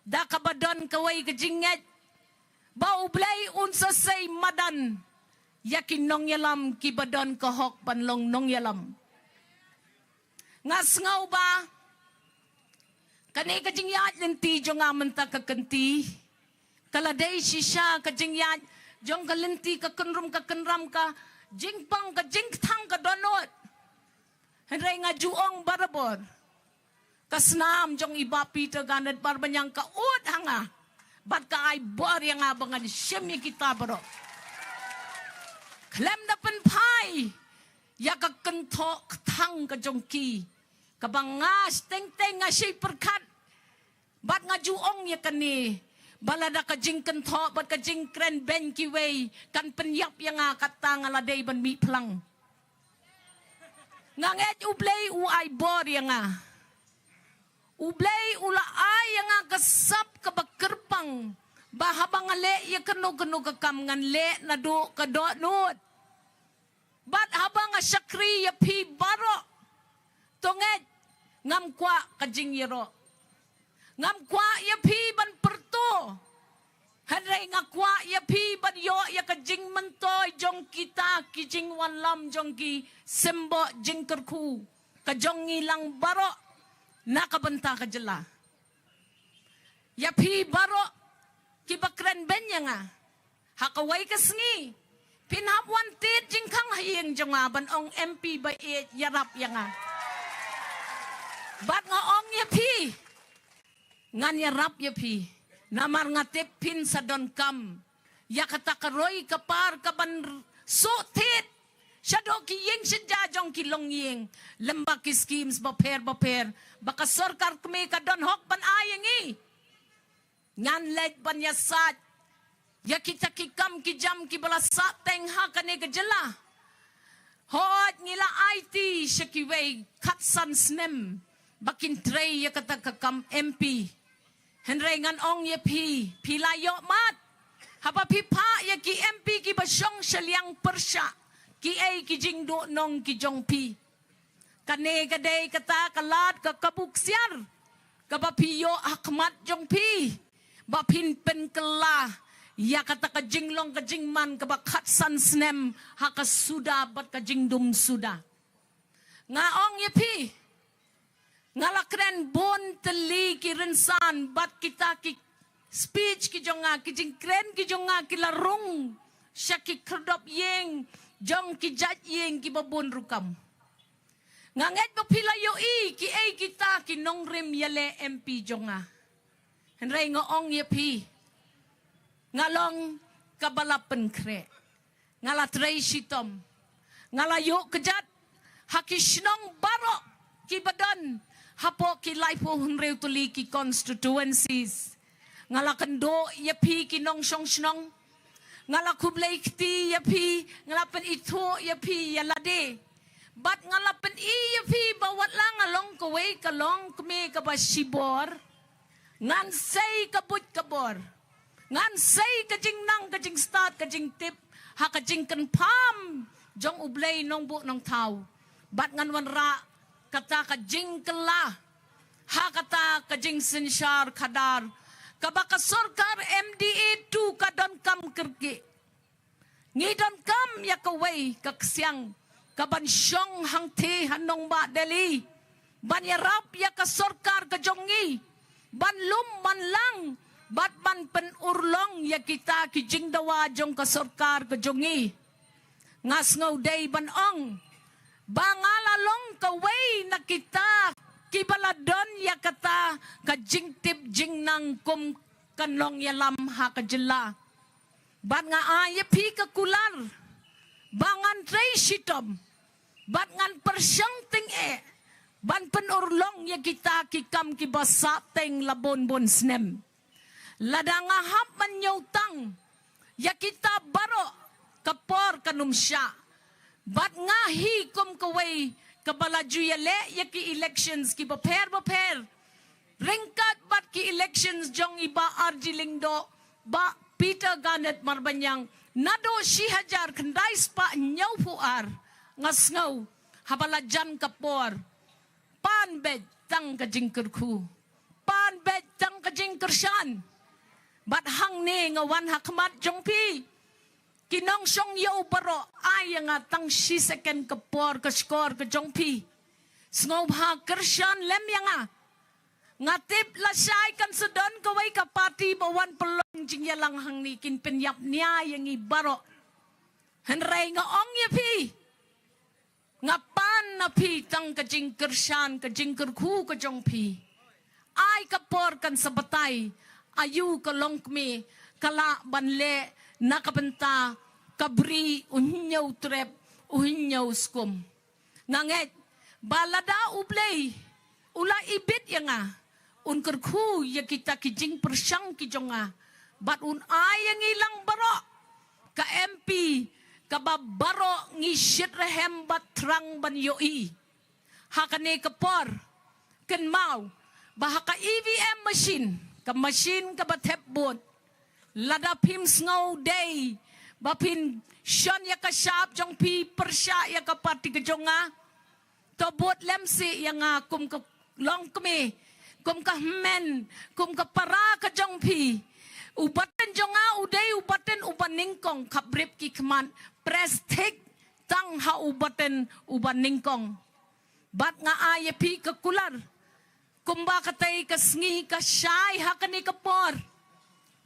da kaba don kawei ka jingngeit ba U Blei un sa sei madan ïa ki nongïalam kiba don ka hok ban long nongïalam. Nga sngew ba kane ka jingïaid lynti jong nga mynta ka kynti ka la dei shisha ka jingïaid jong ka lynti ka kynrum ka kynram, ka jingpang ka jingkthang ka dohnud. Hynrei nga ju ong barabor, ka snam jong i Bah Peter Garnet Barbaniang ka ud ha nga bad ka ai bor ïa nga ba ngan shim ïa kita baroh. Khlem da pynphai ïa ka kynthoh kthang ka jong ki, kaba nga teng teng nga shei pyrkhat. Bad nga ju ong ïa kane, ba lada ka jingkynthoh bad ka jingkren beiñ kiwei kan pynïap ïa nga, kata nga la dei ban mih phlang. Nga ngeit U Blei u ai bor ïa nga. U Blei u la ai ïa nga ka sap kaba kyrpang, ba haba nga leh ïa kano kano ka kam ngan leh naduh ka dohnud. Bad haba nga shakri ïa phi baroh, to ngeit, ngam kwah ka jingïaroh. Ngam kwah ïa phi ban pyrto. Hynrei nga kwah ïa phi ban ïoh ïa ka jingmyntoi jong kita ki jingwanlam jong ki symbol jingkyrkhu ka jong ngi lang baroh na ka bynta ka jylla. Ïa phi baroh kiba kren beiñ ïa nga, ha kawei ka sngi phin hap wan tied jingkhang ha ïing jong nga ban ong M P ba ïeit ïarap ïa nga. Bad nga ong ïa phi, ngan ïarap ïa phi. Namar nga tip phin sa donkam ïa kata ka roi ka par kaban suk thied shaduh ki ïing sha ja jong ki longïing, lem bad ki schemes bapher bapher ba ka sorkar kmie ka don hok ban ai ïa ngi. Ngan leit ban ïasaid ïa kita ki kam ki jam kiba la sah teng ha kane ka jylla. Hooid, ngi la aiti sha kiwei khatsan snem ba kin trei ïa kata ka kam M P. Hynrei ngan ong ïa phi, phi la ïohmad haba phi phah ïa ki M P kiba shong sha liang pyrshah kiei ki jingduhnong ki jong phi. Kane ka dei kata ka lad ka kabu ksiar kaba phi ïoh ha khmat jong phi, ba phin pynkylla ïa kata ka jinglong ka jingman kaba khatsan snem ha ka suda bad ka jingdum suda. Nga ong ïa phi, nga la kren bun tylli ki rynsan bad kita ki speech ki jong nga, ki jingkren ki jong nga ki la rung sha ki khyrdop ïing jong ki jait ïing kiba bun rukom. Nga ngeit ba phi la ïohi kiei kita ki nongrim ïaleh M P jong nga. Hynrei nga ong ïa phi, nga long kaba la pynkhreh. Nga la trei shitom. Nga la ïoh kjat ha ki shnong baroh kiba don hapoh ki laiphew hynriew tylli ki constituencies. Nga la kynduh ïa phi ki nongshong shnong. Nga la khublei kti ïa phi, nga la pynithuh ïa phi ïa lade. Bad nga la pyni ïa phi ba wat la nga long kawei ka longkmie kaba shibor, ngan sei ka buit ka bor. Ngan sei ka jingnang, ka jingstad, ka jingtip ha ka jingkyrpad jong U Blei Nongbuh Nongthaw. Bad ngan wanrah kata ka jingkylla ha kata ka jingsynshar khadar kaba ka sorkar M D A two ka donkam kyrkieh. Ngi donkam ïa kawei ka ksiang kaban shong hangthie ha nongbah Delhi ban ïarap ïa ka sorkar ka jong ngi ban lum ban lang bad ban pynurlong ïa kita ki jingdawa jong ka sorkar ka jong ngi. Nga sngew dei ban ong ba nga la long kawei na kita kiba la don ïa kata ka jingtip jingnang kum ka nongïalam ha ka jylla. Bad nga ai ïa phi ka kular ba ngan trei shitom bad ngan pyrshang tyngeh ban pynurlong ïa kita ki kam kiba sah teng la bun bun snem. Lada nga hap ban ñiewtang ïa kita baroh, ka por kan ym shah. Bad nga hi kum kawei kaba la ju ïaleh ïa ki elections kiba pher bapher ryngkat bad ki elections jong i Bah R G Lyngdoh, Bah Peter Garnet Marbaniang naduh shi hajar khyndai spah hynñiewphew ar. Nga sngew haba la jan ka por, pan beit tang ka jingkyrkhu, pan beit tang ka jingkyrshan. Bad hangne nga wan ha khmat jong phi ki nongshong ïew baroh, ai ïa nga tang shi second ka por ka shkor ka jong phi. Sngewbha kyrshan lem ïa nga. Nga tip lashai kan sa don kawei ka party ba wan pynlong jingïalang hangne, kin pynïap nia ïa ngi baroh. Hynrei nga ong ïa phi, nga pan na phi tang ka jingkyrshan, ka jingkyrkhu ka jong phi. Ai ka por kan sa batai aïu ka longkmie ka lah ban leh na ka bynta ka bri u hynñiew trep, u hynñiew skum. Nga ngeit ba lada U Blei u la ibit ïa nga, un kyrkhu ïa kita ki jingpyrshang ki jong nga, bad un ai ïa ngi lang baroh ka M P kaba baroh ngi shit rhem bad thrang ban ïohi. Ha kane ka por, kynmaw ba ha ka E V M machine, ka machine kaba thep vote, lada phim sngew dei ba phin shon ïa ka shap jong phi pyrshah ïa ka party ka jong nga, to vote lem seh ïa nga kum ka longkmie, kum ka hynmen, kum ka para ka jong phi. U button jong nga u dei u button uba nyngkong, khapbrip ki khmat, press thik tang ha u button uba nyngkong. Bad nga ai ïa phi ka kular, kumba katei ka sngi ka shai ha kane ka por.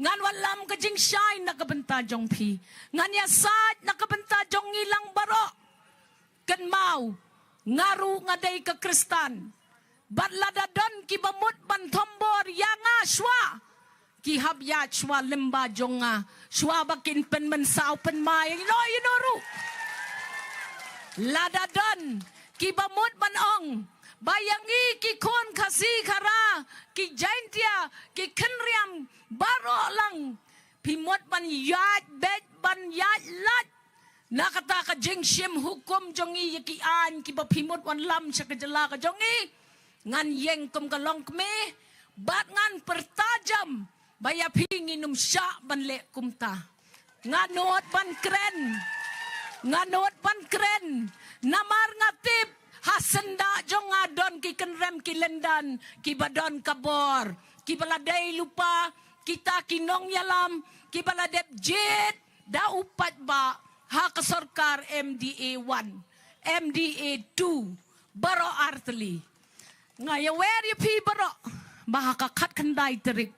Ngan wallam ka jingshai na ka bynta jong phi. Ngan ïasaid na ka bynta jong ngi lang baroh. Kynmaw, nga ruh nga dei ka Khristan. Bad lada don kiba mut ban thombor ïa nga shuwa, ki hap ïaid shuwa lyngba jong nga, shuwa ba kin pynmynsaw pynmai ïa no ïa no ruh. Lada don kiba mut ban ong ba ïa ngi ki khun Khasi Khara, ki Jaintia, ki Khynriam baroh lang, phi mut ban ïaid beit, ban ïaid lait na kata ka jingshim hukum jong ngi ïa ki aiñ kiba phi mut wan lam sha ka jylla ka jong ngi, ngan ïeng kum ka longkmie bad ngan pyrta jam ba ïa phi ngin ym shah ban leh kumta. Nga nud ban kren, nga nud ban kren, namar nga tip ha syndah jong nga don ki kynrem ki lyndan kiba don ka bor, kiba la dei lypa, kita ki nongïalam kiba la dep jied da u paidbah ha ka sorkar M D A one, M D A two, baroh artylli. Nga ïawer ïa phi baroh ba ha ka khatkhyndai tarik,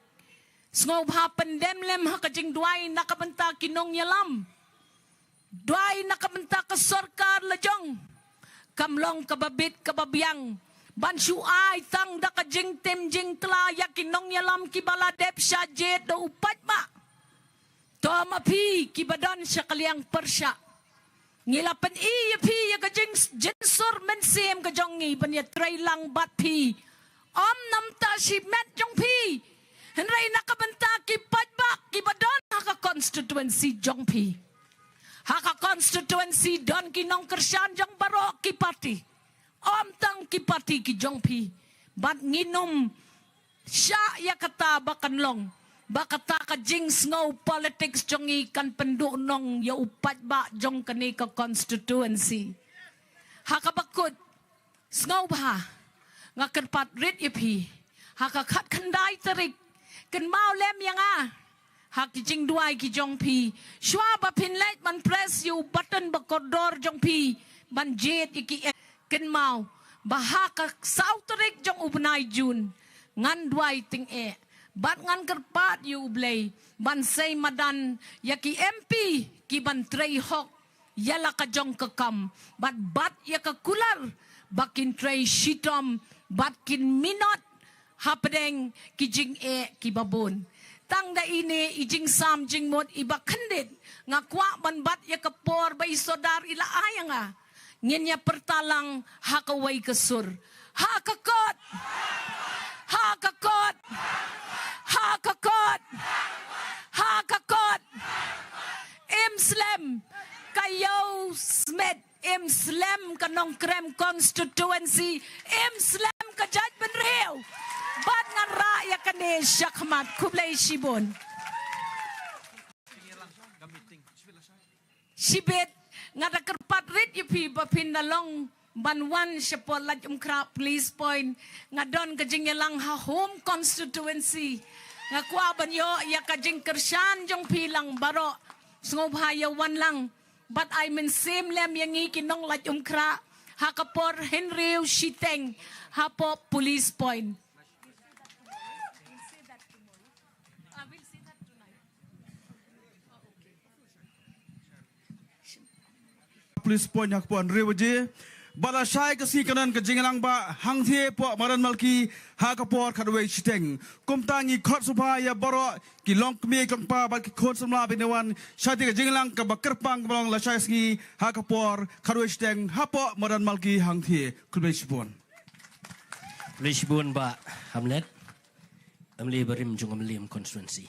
sngewbha pyndem lem ha ka jingduwai na ka bynta ki nongïalam. Duwai na ka bynta ka sorkar lajong, kam long kaba bit kaba biang ban shu ai tang da ka jingtim jingtla ïa ki nongïalam kiba la dep shah jied da u paidbah. To ma phi kiba don sha ka liang pyrshah, ngi la pyni ïa phi ïa ka jing, jingsur mynsiem ka jong ngi ban ïatrei lang bad phi. Ym namar ka shimet jong phi, hynrei na ka bynta ki paidbah kiba don ha ka constituency jong phi. Ha ka constituency don ki nongkyrshan jong baroh ki party, ym tang ki party ki jong phi. Bad ngin ym shah ïa kata ba kan long ba kata ka jingsngew politics jong ngi kan pynduhnong ïa u paidbah jong kane ka constituency. Ha kaba kut, sngewbha, nga kyrpad rit ïa phi, ha ka khatkhyndai tarik, kynmaw lem ïa nga ha ki jingduwai ki jong phi. Shuwa ba phin leit ban press ïa u button ba kordor jong phi ban jied ïa ki, kynmaw ba ha ka saw tarik jong u bnai Jun, ngan duwai tyngeh bad ngan kyrpad ïa u Blei ban sei madan ïa ki M P ki ban trei hok ïa la ka jong ka kam, bad bat ïa ka kular ba kin trei shitom bad kin minot hapdeng ki jingeh kiba bun. Tang da ine i jingsam jingmut iba khyndiat, nga kwah ban bat ïa ka por ba i Sordar i la ai ïa nga, ngin ïa pyrta lang ha kawei ka sur. Ha ka kot! Ha ka kot! Ha ka kot! Ha ka kot! Im slem ka Ïew Smit, im slem ka Nongkrem constituency, im slem ka jaitbynriew. Bad ngan rah ïa kane shakhmat. Khublei shibun. Shibit, nga da kyrpad rit ïa phi ba phin da long ban wan shapoh Laitumkhrah Police Point. Nga don ka jingïalang ha home constituency. Nga kwah ban ïoh ïa ka jingkyrshan jong phi lang baroh. Sngewbha ïa wan lang bad ai mynsiem lem ïa ngi ki nong Laitumkhrah ha ka por hynriew shiteng hapoh Police Point. Police Point ha ka por hynriew baje. Ba la shai ka sngi ka don ka jingïalang ba hangthie hapoh Madan Malki ha ka por khatwei shiteng. Kumta ngi khot sngewbha ïa baroh ki longkmie ki longkpa bad ki khun samla ba ïa wan sha kane ka jingïalang kaba kyrpang kaba long lashai sngi ha ka por khatwei shiteng hapoh Madan Malki hangthie. Khublei shibun. Khublei shibun Bah Hamlet, M L A barim jong ka Mylliem constituency.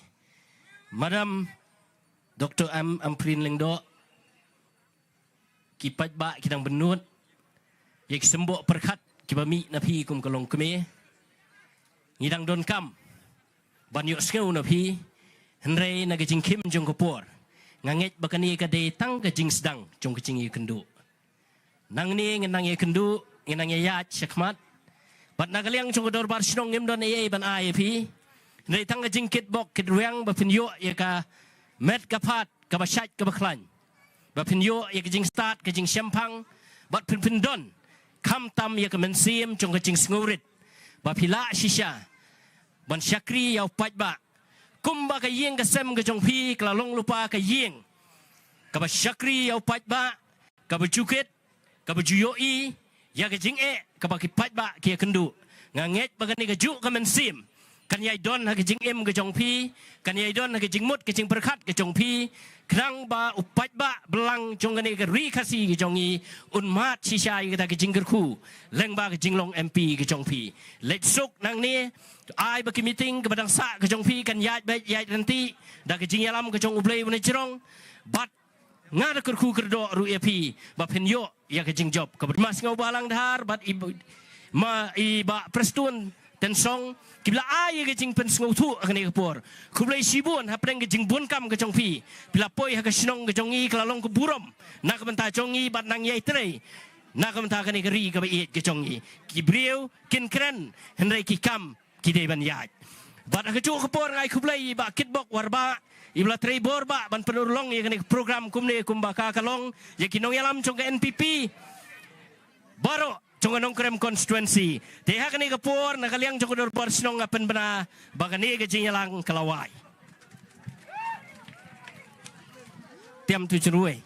Madam Doctor M Ampareen Lyngdoh, ki paidbah ki dang bynnud ïa ki symboh pyrkhat kiba mih na phi kum ka longkmie. Ngi dang donkam ban ïohsngew na phi, hynrei na ka jingkhim jong ka por nga ngeit ba kane ka dei tang ka jingsdang jong ka jingïakynduh. Nangne ngin nang ïakynduh, ngin nang ïaid shakhmat. Bad na ka liang jong ka dorbar shnong ngim don ei ei ban ai ïa phi, hynrei tang ka jingkitbok kitrwiang ba phin ïoh ïa ka met ka phad kaba shait kaba khlaiñ, ba phin ïoh ïa ka jingstad ka jingshemphang, bad phin pyndon khamtam ïa ka mynsiem jong ka jingsngewrit ba phi lah shisha ban shakri ïa u paidbah. Kumba ka ïing ka sem ka jong phi ka la long lypa ka ïing kaba shakri ïa u paidbah, kaba ju kit, kaba ju ïohi ïa ka jingeh kaba ki paidbah ki ïakynduh. Nga ngeit ba kane kajuh ka mynsiem kan ïai don ha ka jingim ka jong phi, kan ïai don ha ka jingmut ka jingpyrkhat ka jong phi, khnang ba u paidbah balang jong kane ka ri Khasi ka jong ngi un mad shisha ïa kata ka jingkyrkhu lyngba ka jinglong M P ka jong phi. Leit suk nangne, ai ba ki meeting kaba dang sah ka jong phi kan ïaid beit ïaid ryntih da ka jingïalam ka jong U Blei U Nongpynim Jrong. Bad nga da kyrkhu kyrdoh ruh ïa phi ba phin ïoh ïa ka jingjop kaba ma Sngewbhalang Dhar bad i, ma i Bah Prestone Tynsong kiba la ai ïa ka jingpynsngewthuh ha kane ka por. Khublei shibun hapdeng ka jingbun kam ka jong phi, phi la poi ha ka shnong ka jong ngi ka la long ka burom na ka bynta jong ngi bad nang ïai trei na ka bynta kane ka ri kaba ïeit ka jong ngi. Ki briew kin kren hynrei ki kam ki dei ban ïaid. Bad ha kajuh ka por nga ai khublei ïa i Bah Kitbok Warbah iba la trei bor bah ban pynurlong ïa kane ka program kumne kumba ka ka long ïa ki nongïalam jong ka N P P baroh jong ka Nongkrem constituency. Te ha kane ka por na ka liang jong ka dorbar shnong nga pynbna ba kane ka jingïalang ka la wai. Tiam tu jrui.